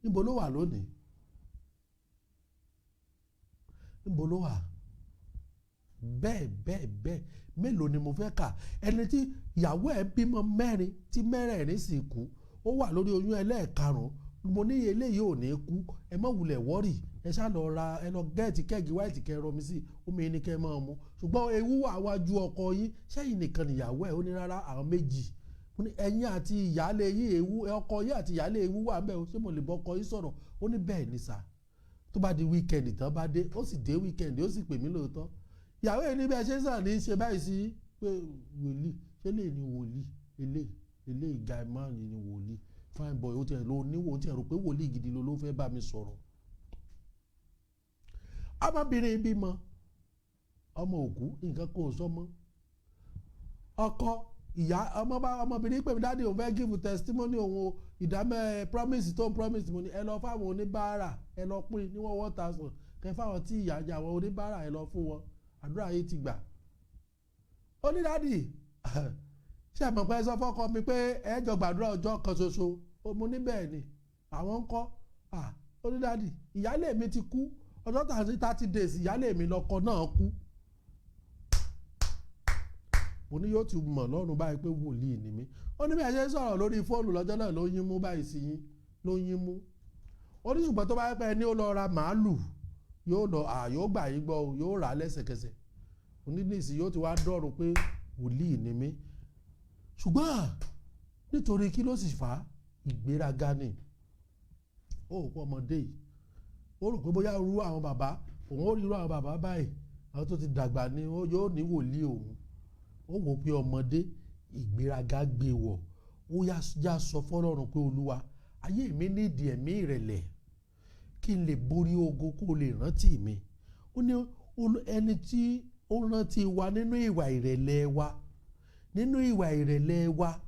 Níbo ló wà lónìí? Níbo ló wà? Bẹ́ẹ̀ bẹ́ẹ̀ bẹ́ẹ̀, mélòó ni mo fẹ́ kà? Ẹni tí ìyàwó ẹ̀ bímọ 4, tí mẹ́rẹ̀ẹ̀rin sì kú, ó wà lórí oyún ẹlẹ́ẹ̀karùn-ún. Mo ní eléyìí ò ní kú, ẹ má wulẹ̀ wọ́rì, ẹ ṣá lọ ra, ẹ lọ gẹ́ẹ̀tì kẹ́ẹ̀gì wáìtì kẹ́ rọmi sí omi ní kẹ́ máa mu. Ṣùgbọ́n ewu wà wájú ọkọ yín, sẹ́yìn nìkan nìyàwó ẹ̀? Ó ní rárá, àwọn méjì. Mo ní ẹ̀yin àti ìyáálé yín, ewu ọkọ yín àti ìyáálé ewu wà ńbẹ̀ o, ṣé mo lè bọ́ ọkọ yín sọ̀rọ̀? Ó ní bẹ́ẹ̀ ni sà. Tó bá di wíkẹ̀ndì tán bá dé, ó sì dé wíkẹ̀ndì, ó sì pè mí lóòótọ́. Ìyàwó yìí ní bí ẹ ṣe ń sàn ní ṣe báyìí sí pé wòlíì, ṣé lè ní wòlíì eléyìí, eléyìí guy man ni wòlíì, fine boy, ó tiẹ̀ ló níwò, ó tiẹ̀ rò pé wòlíì gidi ló fẹ́ bá mi sọ̀rọ̀. Ọmọbìnrin bímọ, ọmọ òkú, nǹkan kò sọmọ ọkọ ìyá ọmọ bá ọmọbìnrin pè mí, "Daddy, òun fẹ́ give testimony òun o, ìdámẹ́ promise tó ń promise." Mo ní ẹ lọ fáwọn oníbàárà, ẹ lọ pín ní wọ́n 1,000 kẹ fáwọn tí ìyá jẹ, àwọn oníbàárà, ẹ lọ fún wọn, àdúrà yìí ti gbà. Ó ní, "Daddy, ṣé ẹ mọ̀ pé ẹ sọ fọ́kọ mi pé ẹ jọ gbàdúrà ọjọ́ kan ṣoṣo?" Mo ní bẹ́ẹ̀ ni, àwọn ń kọ́. Ó ní, "Daddy, ìyálé mi ti kú ọjọ́ tàbí 30 days, ìyálé mi lọ́kọ náà kú." Mo ní yóò ti mọ̀ lọ́rùn báyìí pé wòlíì ni mí. Ó ní bí ẹ ṣe ń sọ̀rọ̀ lórí fóònù lọ́jọ́ náà ló yín mú báyìí sí yín, ló yín mú. Ó ní ṣùgbọ́n tó bá yẹ pé ẹni ó lọ ra màálù, yóò lọ, yóò gbà yín gbọ́, yóò rà á lẹ́sẹ̀kẹsẹ̀. Ó ní nísìnyí yóò ti wá dọ̀rùn pé wòlíì ni mí. Ṣùgbọ́n nítorí kí ló sì fà á? Ìgbéraga ni. Ó rò pé ọmọdé yìí, ó rò pé bóyá irú àwọn bàbá òun, ó rí irú àwọn bàbá báyìí, àwọn tó ti dàgbà ni yóò ní wòlíì òun. Ó wò pé ọmọdé, ìgbéraga gbé wọ̀. Ó yá, sọ fọlọ́run pé, Olúwa, ayé mi nídìí ẹ̀mí ìrẹ̀lẹ̀ kí n lè borí ogun, kó lè rántí mi. Ó ní ẹni tí ó rántí wa nínú ìwà ìrẹ̀lẹ̀ wa, nínú ìwà ìrẹ̀lẹ̀ wa,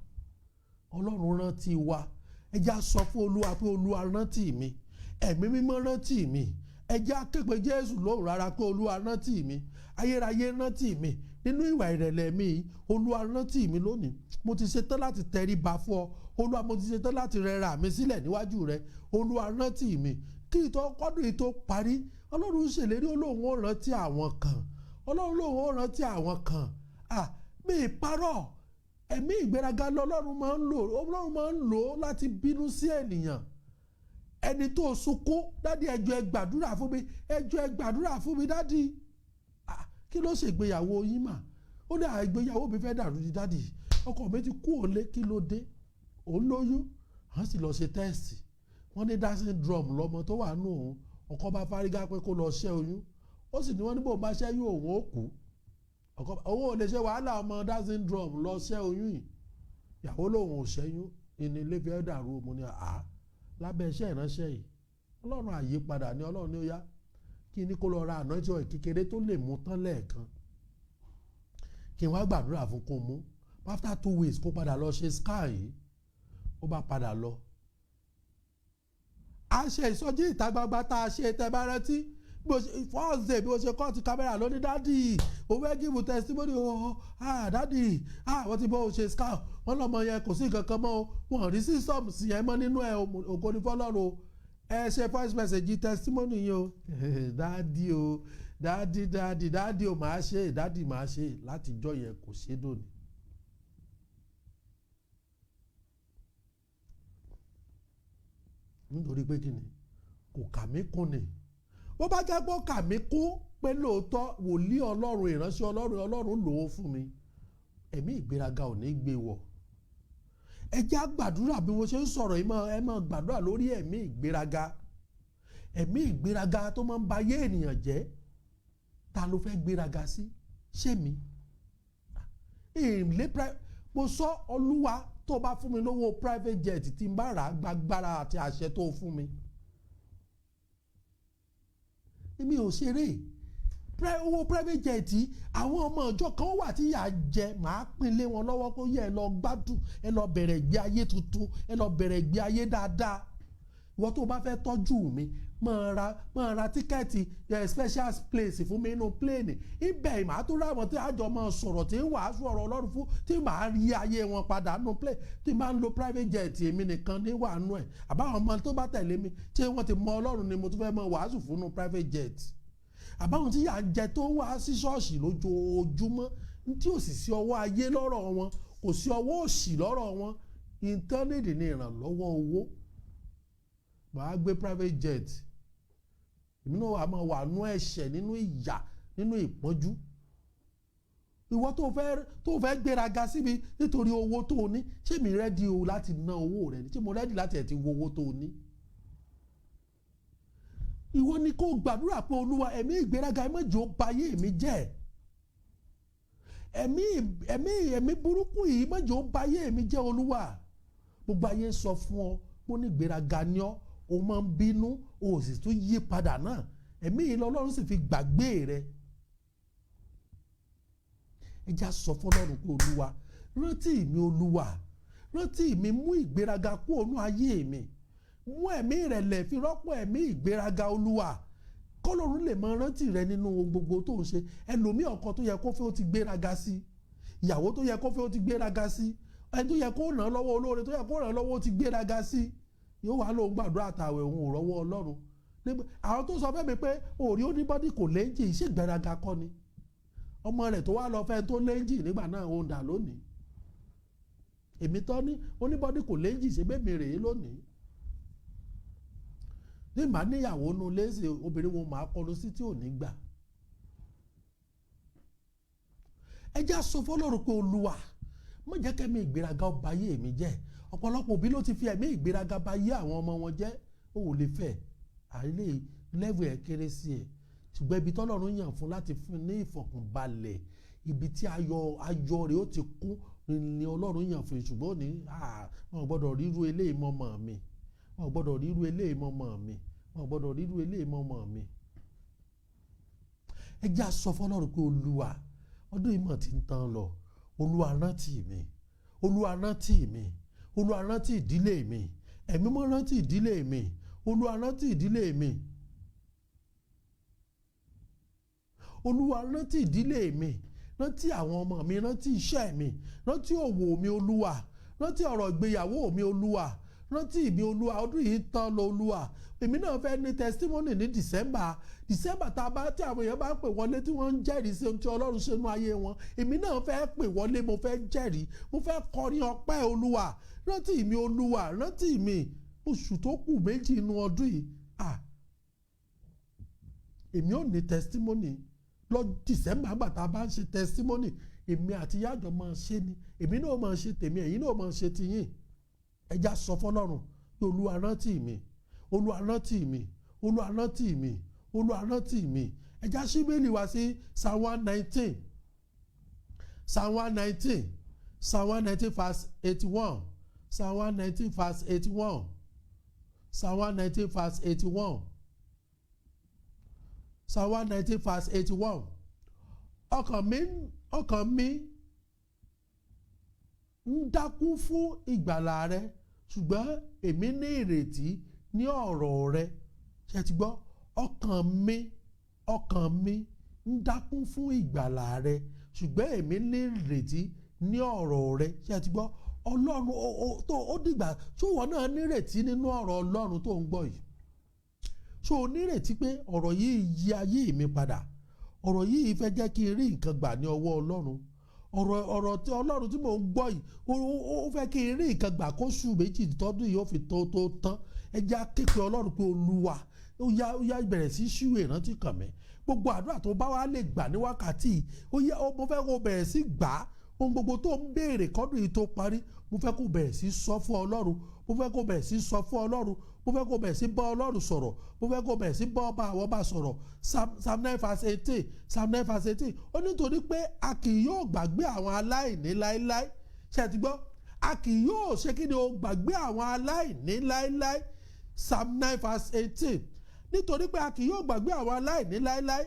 Ọlọ́run rántí wa. Ẹ já sọ fún Olúwa pé, Olúwa, rántí mi, ẹ̀mí mímọ́ rántí mi. Ẹ já képe Jésù lóhùn rárá pé, Olúwa, rántí mi, ayérayé rántí mi nínú ìwà ìrẹ̀lẹ̀ mi. Olúwa, rántí mi lónìí. Mo ti ṣetán láti tẹríba fún ọ, Olúwa. Mo ti ṣetán láti rẹra mi sílẹ̀ níwájú rẹ. Olúwa, rántí mi kí ìtọ́ kọ́dún yìí tó parí. Ọlọ́run ṣèlérí, Olóhùn ó rántí àwọn kan. Ọlọ́run lóhùn ó rántí àwọn kan. Mi ì parọ́. Ẹ̀mí ìgbéraga lọ́lọ́run máa ń lò, Ọlọ́run máa ń lò ó láti bínú sí ènìyàn. Ẹni tó sunkún, "Daddy, ẹ jọ̀ọ́, ẹ gbàdúrà fún mi, ẹ jọ̀ọ́, ẹ gbàdúrà fún mi, daddy." Ah, kí ló ṣègbéyàwó yín mà? Ó ní àìgbéyàwó mi fẹ́ dàrú ní, daddy, ọkọ mi ti kú òlé. Kí ló dé? Òun lóyún, wọ́n sì lọ ṣe test, wọ́n ní Down syndrome lọ́mọ tó wà nù òun. Ọkọ bá fárígá pé kó lọ ṣẹ́ oyún, ó sì ní wọ́n ní bóun bá ṣẹ́yún, òun ó kú. Ọkọ òun ò lè ṣe wàhálà ọmọ Down syndrome lọ ṣẹ́ oyún yìí. Ìyàwó lòun ò ṣẹ́yún, ìní ilé fẹ́ dàrú. Mo ní à lábẹ́ iṣẹ́ ìránṣẹ́ yìí, Ọlọ́run àyípadà ní Ọlọ́run ní ó yá, kí ní kó lọ ra anointing oil kékeré tó lè mú tán lẹ́ẹ̀kan, kí n wá gbàdúrà fún kó mú. After 2 weeks, kó padà lọ ṣe scan yìí. Ó bá padà lọ. A ṣe ìsọjí ìta gbangba tá a ṣe, tẹ bá rántí, bí o ṣe first day, bí o ṣe cut camera lóní, "Daddy, o fẹ́ give testimony o. Ah, daddy, ah, wọ́n ti bọ́ o ṣe scan, wọ́n lọ́mọ yẹn kò sí nǹkan kan mọ́ o, wọ́n rí symptoms yẹn mọ́ nínú ẹ̀ o. Ògo ni fọlọ́run o. Ẹ ṣe voice message testimony yìí o, daddy o, daddy, daddy, daddy o, màá ṣe, daddy, màá ṣe." Látijọ́ yẹn, kò ṣe dòní. Nítorí pé kí ni? Kò kà mí kún ni. Bó bá jẹ́ pé ó kà mí kún pé lóòótọ́ wòlíì Ọlọ́run, ìránṣẹ́ Ọlọ́run, Ọlọ́run lò ó fún mi, ẹ̀mí ìgbéraga ò ní gbé wọ̀. Ẹ jẹ́ á gbàdúrà. Bí mo ṣe ń sọ̀rọ̀ yìí, ẹ máa gbàdúrà lórí ẹ̀mí ìgbéraga, ẹ̀mí ìgbéraga tó máa ń ba ayé ènìyàn jẹ́. Ta ló fẹ́ gbéraga sí? Ṣé mi ìlé? Mo sọ, Olúwa, tó bá fún mi lówó private jet, tí n bá rà á, gbàgbára àti àṣẹ tó fún mi, èmi ò ṣeré owó private jet. Àwọn ọmọ ọjọ́ kan wà tí yà á jẹ, màá pín lé wọn lọ́wọ́ kó yẹ. Ẹ lọ gbádùn, ẹ lọ bẹ̀rẹ̀ ìgbé ayé tuntun, ẹ lọ bẹ̀rẹ̀ ìgbé ayé dáadáa. Ìwọ tó o bá fẹ́ tọ́jú mi, máa ra ticket special place fún mi nínú plane. Ibẹ̀ màá tó ráwọn tí àjọ máa sọ̀rọ̀, tí ń wàásù ọ̀rọ̀ Ọlọ́run fún, tí màá rí ayé wọn padà nínú plane. Tí máa ń lo private jet, èmi nìkan ní wà nù ẹ̀, àbáwọn ọmọ tó bá tẹ̀lé mi tí wọ́n ti mọ Ọlọ́run ni mo tún fẹ́ máa wàásù fún nínú private jet. Àbáwọn tí yà ń jẹ tó wá sí ṣọ́ọ̀ṣì lójoojúmọ́, tí ò sì sí ọwọ́ ayé lọ́rọ̀ wọn, kò sí ọwọ́ òṣì lọ́rọ̀ wọn, íńtánẹ́ẹ̀tì ní ìrànlọ́wọ́ owó, màá gbé private jet, èmi náà wà máa wà nú ẹ̀ṣẹ̀, nínú ìyà, nínú ìpọ́njú. Ìwọ tó fẹ́ gbéraga síbi nítorí owó tó o ní, ṣé mi ready o láti ná owó rẹ ni? Ṣé mo ready láti ẹ̀ ti wo owó tó o ní? Ìwọ ni kó gbàdúrà pé, "Olúwa, ẹ̀mí ìgbéraga, ẹ má jẹ́ ó ba ayé mi jẹ́. Ẹ̀mí burúkú yìí, má jẹ́ ó ba ayé mi jẹ́, Olúwa." Gbogbo ayé sọ fún ọ pé ó ní ìgbéraga ni ọ́, o máa ń bínú, o sì tún yí padà náà. Ẹ̀mí yìí lọ́lọ́run sì fi gbàgbé rẹ. Ẹ já sọ fọlọ́run pé, "Olúwa, rántí mi. Olúwa, rántí mi. Mú ìgbéraga kúrò nínú ayé mi. Mú ẹ̀mí ìrẹ̀lẹ̀ fi rọ́pò ẹ̀mí ìgbéraga, Olúwa." Kọ́lọ́run lè máa rántí rẹ nínú ohun gbogbo tó ń ṣe. Ẹlòmíì, ọkọ tó yẹ kó fẹ́, ó ti gbéraga sí. Ìyàwó tó yẹ kó fẹ́, ó ti gbéraga sí. Ẹni tó yẹ kó ràn án lọ́wọ́, olóore tó yẹ kó ràn án lọ́wọ́, ó ti gbéraga sí. Yóò wá lóun gbàdúrà àtàwẹ̀, òun ò rọ́wọ́ Ọlọ́run. Àwọn tó sọ fẹ́ mi pé òrí oníbọ́dì kò léńjì, ṣé ìgbéraga kọ́ ni? Ọmọ rẹ̀ tó wá lọ fẹ́ tó léńjì nígbà náà, òun dà lónìí? Èmi tọ́ ní oníbọ́dì kò léńjì, ṣe bẹ́ẹ̀ mi rèé lónìí. Ní màá níyàwó nu léṣe, obìnrin wo màá kọlu sí tí ò ní gbà? Ẹ jẹ́ sọ fọlọ́run pé, "Olúwa, má jẹ́ kẹ́mi ìgbéraga ó ba ayé mi jẹ́." Ọ̀pọ̀lọpọ̀ òbí ló ti fi ẹ̀mí ìgbéraga ba ayé àwọn ọmọ wọn jẹ́. Ó ò lè fẹ́ àìlè level ẹ̀ kéré sí ẹ̀, ṣùgbọ́n ibi tọ́lọ́run yàn fún láti fún ní ìfọ̀kànbalẹ̀, ibi tí ayọ̀ rẹ̀ ó ti kún ni Ọlọ́run yàn fún. Ṣùgbọ́n ní wọn ò gbọ́dọ̀ ríru eléyìí mọ́mọ́ mi, wọn ò gbọ́dọ̀ ríru eléyìí mọ́mọ́ mi, wọn ò gbọ́dọ̀ ríru eléyìí mọ́mọ́ mi. Ẹ jẹ́ á sọ fọlọ́run pé, "Olúwa, ọdún yìí mọ̀ ti ń tán lọ. Olúwa, rántí mi. Olúwa, rántí mi. Olúwa, rántí ìdílé mi. Ẹ̀mí mọ́, rántí ìdílé mi. Olúwa, rántí ìdílé mi. Olúwa, rántí ìdílé mi. Rántí àwọn ọmọ mi, rántí iṣẹ́ mi, rántí òwò mi, Olúwa. Rántí ọ̀rọ̀ ìgbéyàwó mi, Olúwa." Rántí mi, Olúwa. Ọdún yìí tán lọ, Olúwa. Èmi náà fẹ́ ní testimony ní December. December tá a bá tí àwọn èèyàn bá pè wọlé, tí wọ́n ń jẹ́rìí sí ohun tí Ọlọ́run ṣe nú ayé wọn, èmi náà fẹ́ pè wọlé. Mo fẹ́ jẹ́rìí, mo fẹ́ kọrin ọpẹ́. Olúwa, rántí mi. Olúwa, rántí mi. Oṣù tó kù 2 inú ọdún yìí, ah, èmi ò ní testimony lọ December. Gbà tá a bá ń ṣe testimony, èmi àti yájọ máa ṣe ni. Èmi náà máa ṣe tèmi, ẹ̀yin náà máa ṣe tiyín. Ẹ já sọ fọ́lọ́run pé, "Olúwa, rántí mi. Olúwa, rántí mi. Olúwa, rántí mi. Olúwa, rántí mi." Ẹ já ṣí Bíbélì wá sí Psalm 119, Psalm 119, Psalm 119 verse 81, Psalm 119 verse 81, Psalm 119 verse 81, Psalm 119 verse 81. Ọkàn mi ń dákú fún ìgbàlà rẹ, ṣùgbọ́n èmi ní ìrètí ní ọ̀rọ̀ rẹ. Ṣe ti gbọ́? Ọkàn mi ń dákú fún ìgbàlà rẹ, ṣùgbọ́n èmi ní ìrètí ní ọ̀rọ̀ rẹ. Ṣe ti gbọ́? Ọlọ́run tó ó dìgbà tó wọ́n náà nírètí nínú ọ̀rọ̀ Ọlọ́run tó ń gbọ́ yìí. Ṣó o nírètí pé ọ̀rọ̀ yìí yí ayé mi padà? Ọ̀rọ̀ yìí fẹ́ jẹ́ kí n rí nǹkan gbà ní ọwọ́ Ọlọ́run. Ọ̀rọ̀ tí Ọlọ́run tí mò ń gbọ́ yìí, ó fẹ́ kí n rí nǹkan gbà kóṣù 2 tọ́dún yìí ó fi tó tán. Ẹ jẹ́ á ké pe Ọlọ́run pé, "Olúwa, ó yá, ó yá, bẹ̀rẹ̀ sí ṣíwèé ìrántí kàn mí." Gbogbo àdúrà tó bá wá lè gbà ní wákàtí yìí, ó yá, mo fẹ́ kó bẹ̀rẹ̀ sí gbà á. Ohun gbogbo tó ń béèrè kọ́dún yìí tó parí, mo fẹ́ kó bẹ̀rẹ̀ sí sọ fún Ọlọ́run. Mo fẹ́ kó bẹ̀rẹ̀ sí sọ fún Ọlọ́run. Mo fẹ́ kó bẹ̀rẹ̀ sí bá Ọlọ́run sọ̀rọ̀. Mo fẹ́ kó bẹ̀rẹ̀ sí bá ọba àwọn ọba sọ̀rọ̀. Psalm 9 verse 18, Psalm 9 verse 18. Ó nítorí pé a kì yóò gbàgbé àwọn aláìní láéláé. Ṣe ti gbọ́? A kì yóò ṣe kí ni o? Gbàgbé àwọn aláìní láéláé. Psalm 9 verse 18. Nítorí pé a kì yóò gbàgbé àwọn aláìní láéláé,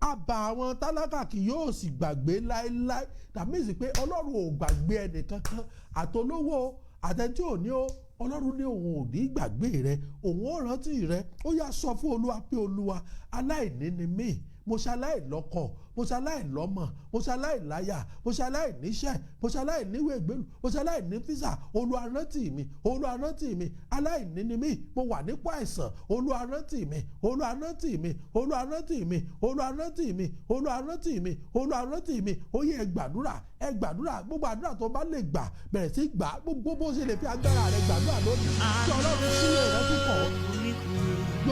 àbà àwọn tálákà kì yóò sì gbàgbé láéláé. Tàbí sì pé Ọlọ́run ò gbàgbé ẹnìkankan, àtolówó àtẹni tí ò ní o. Ọlọ́run ní òun ò ní gbàgbé rẹ, òun ò rántí rẹ. Ó yá, sọ fún Olúwa pé, "Olúwa, aláìní ni mí. Mo ṣaláìlọ́kọ, mo ṣaláìlọ́mọ, mo ṣaláìláyà, mo ṣaláìníṣẹ́, mo ṣaláìníwèé ìgbélú, mo ṣaláìní visa. Olúwa, rántí mi. Olúwa, rántí mi. Aláìní ni mí, mo wà nípò àìsàn. Olúwa, rántí mi. Olúwa, rántí mi. Olúwa, rántí mi. Olúwa, rántí mi. Olúwa, rántí mi. Olúwa, rántí mi." Ó yẹ, ẹ gbàdúrà, ẹ gbàdúrà. Gbogbo àdúrà tó bá lè gbà, bẹ̀rẹ̀ sí gbà. Gbogbo bó ṣe lè fi agbára rẹ gbàdúrà lónìí tí Ọlọ́run sílẹ̀ ìrántí kàn ọ́ ní.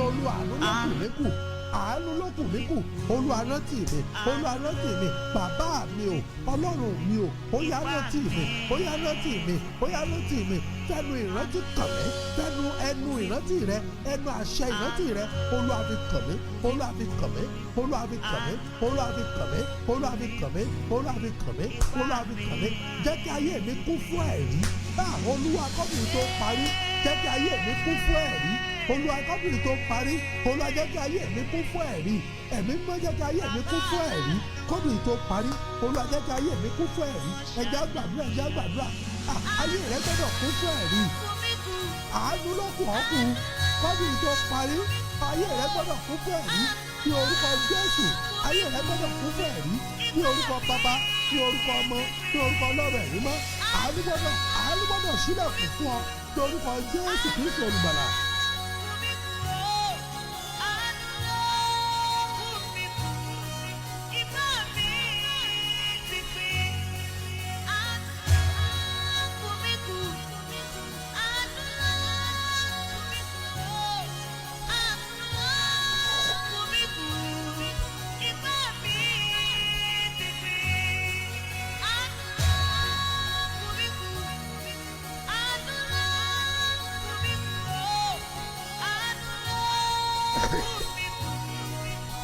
Olúwa, àánú ló kù mí kù, àánú ló kù mí kù. Olúwa, rántí mi. Olúwa, rántí mi. Bàbá mi o, Ọlọ́run mi o, ó yá, rántí mi. Ó yá, rántí mi. Ó yá, rántí mi. Fẹ́nu ìrántí kàn mí. Fẹ́nu ẹnu ìrántí rẹ, ẹnu àṣẹ ìrántí rẹ, Olúwa, fi kàn mí. Olúwa, fi kàn mí. Olúwa, fi kàn mí. Olúwa, fi kàn mí. Olúwa, fi kàn mí. Olúwa, fi kàn mí. Olúwa, fi kàn mí. Jẹ́ kí ayé mi kún fún ẹ̀rí. Bá Olúwa, kọ́bìnrin tó parí, jẹ́ kí ayé mi kún fún ẹ̀rí. Olúwa, kọ́bìnrin tó parí, Olúwa, jẹ́ kí ayé mi kún fún ẹ̀rí. Ẹ̀mí Mímọ́, jẹ́ kí ayé mi kún fún ẹ̀rí kọ́bìnrin tó parí. Olúwa, jẹ́ kí ayé mi kún fún ẹ̀rí. Ẹ jẹ́ á gbàdúrà, ẹ jẹ́ á gbàdúrà. Ah, ayé rẹ gbọ́dọ̀ kún fún ẹ̀rí. Àánú ló kù ọ́ kù kọ́bìnrin tó parí. Ayé rẹ gbọ́dọ̀ kún fún ẹ̀rí ní orúkọ Jésù. Ayé rẹ gbọ́dọ̀ kún fún ẹ̀rí ní orúkọ Bàbá, ní orúkọ Ọmọ, ní orúkọ Ọlọ́run ẹ̀rí mọ́. Àánú gbọ́dọ̀ sílẹ̀kùn fún ọ ní orúkọ Jésù Kristu Olùgbàlà.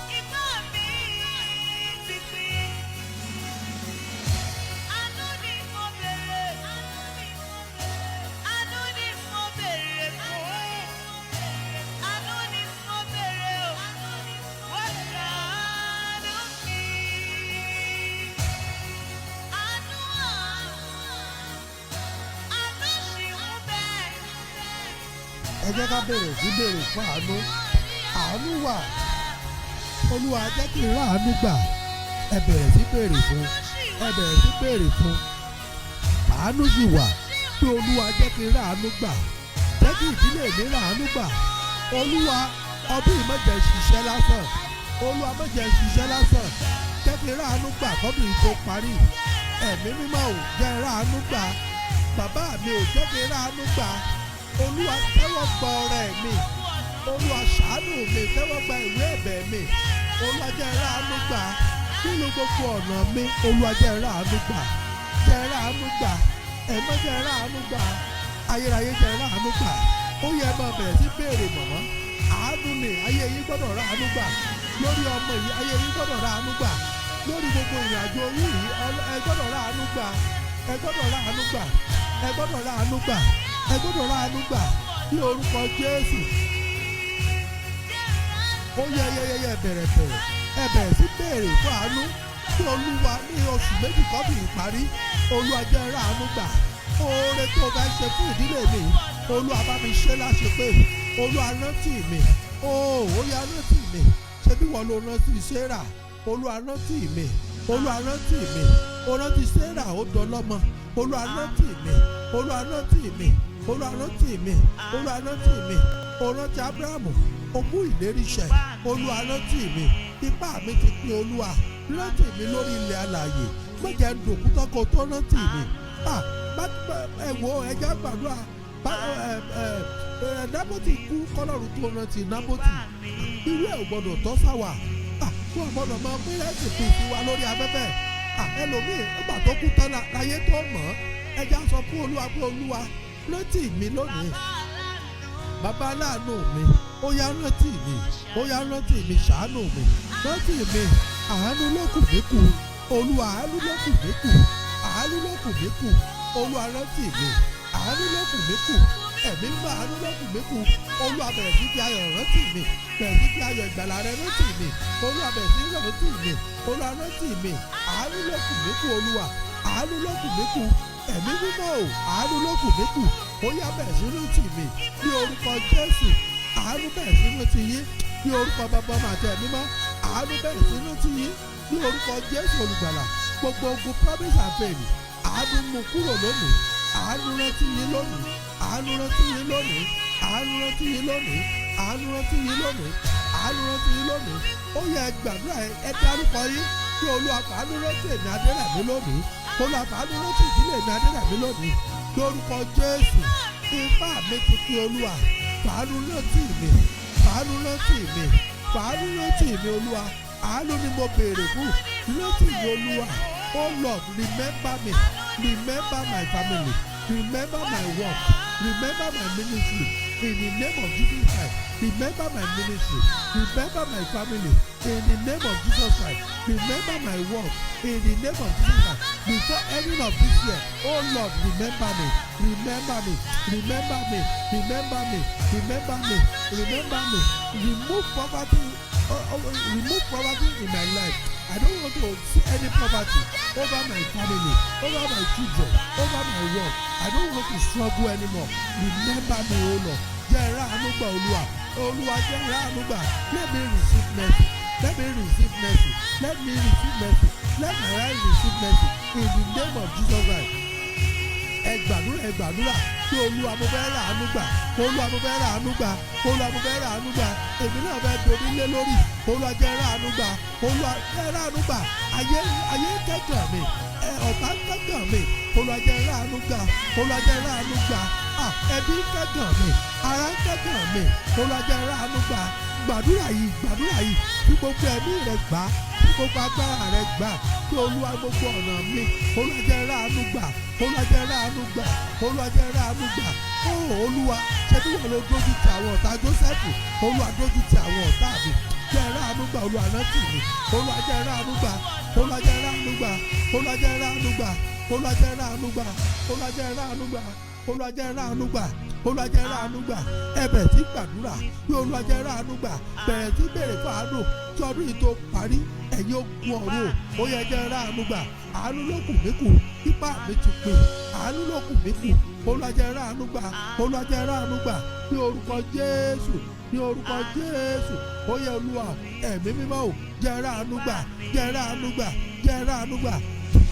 Ipá mi ti pín. Àánú ni mo bèrè. Àánú ni mo bèrè fún. Àánú ni mo bèrè o. Wá ṣàánú mi. Àánú wà. Àánú ṣì ń bẹ. Ẹ jẹ́ ká bẹ̀rẹ̀ sí béèrè fún àánú. Àánú wà. Olúwa, jẹ́ kí n rí àánú gbà. Ẹ bẹ̀rẹ̀ sí béèrè fún, ẹ bẹ̀rẹ̀ sí béèrè fún. Àánú sì wà. Pé Olúwa, jẹ́ kí n ráàánú gbà, jẹ́ kí ìdílé mi ráàánú gbà. Olúwa, ọdún yìí, má jẹ́ ṣiṣẹ́ lásán. Olúwa, má jẹ́ ṣiṣẹ́ lásán, jẹ́ kí n ráàánú gbà kọ́dún yìí tó parí. Ẹ̀mí Mímọ́ ò, jẹ́ ráàánú gbà. Bàbá mi ò, jẹ́ kí n ráàánú gbà. Olúwa, tẹ́wọ́ gba ọrẹ mi. Olúwa, ṣàánú mi, tẹ́wọ́ gba ìwé ẹ̀bẹ̀ mi. Olúwa, jẹ́ ráàánú gbà nínú gbogbo ọ̀nà mi. Olúwa, jẹ́ ráàánú gbà, jẹ́ ráàánú gbà. Ẹ̀mọ́, jẹ́ ráàánú gbà. Ayérayé, jẹ́ ráàánú gbà. Ó yẹ máa bẹ̀rẹ̀ sí béèrè mọ̀mọ́. Àánú ni. Ayé yín gbọ́dọ̀ ráàánú gbà lórí ọmọ yìí. Ayé yín gbọ́dọ̀ ráàánú gbà lórí gbogbo ìrìn àjò yìí. Ẹ gbọ́dọ̀ ráàánú gbà, ẹ gbọ́dọ̀ ráàánú gbà, ẹ gbọ́dọ̀ ráàánú gbà, ẹ gbọ́dọ̀ ráàánú gbà ní orúkọ Jésù. Ó yẹ yẹ yẹ yẹ, bẹ̀rẹ̀ bẹ̀rẹ̀, ẹ bẹ̀rẹ̀ sí béèrè fún àánú tí Olúwa ní oṣù 2 kọ́dún ìparí. Olúwa, jẹ́ ráàánú gbà. Oore tó bá ṣe fún ìdílé mi, Olúwa, bá mi ṣe láṣepé. Olúwa, rántí mi. Ó yá, rántí mi. Ṣé bí wọ́n ló rántí Sarah? Olúwa, rántí mi. Olúwa, rántí mi. Ó rántí Sarah, ó dọlọ́mọ. Olúwa, rántí mi. Olúwa, rántí mi. Olúwa, rántí mi. Olúwa, rántí mi. Ó rántí Abrahamu, ó mú ìlérí ṣẹ. Olúwa, rántí mi. Ipá mi ti pín. Olúwa, rántí mi lórí ilẹ̀ alààyè. Má jẹ́ n dòkútọ́ kó tó rántí mi. Ah, ẹ wo, ẹ jẹ́ gbàdúrà. Ẹ ẹ ẹ Nábótì kú kọ́lọ́run tó rántí Nábótì. Irú ẹ̀ ò gbọ́dọ̀ tọ́ sáwà. Ah, wọ́n gbọ́dọ̀ máa pín recipe fún wa lórí afẹ́fẹ́. Ah, ẹlòmíì, nígbà tó kú tán láyé tó mọ̀ ọ́. Ẹ jẹ́ á sọ fún Olúwa pé, Olúwa, rántí mi lónìí. Bàbá aláàánú mi, ó yá, rántí mi. Ó yá, rántí mi, ṣàánú mi, rántí mi. Àánú ló kù mí kù. Olúwa, àánú ló kù mí kù, àánú ló kù mí kù. Olúwa, rántí mi. Àánú ló kù mí kù. Ẹ̀mí Mímọ́, àánú ló kù mí kù. Olúwa, bẹ̀rẹ̀ sí fi ayọ̀ rántí mi, bẹ̀rẹ̀ sí fi ayọ̀ ìgbàlà rẹ rántí mi. Olúwa, bẹ̀rẹ̀ sí rántí mi. Olúwa, rántí mi. Àánú ló kù mí kù. Olúwa, àánú ló kù mí kù. Ẹ̀mí Mímọ́ o, àánú ló kù mí kù. Ó yá, bẹ̀rẹ̀ sí rántí mi ní orúkọ Jésù. Àánú bẹ̀rẹ̀ sí rántí yín ní orúkọ Bàbá, Ọmọ àti Ẹ̀mí Mọ́. Àánú bẹ̀rẹ̀ sí rántí yín ní orúkọ Jésù Olùgbàlà. Gbogbo ogun promise and fail, àánú mú kúrò lónìí. Àánú rántí yín lónìí. Àánú rántí yín lónìí. Àánú rántí yín lónìí. Àánú rántí yín lónìí. Àánú rántí yín lónìí. Ó yẹ, gbàdúrà. Ẹ dárúkọ yín kí Olúwa fàánú rántí èmi Adérẹ̀mí lónìí. Olúwa, fàánú rántí ìdílé mi Adérẹ̀mí lónìí lórúkọ Jésù. Ipá mi ti pín. Olúwa, fàánú rántí mi, fàánú rántí mi, fàánú rántí mi. Olúwa, àánú ni mo béèrè fún. Rántí mi, Olúwa. Oh Lord, remember me, remember my family, remember my work, remember my ministry in the name of Jesus Christ. Remember my ministry, remember my family in the name of Jesus Christ. Remember my work in the name of Jesus Christ. Before ending of this year, oh Lord, remember me, remember me, remember me, remember me, remember me, remember me. Remove poverty, remove poverty in my life. I don't want to see any poverty over my family, over my children, over my work. I don't want to struggle anymore. Remember me, o Lord. Jẹ́ ráàánú gbà, Olúwa. Olúwa, jẹ́ ráàánú gbà. Let me receive mercy. Let me receive mercy. Let me receive mercy. Let my life receive mercy in the name of Jesus Christ. Ẹ gbàdúrà, ẹ gbàdúrà pé, Olúwa, mo fẹ́ ràánú gbà. Olúwa, mo fẹ́ ràánú gbà. Olúwa, mo fẹ́ ràánú gbà. Èmi náà fẹ́ dorí lé lórí. Olúwa, jẹ́ ràánú gbà. Olúwa, jẹ́ ràánú gbà. Ayé, ayé kẹ́gàn mi, ẹ ọ̀tá kẹ́gàn mi. Olúwa, jẹ́ ràánú gbà. Olúwa, jẹ́ ràánú gbà. Ah, ẹbí kẹ́gàn mi, ará kẹ́gàn mi. Olúwa, jẹ́ ràánú gbà. Gbàdúrà yìí, gbàdúrà yìí. Fi gbogbo ẹ̀mí rẹ gbà, fi gbogbo agbára rẹ gbà kí Olúwa, gbogbo ọ̀nà mi, Olúwa, jẹ́ ráàánú gbà. Olúwa, jẹ́ ráàánú gbà. Olúwa, jẹ́ ráàánú gbà. Ó Olúwa, ṣé bí wọ́n ló dójú ti àwọn ọ̀tá Jósẹ́fù? Olúwa, dójú ti àwọn ọ̀tá mi. Jẹ́ ráàánú gbà. Olúwa, rántí mi. Olúwa, jẹ́ ráàánú gbà. Olúwa, jẹ́ ráàánú gbà. Olúwa, jẹ́ ráàánú gbà. Olúwa, jẹ́ ráàánú gbà. Olúwa, jẹ́ ráàánú gbà. Olúwa, jẹ́ ráàánú gbà. Olúwa, jẹ́ ráàánú gbà. Ẹ bẹ̀rẹ̀ sí gbàdúrà pé, Olúwa, jẹ́ ráàánú gbà. Bẹ̀rẹ̀ sí béèrè fún àánú kí ọdún yìí tó parí. Ẹ̀yin ogun ọ̀run o, ó yẹ, jẹ́ ráàánú gbà. Àánú ló kù mí kù. Ipá mi ti pin. Àánú ló kù mí kù. Olúwa, jẹ́ ráàánú gbà. Olúwa, jẹ́ ráàánú gbà ní orúkọ Jésù, ní orúkọ Jésù. Ó yẹ, Olúwa, Ẹ̀mí Mímọ́ o, jẹ́ ráàánú gbà, jẹ́ ráàánú gbà, jẹ́ ráàánú gbà.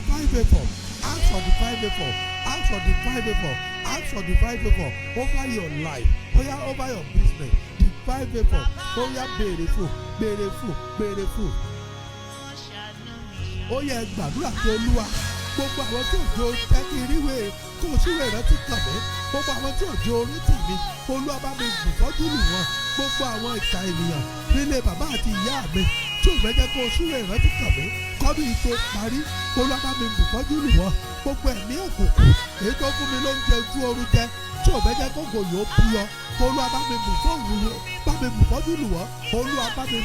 Five favour, ask. for divine favour. Ask for divine favour. Ask for divine favour over your life, oya, over your business. Divine favour, oya, béèrè fún, béèrè fún, béèrè fún. Ṣàánú mi. Ó yẹ gbàdúrà pé, Olúwa, gbogbo àwọn tí òjò jẹ́ kí n ríwé kó o síwèé ìrántí kàn mí, gbogbo àwọn tí òjò orí tì mí, Olúwa, bá mi bùfọ́jú lù wọ́n. Gbogbo àwọn ìkà ènìyàn nílé bàbá àti ìyá mi tí ò fẹ́ jẹ́ kó o síwèé ìrántí kàn mí kọ́dún yìí tó parí, Olúwa, bá mi bùfọ́jú lù wọ́n. Gbogbo ẹ̀mí òkùnkùn èyí tó fún mi lóúnjẹ ojú oorun jẹ tí ò fẹ́ jẹ́ kó gòyò ó búyọ, Olúwa, bá mi bùfọ́jú lù, bá mi bùfọ́jú lù wọ́n. Olúwa, bá mi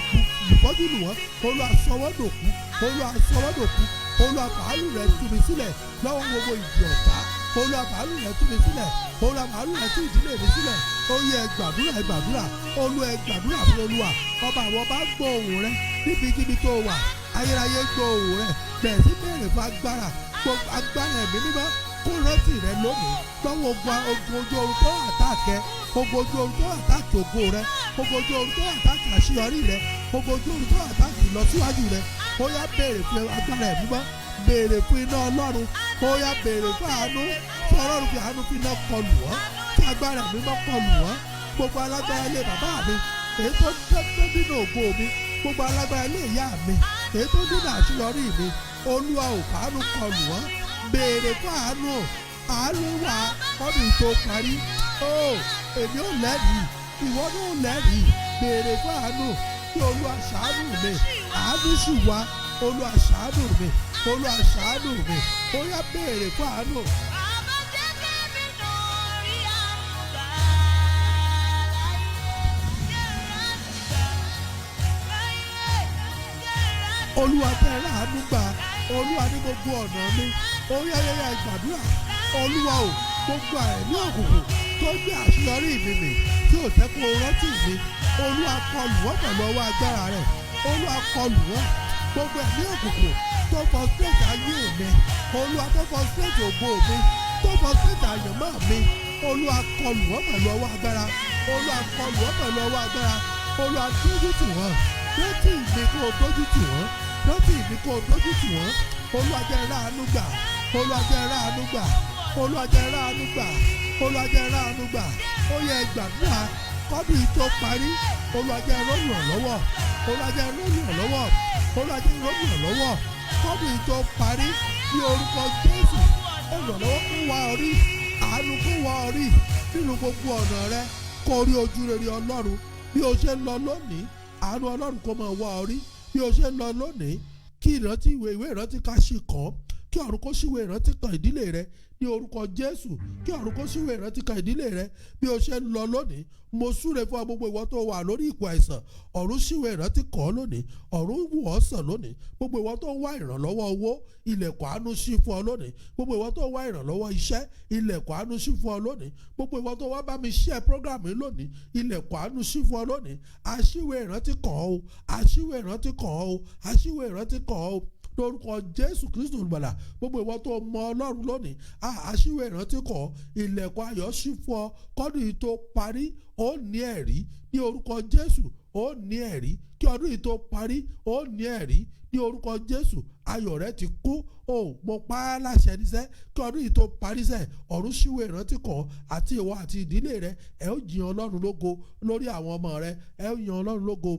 bùfọ́jú lù wọ́n. Olúwa, sọ wọ́n dòkú. Olúwa, sọ wọ́n dòkú. Olúwa, fàánú rẹ̀ tú mi sílẹ̀ lọ́wọ́ gbogbo ìjì ọ̀tá. Olúwa, fàánú rẹ̀ tú mi sílẹ̀. Olúwa, fàánú rẹ̀ tú ìdílé mi sílẹ̀. Ó yẹ gbàdúrà, ẹ gbàdúrà. Olúwa, ẹ gbàdúrà fún Olúwa. Ọba àwọn ọba gbọ́ ohùn rẹ níbikíbi tó wà. Ayérayé gbọ́ ohùn rẹ. Bẹ̀rẹ̀ sí béèrè fún agbára, gbogbo agbára Ẹ̀mí Mímọ́ kó rántí rẹ lónìí lọ́wọ́ ogun ojú oorun tó attack ẹ, ogun ojú oorun tó attack ògo rẹ, ogun ojú oorun tó attack àṣeyọrí rẹ, ogun ojú oorun tó attack ìlọsíwájú rẹ. Ó yá, béèrè fún agbára Ẹ̀mí Mímọ́, béèrè fún iná Ọlọ́run. Ó yá, béèrè fún àánú, fún Ọlọ́run fi àánú fi iná kọlù wọ́n, kí agbára Ẹ̀mí Mímọ́ kọlù wọ́n. Gbogbo alágbára ilé bàbá mi èyí tó dínà ògo mi, gbogbo alágbára ilé ìyá mi èyí tó dínà àṣeyọrí mi, Olúwa ò, fàánú kọlù wọ́n. Béèrè fún àánú. Àánú wà ọdún tó parí. Ó èmi ò lẹ́rìí, ìwọ náà ò lẹ́rìí. Béèrè fún àánú kí Olúwa ṣàánú mi. Àánú sì wá. Olúwa, ṣàánú mi. Olúwa, ṣàánú mi. Ó yá, béèrè fún àánú. Bàbá, jẹ́ kẹ́mi náà rí àánú gbà láyé. Jẹ́ ránu gbà láyé. Jẹ́ ránu Olúwa, tẹ́ ráàánú gbà, Olúwa, ní gbogbo ọ̀nà mi. Ó yá yá yá, ìgbàdúrà. Olúwa o, gbogbo ẹ̀mí òkùnkùn tó gbé àṣeyọrí mi mì tí ò jẹ́ kó o rántí mi, Olúwa, kọlù wọ́n pẹ̀lú ọwọ́ agbára rẹ̀. Olúwa, kọlù wọ́n. Gbogbo ẹ̀mí òkùnkùn tó frustrate ayé mi, Olúwa, tó frustrate ògo mi, tó frustrate àyànmọ́ mi, Olúwa, kọlù wọ́n pẹ̀lú ọwọ́ agbára. Olúwa, kọlù wọ́n pẹ̀lú ọwọ́ agbára. Olúwa, dójú tì wọ́n. Rántí mi kó o dójú tì wọ́n. Rántí mi kó o dójú tì wọ́n. Olúwa, jẹ́ ráàánú gbà. Olúwa, jẹ́ ráàánú gbà. Olúwa, jẹ́ ráàánú gbà. Olúwa, jẹ́ ráàánú gbà. Ó yẹ gbàdúrà kọ́dún yìí tó parí. Olúwa, jẹ́ rólùrànlọ́wọ́. Olúwa, jẹ́ rólùrànlọ́wọ́. Olúwa, jẹ́ rólùrànlọ́wọ́ kọ́dún yìí tó parí ní orúkọ Jésù. Olùrànlọ́wọ́ kó wá orí, àánú kó wá orí nínú gbogbo ọ̀nà rẹ, kó rí ojú rere Ọlọ́run. Bí o ṣe ń lọ lónìí, àánú Ọlọ́run kó máa wá orí. Bí o ṣe ń lọ lónìí, kí ìrántí ìwé ìrántí ká ṣì kàn, kí ọ̀run kó ṣíwèé ìrántí kan ìdílé rẹ ní orúkọ Jésù. Kí ọ̀run kó ṣíwèé ìrántí kan ìdílé rẹ. Bí o ṣe ń lọ lónìí, mo súre fún ọ. Gbogbo ìwọ tó wà lórí ipò àìsàn, ọ̀run ṣíwèé ìrántí kàn ọ́ lónìí. Ọ̀run wò ọ́ sàn lónìí. Gbogbo ìwọ tó ń wá ìrànlọ́wọ́ owó, ilẹ̀kùn àánú ṣí fún ọ lónìí. Gbogbo ìwọ tó ń wá ìrànlọ́wọ́ iṣẹ́, ilẹ̀kùn àánú ṣí fún ọ lónìí. Gbogbo ìwọ tó wá bá mi share program yìí lónìí, ilẹ̀kùn àánú ṣí fún ọ lónìí. Aṣíwèé ìrántí kàn ọ́ o. Aṣíwèé ìrántí kàn ọ́ o. Aṣíwèé ìrántí kàn ọ́ o lórúkọ Jésù Kristu Olùgbàlà. Gbogbo ìwọ tó mọ Ọlọ́run lónìí, àṣìwé ìrántí kọ, ilẹ̀kùn ayọ̀ ṣí fún ọ. Kọ́dún yìí tó parí, ó ní ẹ̀rí ní orúkọ Jésù. Ó ní ẹ̀rí. Kí ọdún yìí tó parí, ó ní ẹ̀rí ní orúkọ Jésù. Ayọ̀ rẹ ti kún o. Mo pa á láṣẹ níṣẹ́, kí ọdún yìí tó parí sẹ́, ọ̀run ṣíwé ìrántí kàn àti ìwọ àti ìdílé rẹ. Ẹ ó yin Ọlọ́run lógo lórí àwọn ọmọ rẹ. Ẹ ó yin Ọlọ́run lógo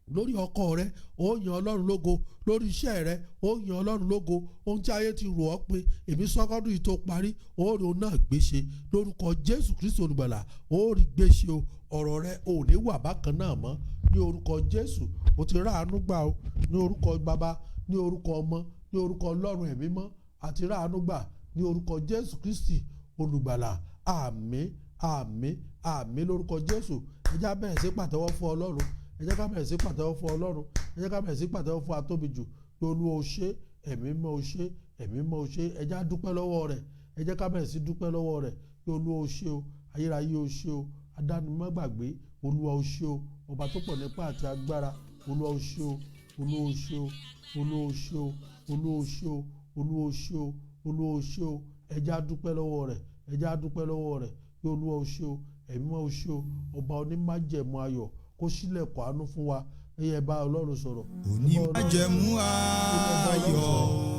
lórí ọkọ rẹ. Ó yan Ọlọ́run lógo lórí iṣẹ́ rẹ. Ó yan Ọlọ́run lógo. Ohun tí ayé ti rò ọ́ pé èmi sọ́kọ́dún yìí tó parí, ó rí òun náà gbéṣe lórúkọ Jésù Kristu Olùgbàlà. Ó rí gbéṣe o. Ọ̀rọ̀ rẹ ò ní wà bákan náà mọ́ ní orúkọ Jésù. O ti ráàánú gbà o ní orúkọ Bàbá, ní orúkọ Ọmọ, ní orúkọ Ọlọ́run Ẹ̀mí mọ́. Àti ráàánú gbà ní orúkọ Jésù Kristi Olùgbàlà. Àmín, àmín, àmín lórúkọ Jésù. Ẹ já bẹ̀rẹ̀ sí pàtẹ́wọ́ fún Ọlọ́run. Ẹ jẹ́ ká bẹ̀rẹ̀ sí pàtẹ́wọ́ fún Ọlọ́run. Ẹ jẹ́ ká bẹ̀rẹ̀ sí pàtẹ́wọ́ fún Atóbijù pé Olúwa o ṣé, Ẹ̀mí mọ́ o ṣé, Ẹ̀mí mọ́ o ṣé. Ẹ jẹ́ á dúpẹ́ lọ́wọ́ rẹ̀. Ẹ jẹ́ ká bẹ̀rẹ̀ sí dúpẹ́ lọ́wọ́ rẹ̀ pé Olúwa o ṣé o, ayérayé o ṣé o, adánimọ̀gbàgbé, Olúwa o ṣé o, ọba tó pọ̀ nípa àti agbára, Olúwa o ṣé o. Olúwa o ṣé o. Olúwa o ṣé o. Olúwa o ṣé o. Olúwa o ṣé o. Olúwa o ṣé o. Ẹ jẹ́ á dúpẹ́ lọ́wọ́ rẹ̀. Ẹ jẹ́ á dúpẹ́ lọ́wọ́ rẹ̀ pé Olúwa o ṣé o, Ẹ̀mí mọ́ o ṣé o, ọba onímájẹ̀mú ayọ̀ kó sílẹ̀kùn àánú fún wa. Ẹ yẹ bá Ọlọ́run sọ̀rọ̀. Onímájẹ̀mú ayọ̀.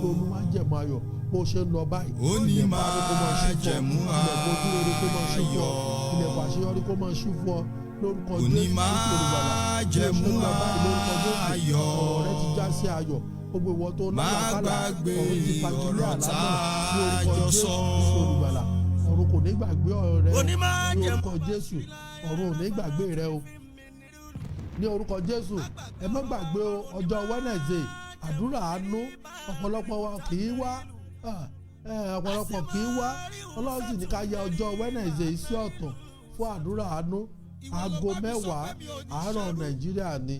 Olùmájẹ̀mú ayọ̀. Bó ṣe ń lọ báyìí, Ó ní ilẹ̀kùn àánú kó máa ṣí fún ọ, májẹ̀mú ilẹ̀kùn ojú rere kó máa ṣí fún ọ, ayọ̀. ilẹ̀kùn àṣeyọrí kó máa ṣí fún ọ lórúkọ Ó Jésù ní Kristi olùgbàlà. Bí o ṣe májẹ̀mú ń lọ báyìí lórúkọ Jésù, ayọ̀. ọ̀rọ̀ rẹ ti já sí ayọ̀. Gbogbo ìwọ tó Má lálàkálà, gbàgbé ọ̀run ti fagilé ọ̀rọ̀ àlá tá náà ní a orúkọ jọ Jésù sọ. Kristi olùgbàlà. Ọ̀run kò ní gbàgbé ọ̀rọ̀ rẹ Ó ní ní májẹ̀mú orúkọ Jésù. Ọ̀run ò ní gbàgbé rẹ o ní orúkọ Jésù. Ẹ má gbàgbé o, ọjọ́ Wednesday, àdúrà àánú. Ọ̀pọ̀lọpọ̀ wa kì í wá, ọ̀pọ̀lọpọ̀ kì í wá. Ọlọ́run sì ní ká ya ọjọ́ Wednesday sí ọ̀tọ̀ fún àdúrà àánú. Aago 10 àárọ̀ Nàìjíríà ni,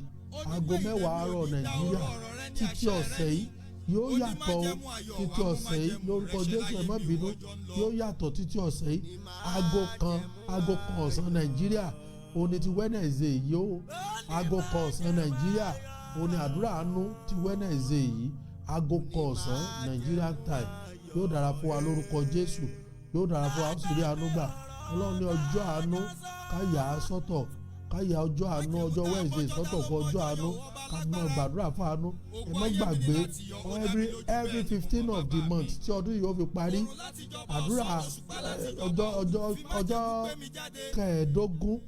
aago 10 àárọ̀ Nàìjíríà títí ọ̀sẹ̀ yìí. Yóò yàtọ̀ o títí ọ̀sẹ̀ yìí lórúkọ Jésù. Ẹ má bínú, yóò yàtọ̀ títí ọ̀sẹ̀ yìí. Aago 1, aago 1 ọ̀sán Nàìjíríà òun ni ti Wednesday yìí o. Aago 1 ọ̀sán Nàìjíríà òun ni àdúrà àánú ti Wednesday yìí, aago 1 ọ̀sán Nigerian time. Yóò dára fún wa lórúkọ Jésù. Yóò dára fún wa, ó sì rí àánú gbà. Ọlọ́run ní ọjọ́ àánú ká yà á sọ́tọ̀, ká yà ọjọ́ àánú, ọjọ́ Wednesday sọ́tọ̀ fún ọjọ́ àánú, ká máa gbàdúrà fún àánú. Ẹ má gbàgbé, every 15 of the month tí ọdún yìí ó fi parí, àdúrà ọjọ́ 15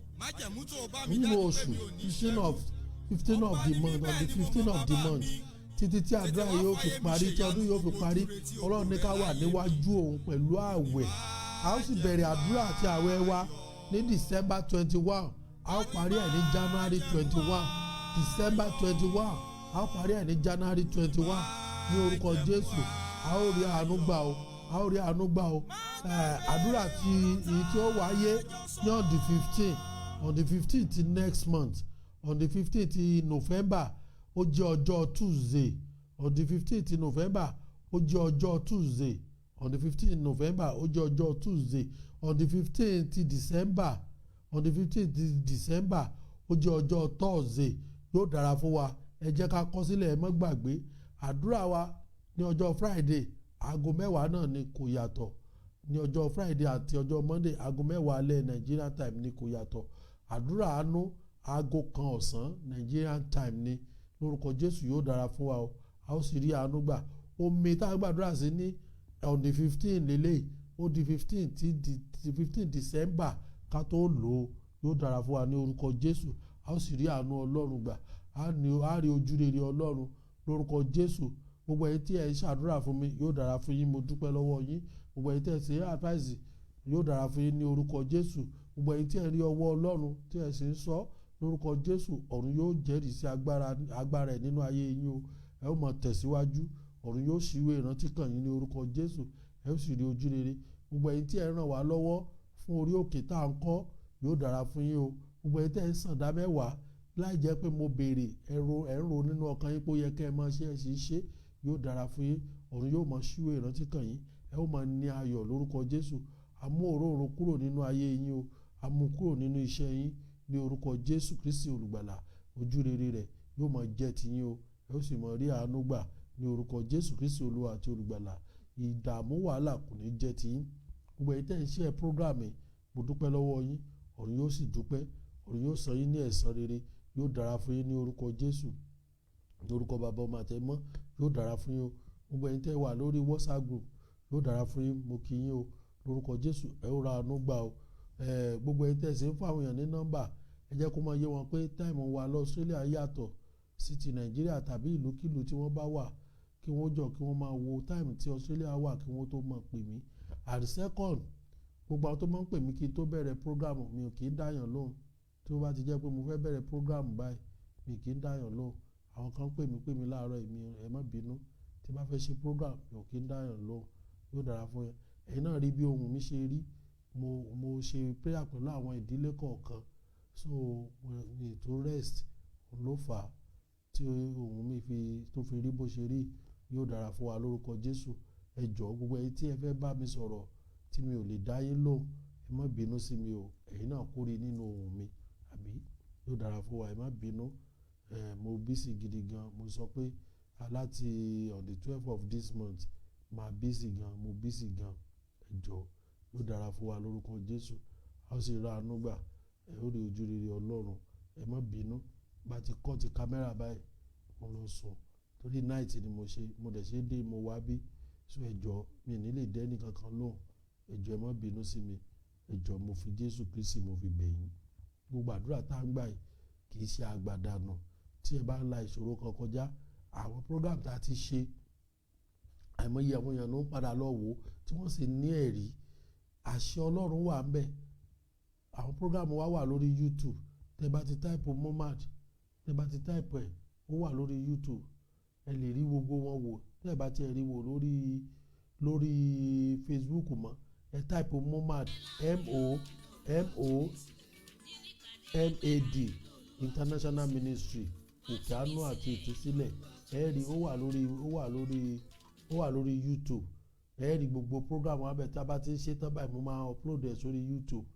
nínú oṣù, 15 of the month, on the 15 of the month títí tí àdúrà yóò fi parí, tí ọdún yóò fi parí, Ọlọ́run ní ká wà níwájú òun pẹ̀lú ààwẹ̀. A ó sì bẹ̀rẹ̀ àdúrà àti ààwẹ̀ wa ní December 21, a ó parí ẹ̀ ní January 21. December 21, a ó parí ẹ̀ ní January 21. Ní orúkọ Jésù, a ó rí àánú gbà o, a ó rí àánú gbà o. Àdúrà tí èyí tí ó wáyé ní on the 15, on the 15 ti next month, on the 15 ti November, ó jẹ́ ọjọ́ Tuesday. On the 15 ti November, ó jẹ́ ọjọ́ Tuesday. On the 15 November, ó jẹ́ ọjọ́ Tuesday. On the 15 ti December, on the 15 ti December, ó jẹ́ ọjọ́ Thursday. Yóò dára fún wa. Ẹ jẹ́ ká kọ sílẹ̀, ẹ má gbàgbé. Àdúrà wa ní ọjọ́ Friday, aago 10 náà ni, kò yàtọ̀. Ní ọjọ́ Friday àti ọjọ́ Monday, aago 10 alẹ́ Nigerian time ni, kò yàtọ̀. Àdúrà àánú, aago 1 ọ̀sán Nigerian time ni. Lórúkọ Jésù, yóò dára fún wa o, a ó sì rí àánú gbà. Omi tá a gbàdúrà sí ní on the 15 lélẹ̀, ó di 15 ti 15 December ká tó lò ó. Yóò dára fún wa ní orúkọ Jésù, a ó sì rí àánú Ọlọ́run gbà, a ní a rí ojú rere Ọlọ́run lórúkọ Jésù. Gbogbo ẹ̀yin tí ẹ ń ṣàdúrà fún mi, yóò dára fún yín, mo dúpẹ́ lọ́wọ́ yín. Gbogbo ẹ̀yin tí ẹ ṣe advice, yóò dára fún yín ní orúkọ Jésù. Gbogbo ẹ̀yin tí ẹ rí ọwọ́ Ọlọ́run tí ẹ sì ń sọ lórúkọ Jésù, ọ̀run yóò jẹ́rìí sí agbára ẹ̀ nínú ayé yín o. Ẹ ó máa tẹ̀síwájú, ọ̀run yóò ṣíwé ìrántí kàn yín ní orúkọ Jésù, ẹ ó sì rí ojú rere. Gbogbo ẹ̀yin tí ẹ ràn wá lọ́wọ́ fún orí òkè tá à ń kọ́, yóò dára fún yín o. Gbogbo ẹ̀yin tí ẹ ń sàn dá mẹ́wàá láì jẹ́ pé mo béèrè, ẹ ń ro nínú ọkàn yín pé ó yẹ kẹ́ ẹ máa ṣe, ẹ sì ń ṣe, yóò dára fún yín. Ọ̀run yóò máa ṣíwé ìrántí kàn yín, ẹ ó máa ní ayọ̀ lórúkọ Jésù. A mú òróró kúrò nínú ayé yín o, a mú kúrò nínú iṣẹ́ yín ní orúkọ Jésù Kristi olùgbàlà. Ojú rere rẹ̀ yóò máa jẹ́ tiyín o, ẹ ó sì máa rí àánú gbà ní orúkọ Jésù Kristi Olúwa àti olùgbàlà. Ìdààmú, wàhálà kò ní jẹ́ tiyín. Gbogbo ẹ̀yin tẹ́ ń ṣe program, mo dúpẹ́ lọ́wọ́ yín. Ọ̀run yóò sì dúpẹ́, ọ̀run yóò san yín ní ẹ̀san rere. Yóò dára fún yín ní orúkọ Jésù, ní orúkọ Bàbá, Ọmọ àti Ẹ̀mọ́. Yóò dára fún yín o. Gbogbo ẹ̀yin tẹ́ wà lórí WhatsApp group, yóò dára fún yín, mo kí yín o. Lórúkọ Jésù, ẹ ó ra àánú gbà o. Gbogbo ẹ̀yin tẹ́ sì ń fún àwọn èèyàn ní nọ́mbà, ẹ jẹ́ kó máa yé wọn pé time wa lọ Australia yàtọ̀ sí ti Nàìjíríà tàbí ìlúkìlú tí wọ́n bá wà, kí wọ́n jọ kí wọ́n máa wo time tí Australia wà kí wọ́n tó máa pè mí. And second, gbogbo àwọn tó máa ń pè mí kí n tó bẹ̀rẹ̀ program, mi ò kì í dáyàn lóhùn. Tí ó bá ti jẹ́ pé mo fẹ́ bẹ̀rẹ̀ program báyìí, mi kì í dáyàn lóhùn. Àwọn kan pè mí láàárọ̀, èmi ẹ má bínú. Tí bá fẹ́ ṣe program, mi ò kì í dáyàn lóhùn. Yóò dára fún yẹn. Ẹ̀yin náà rí bí ohùn mi ṣe rí. Mo ṣe prayer pẹ̀lú àwọn ìdílé kọ̀ọ̀kan, so mi tó rest ló fà á tí ohùn mi fi tó fi rí bó ṣe rí. Yóò dára fún wa lórúkọ Jésù. Ẹ jọ̀ọ́, gbogbo ẹ̀yin tí ẹ fẹ́ bá mi sọ̀rọ̀ tí mi ò lè dá yín lóhùn, ẹ má bínú sí mi o. Ẹ̀yin náà kórè nínú ohùn mi, àbí? Yóò dára fún wa, ẹ má bínú. Mo busy gidi gan. Mo sọ pé láti on the 12 of this month, máa busy gan, mo busy gan. Ẹ jọ̀ọ́, yóò dára fún wa lórúkọ Jésù, a ó sì ra àánú gbà, ẹ ó rí ojú rere Ọlọ́run. Ẹ má bínú. Bá ti kọ́ ti kámẹ́rà báyìí, mo lọ sùn torí night ni mo ṣe, mo dẹ̀ ṣe dé, mo wá bí. So ẹ jọ̀ọ́, mi ní lè dẹ́ni kankan lóhùn. Ẹ jọ̀ọ́, ẹ má bínú sí mi. Ẹ jọ̀ọ́, mo fi Jésù Kristi mo fi bẹ̀ yín. Gbogbo àdúrà tá ń gbà yìí kì í ṣe àgbàdànù. Tí ẹ bá ń la ìṣòro kan kọjá, àwọn program tá a ti ṣe, àìmọye àwọn èèyàn ló ń padà lọ wò ó tí wọ́n sì ní ẹ̀rí. Àṣẹ Ọlọ́run wà ń bẹ̀. Àwọn program wa wà lórí YouTube. Tẹ́ bá ti type MOMAD, tẹ́ bá ti type ẹ̀, ó wà lórí YouTube. Ẹ lè rí gbogbo wọn wò. Tẹ́ bá ti rí wò lórí Facebook mọ́, ẹ type MOMAD, M O M O M A D International Ministry, Òkè Àánú àti Ìtúsílẹ̀. Ẹ rí, ó wà lórí YouTube. Ẹ rí gbogbo program wa bẹ̀. Tá a bá ti ń ṣe tán báyìí, mo máa upload ẹ̀ sórí YouTube.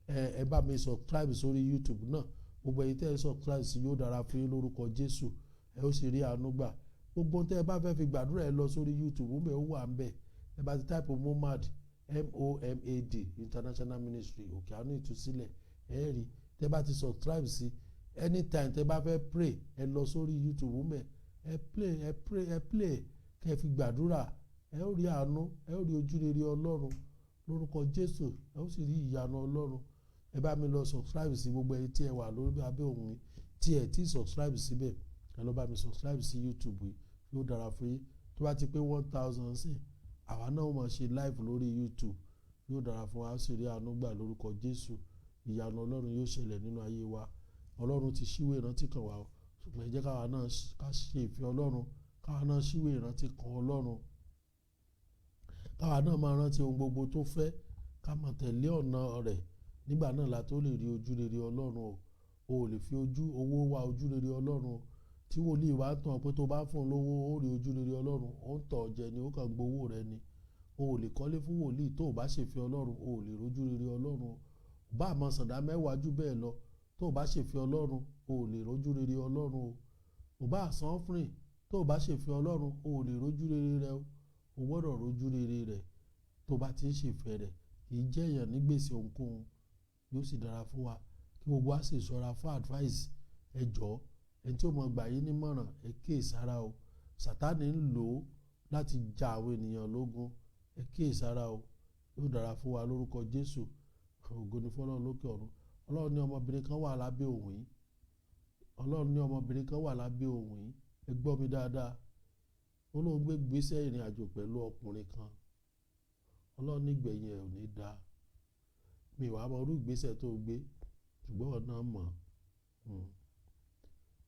Ẹ bá mi subscribe sórí YouTube náà. Gbogbo ẹ̀yin tẹ́ ẹ subscribe sí, yóò dára fún yín lórúkọ Jésù. Ẹ ó sì rí àánú gbà. Gbogbo tẹ́ ẹ bá fẹ́ fi gbàdúrà, ẹ lọ sórí YouTube ń bẹ̀, ó wà ń bẹ̀. Ẹ bá ti type MOMAD, MOMAD International Ministry, Òkè Àánú Ìtúsílẹ̀, ẹ rí. Tẹ́ bá ti subscribe sí, anytime tẹ́ bá fẹ́ pray, ẹ lọ sórí YouTube ń bẹ̀, ẹ play, ẹ pray, ẹ play kẹ́ ẹ fi gbàdúrà. Ẹ ó rí àánú, ẹ ó rí ojúrere Ọlọ́run lórúkọ Jésù. Ẹ ó sì rí ìyanu Ọlọ́run. Ẹ bá mi lọ subscribe sí. Gbogbo ẹ̀yin tí ẹ wà lórí abẹ́ òun mi tí ẹ ti subscribe síbẹ̀, ẹ lọ bá mi subscribe sí YouTube yìí. Yóò dára fún yín. Tó bá ti pé 1,000 sí, àwa náà máa ṣe live lórí YouTube. Yóò dára fún wa, á sì rí àánú gbà lórúkọ Jésù. Ìyanu Ọlọ́run yóò ṣẹlẹ̀ nínú ayé wa. Ọlọ́run ti ṣíwèé ìrántí kan wá o, ṣùgbọ́n ẹ jẹ́ káwa náà ká ṣe ìfẹ́ Ọlọ́run, káwa náà ṣíwèé ìrántí kan Ọlọ́run, káwa náà máa rántí ohun gbogbo tó fẹ́, ká máa tẹ̀lé ọ̀nà rẹ̀. Nígbà náà la tó lè rí ojú rere Ọlọ́run o. O ò lè fi ojú owó wá ojú rere Ọlọ́run o. Tí wòlíì wa ń tàn pé tó bá fún un lówó, ó rí ojú rere Ọlọ́run, ó ń tọ̀ jẹ ni, ó kàn gbowó rẹ ni. O ò lè kọ́lé fún wòlíì. Tó o bá ṣèfẹ́ Ọlọ́run, o ò lè rójú rere Ọlọ́run o. Bá àmọ́ sàdá mẹ́wàá jù bẹ́ẹ̀ lọ, tó o bá ṣèfẹ́ Ọlọ́run, o ò lè rójú rere Ọlọ́run o. Ò bá san offering, tó o bá ṣèfẹ́ Ọlọ́run, o ò lè rójú rere rẹ o. O gbọ́dọ̀ rójú rere rẹ tó o bá ti ń ṣèfẹ́ rẹ̀. Kì í jẹ́ èèyàn ní gbèsè ohunkóhun. Yóò sì dára fún wa. Kí gbogbo wa sì ṣọ́ra fún advice. Ẹ jọ̀ọ́, ẹni tí ó mọ̀ gbà yín nímọ̀ràn, ẹ kíyèsára o. Sátánì ń lò ó láti ja àwọn ènìyàn lógun. Ẹ kíyèsára o. Yóò dára fún wa lórúkọ Jésù. Ògo ni fọ́lọ́run lókè ọ̀run. Ọlọ́run ní ọmọbìnrin kan wà lábẹ́ òun yìí. Ọlọ́run ní ọmọbìnrin kan wà lábẹ́ òun yìí. Ẹ gbọ́ mi dáadáa. Ó lóun gbé gbèsè ìrìn àjò pẹ̀lú ọkùnrin kan. Ọlọ́run nígbẹ̀yìn ẹ̀ ò ní dáa. Mi wàá mọ irú ìgbésẹ̀ tó gbé, ṣùgbọ́n ọ̀nà mọ̀.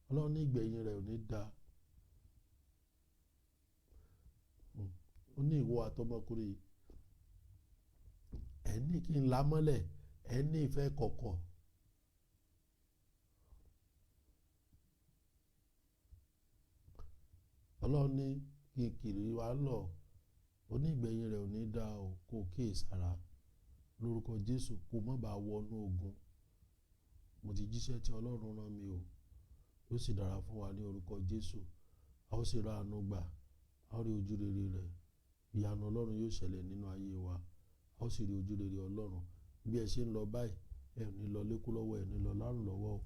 Ọlọ́run ní ìgbẹ̀yìn rẹ̀ ò ní dáa. Ó ní ìwọ àtọmọkùnrin yìí, ẹ ní kí n là mọ́lẹ̀, ẹ ní ìfẹ́ kọ̀kọ̀. Ọlọ́run ní kí n kiri wa lọ. Ó ní ìgbẹ̀yìn rẹ̀ ò ní dáa o, kó kíyèsára lórúkọ Jésù, kó má bàa wọnú ogun. Mo ti jíṣẹ́ tí Ọlọ́run rán mi o. Yóò sì dára fún wa ní orúkọ Jésù. A ó sì ra àánú gbà, a ó rí ojú rere rẹ̀. Ìyanu Ọlọ́run yóò ṣẹlẹ̀ nínú ayé wa. A ó sì rí ojú rere Ọlọ́run. Bí ẹ ṣe ń lọ báyìí, ẹ ò ní lọ lékú lọ́wọ́, ẹ ò ní lọ lárùn lọ́wọ́ o.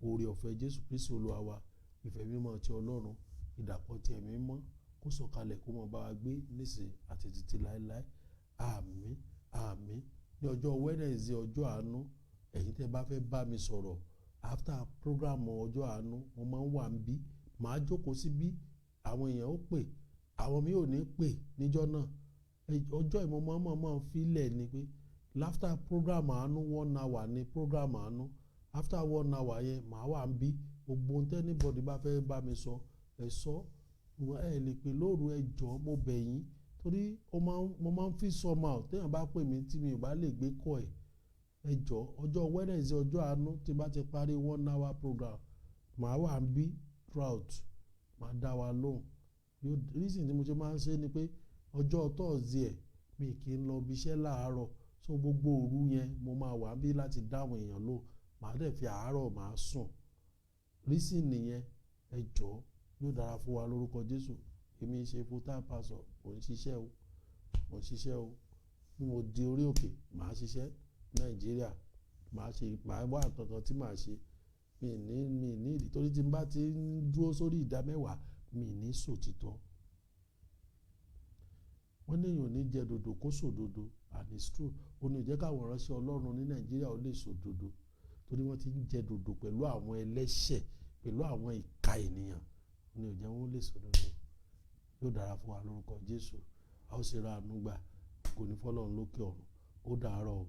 Oore ọ̀fẹ́ Jésù Kristi Olúwa wa, ìfẹ́ mímọ́ ti Ọlọ́run, ìdàpọ̀ ti ẹ̀mí mímọ́ kó sọ̀kalẹ̀ kó máa bá wa gbé nísìn àti títí láéláé. Àmín, àmín. Ní ọjọ́ Wednesday, ọjọ́ àánú, ẹ̀yin tí ẹ bá fẹ́ bá mi sọ̀rọ̀ after program ọjọ́ àánú, mo máa ń wà níbí, màá jókòó síbí, àwọn èèyàn ó pè, àwọn mi ò ní pè níjọ́ náà. Ọjọ́ yìí mo máa ń filẹ̀ ni pé after program àánú, 1 hour ni program àánú. After 1 hour yẹn, màá wà níbí. Gbogbo ohun tí anybody bá fẹ́ bá mi sọ, ẹ sọ. Ẹ lè pè lóru, ẹ jọ̀ọ́, mo bẹ̀ yín, torí mo máa ń feel somehow tí èèyàn bá pè mí tí mi ò bá lè gbé call ẹ̀. Ẹ jọ̀ọ́, ọjọ́ Wednesday, ọjọ́ àánú, tí bá ti parí 1 hour program, màá wà níbí throughout, màá dá wa lóhùn. Reason tí mo ṣe máa ń ṣe ni pé ọjọ́ Thursday ẹ̀, mi kì í lọ ibi iṣẹ́ láàárọ̀, so gbogbo òru yẹn mo máa wà níbí láti dá àwọn èèyàn lóhùn. Màá dẹ̀ fi àárọ̀ màá sùn. Reason nìyẹn. Ẹ jọ̀ọ́, yóò dára fún wa lórúkọ Jésù. Èmi ṣe full time pastor, mò ń ṣiṣẹ́ o, mò ń ṣiṣẹ́ o. Bí mo di orí òkè, màá ṣiṣẹ́ Nàìjíríà, màá ṣe, màá wá nǹkan kan tí màá ṣe. Mi ní ìdí, torí tí n bá ti ń dúró sórí ìdá mẹ́wàá, mi ní sòtítọ́. Wọ́n ní èèyàn ò ní jẹ dòdò kó sòdodo, and it's true. Ó ní ò jẹ́ káwọn ìránṣẹ́ Ọlọ́run ní Nàìjíríà ó lè sòdodo, torí wọ́n ti ń jẹ dòdò pẹ̀lú àwọn ẹlẹ́ṣẹ̀, pẹ̀lú àwọn ìka ènìyàn. Ó ní ò jẹ́ wọ́n lè sòdodo. Yóò dára fún wa lórúkọ Jésù. A ó sì ra àánú gbà. Kò ní fọlọ́run lókè ọ̀run. Ó dàárọ̀ o.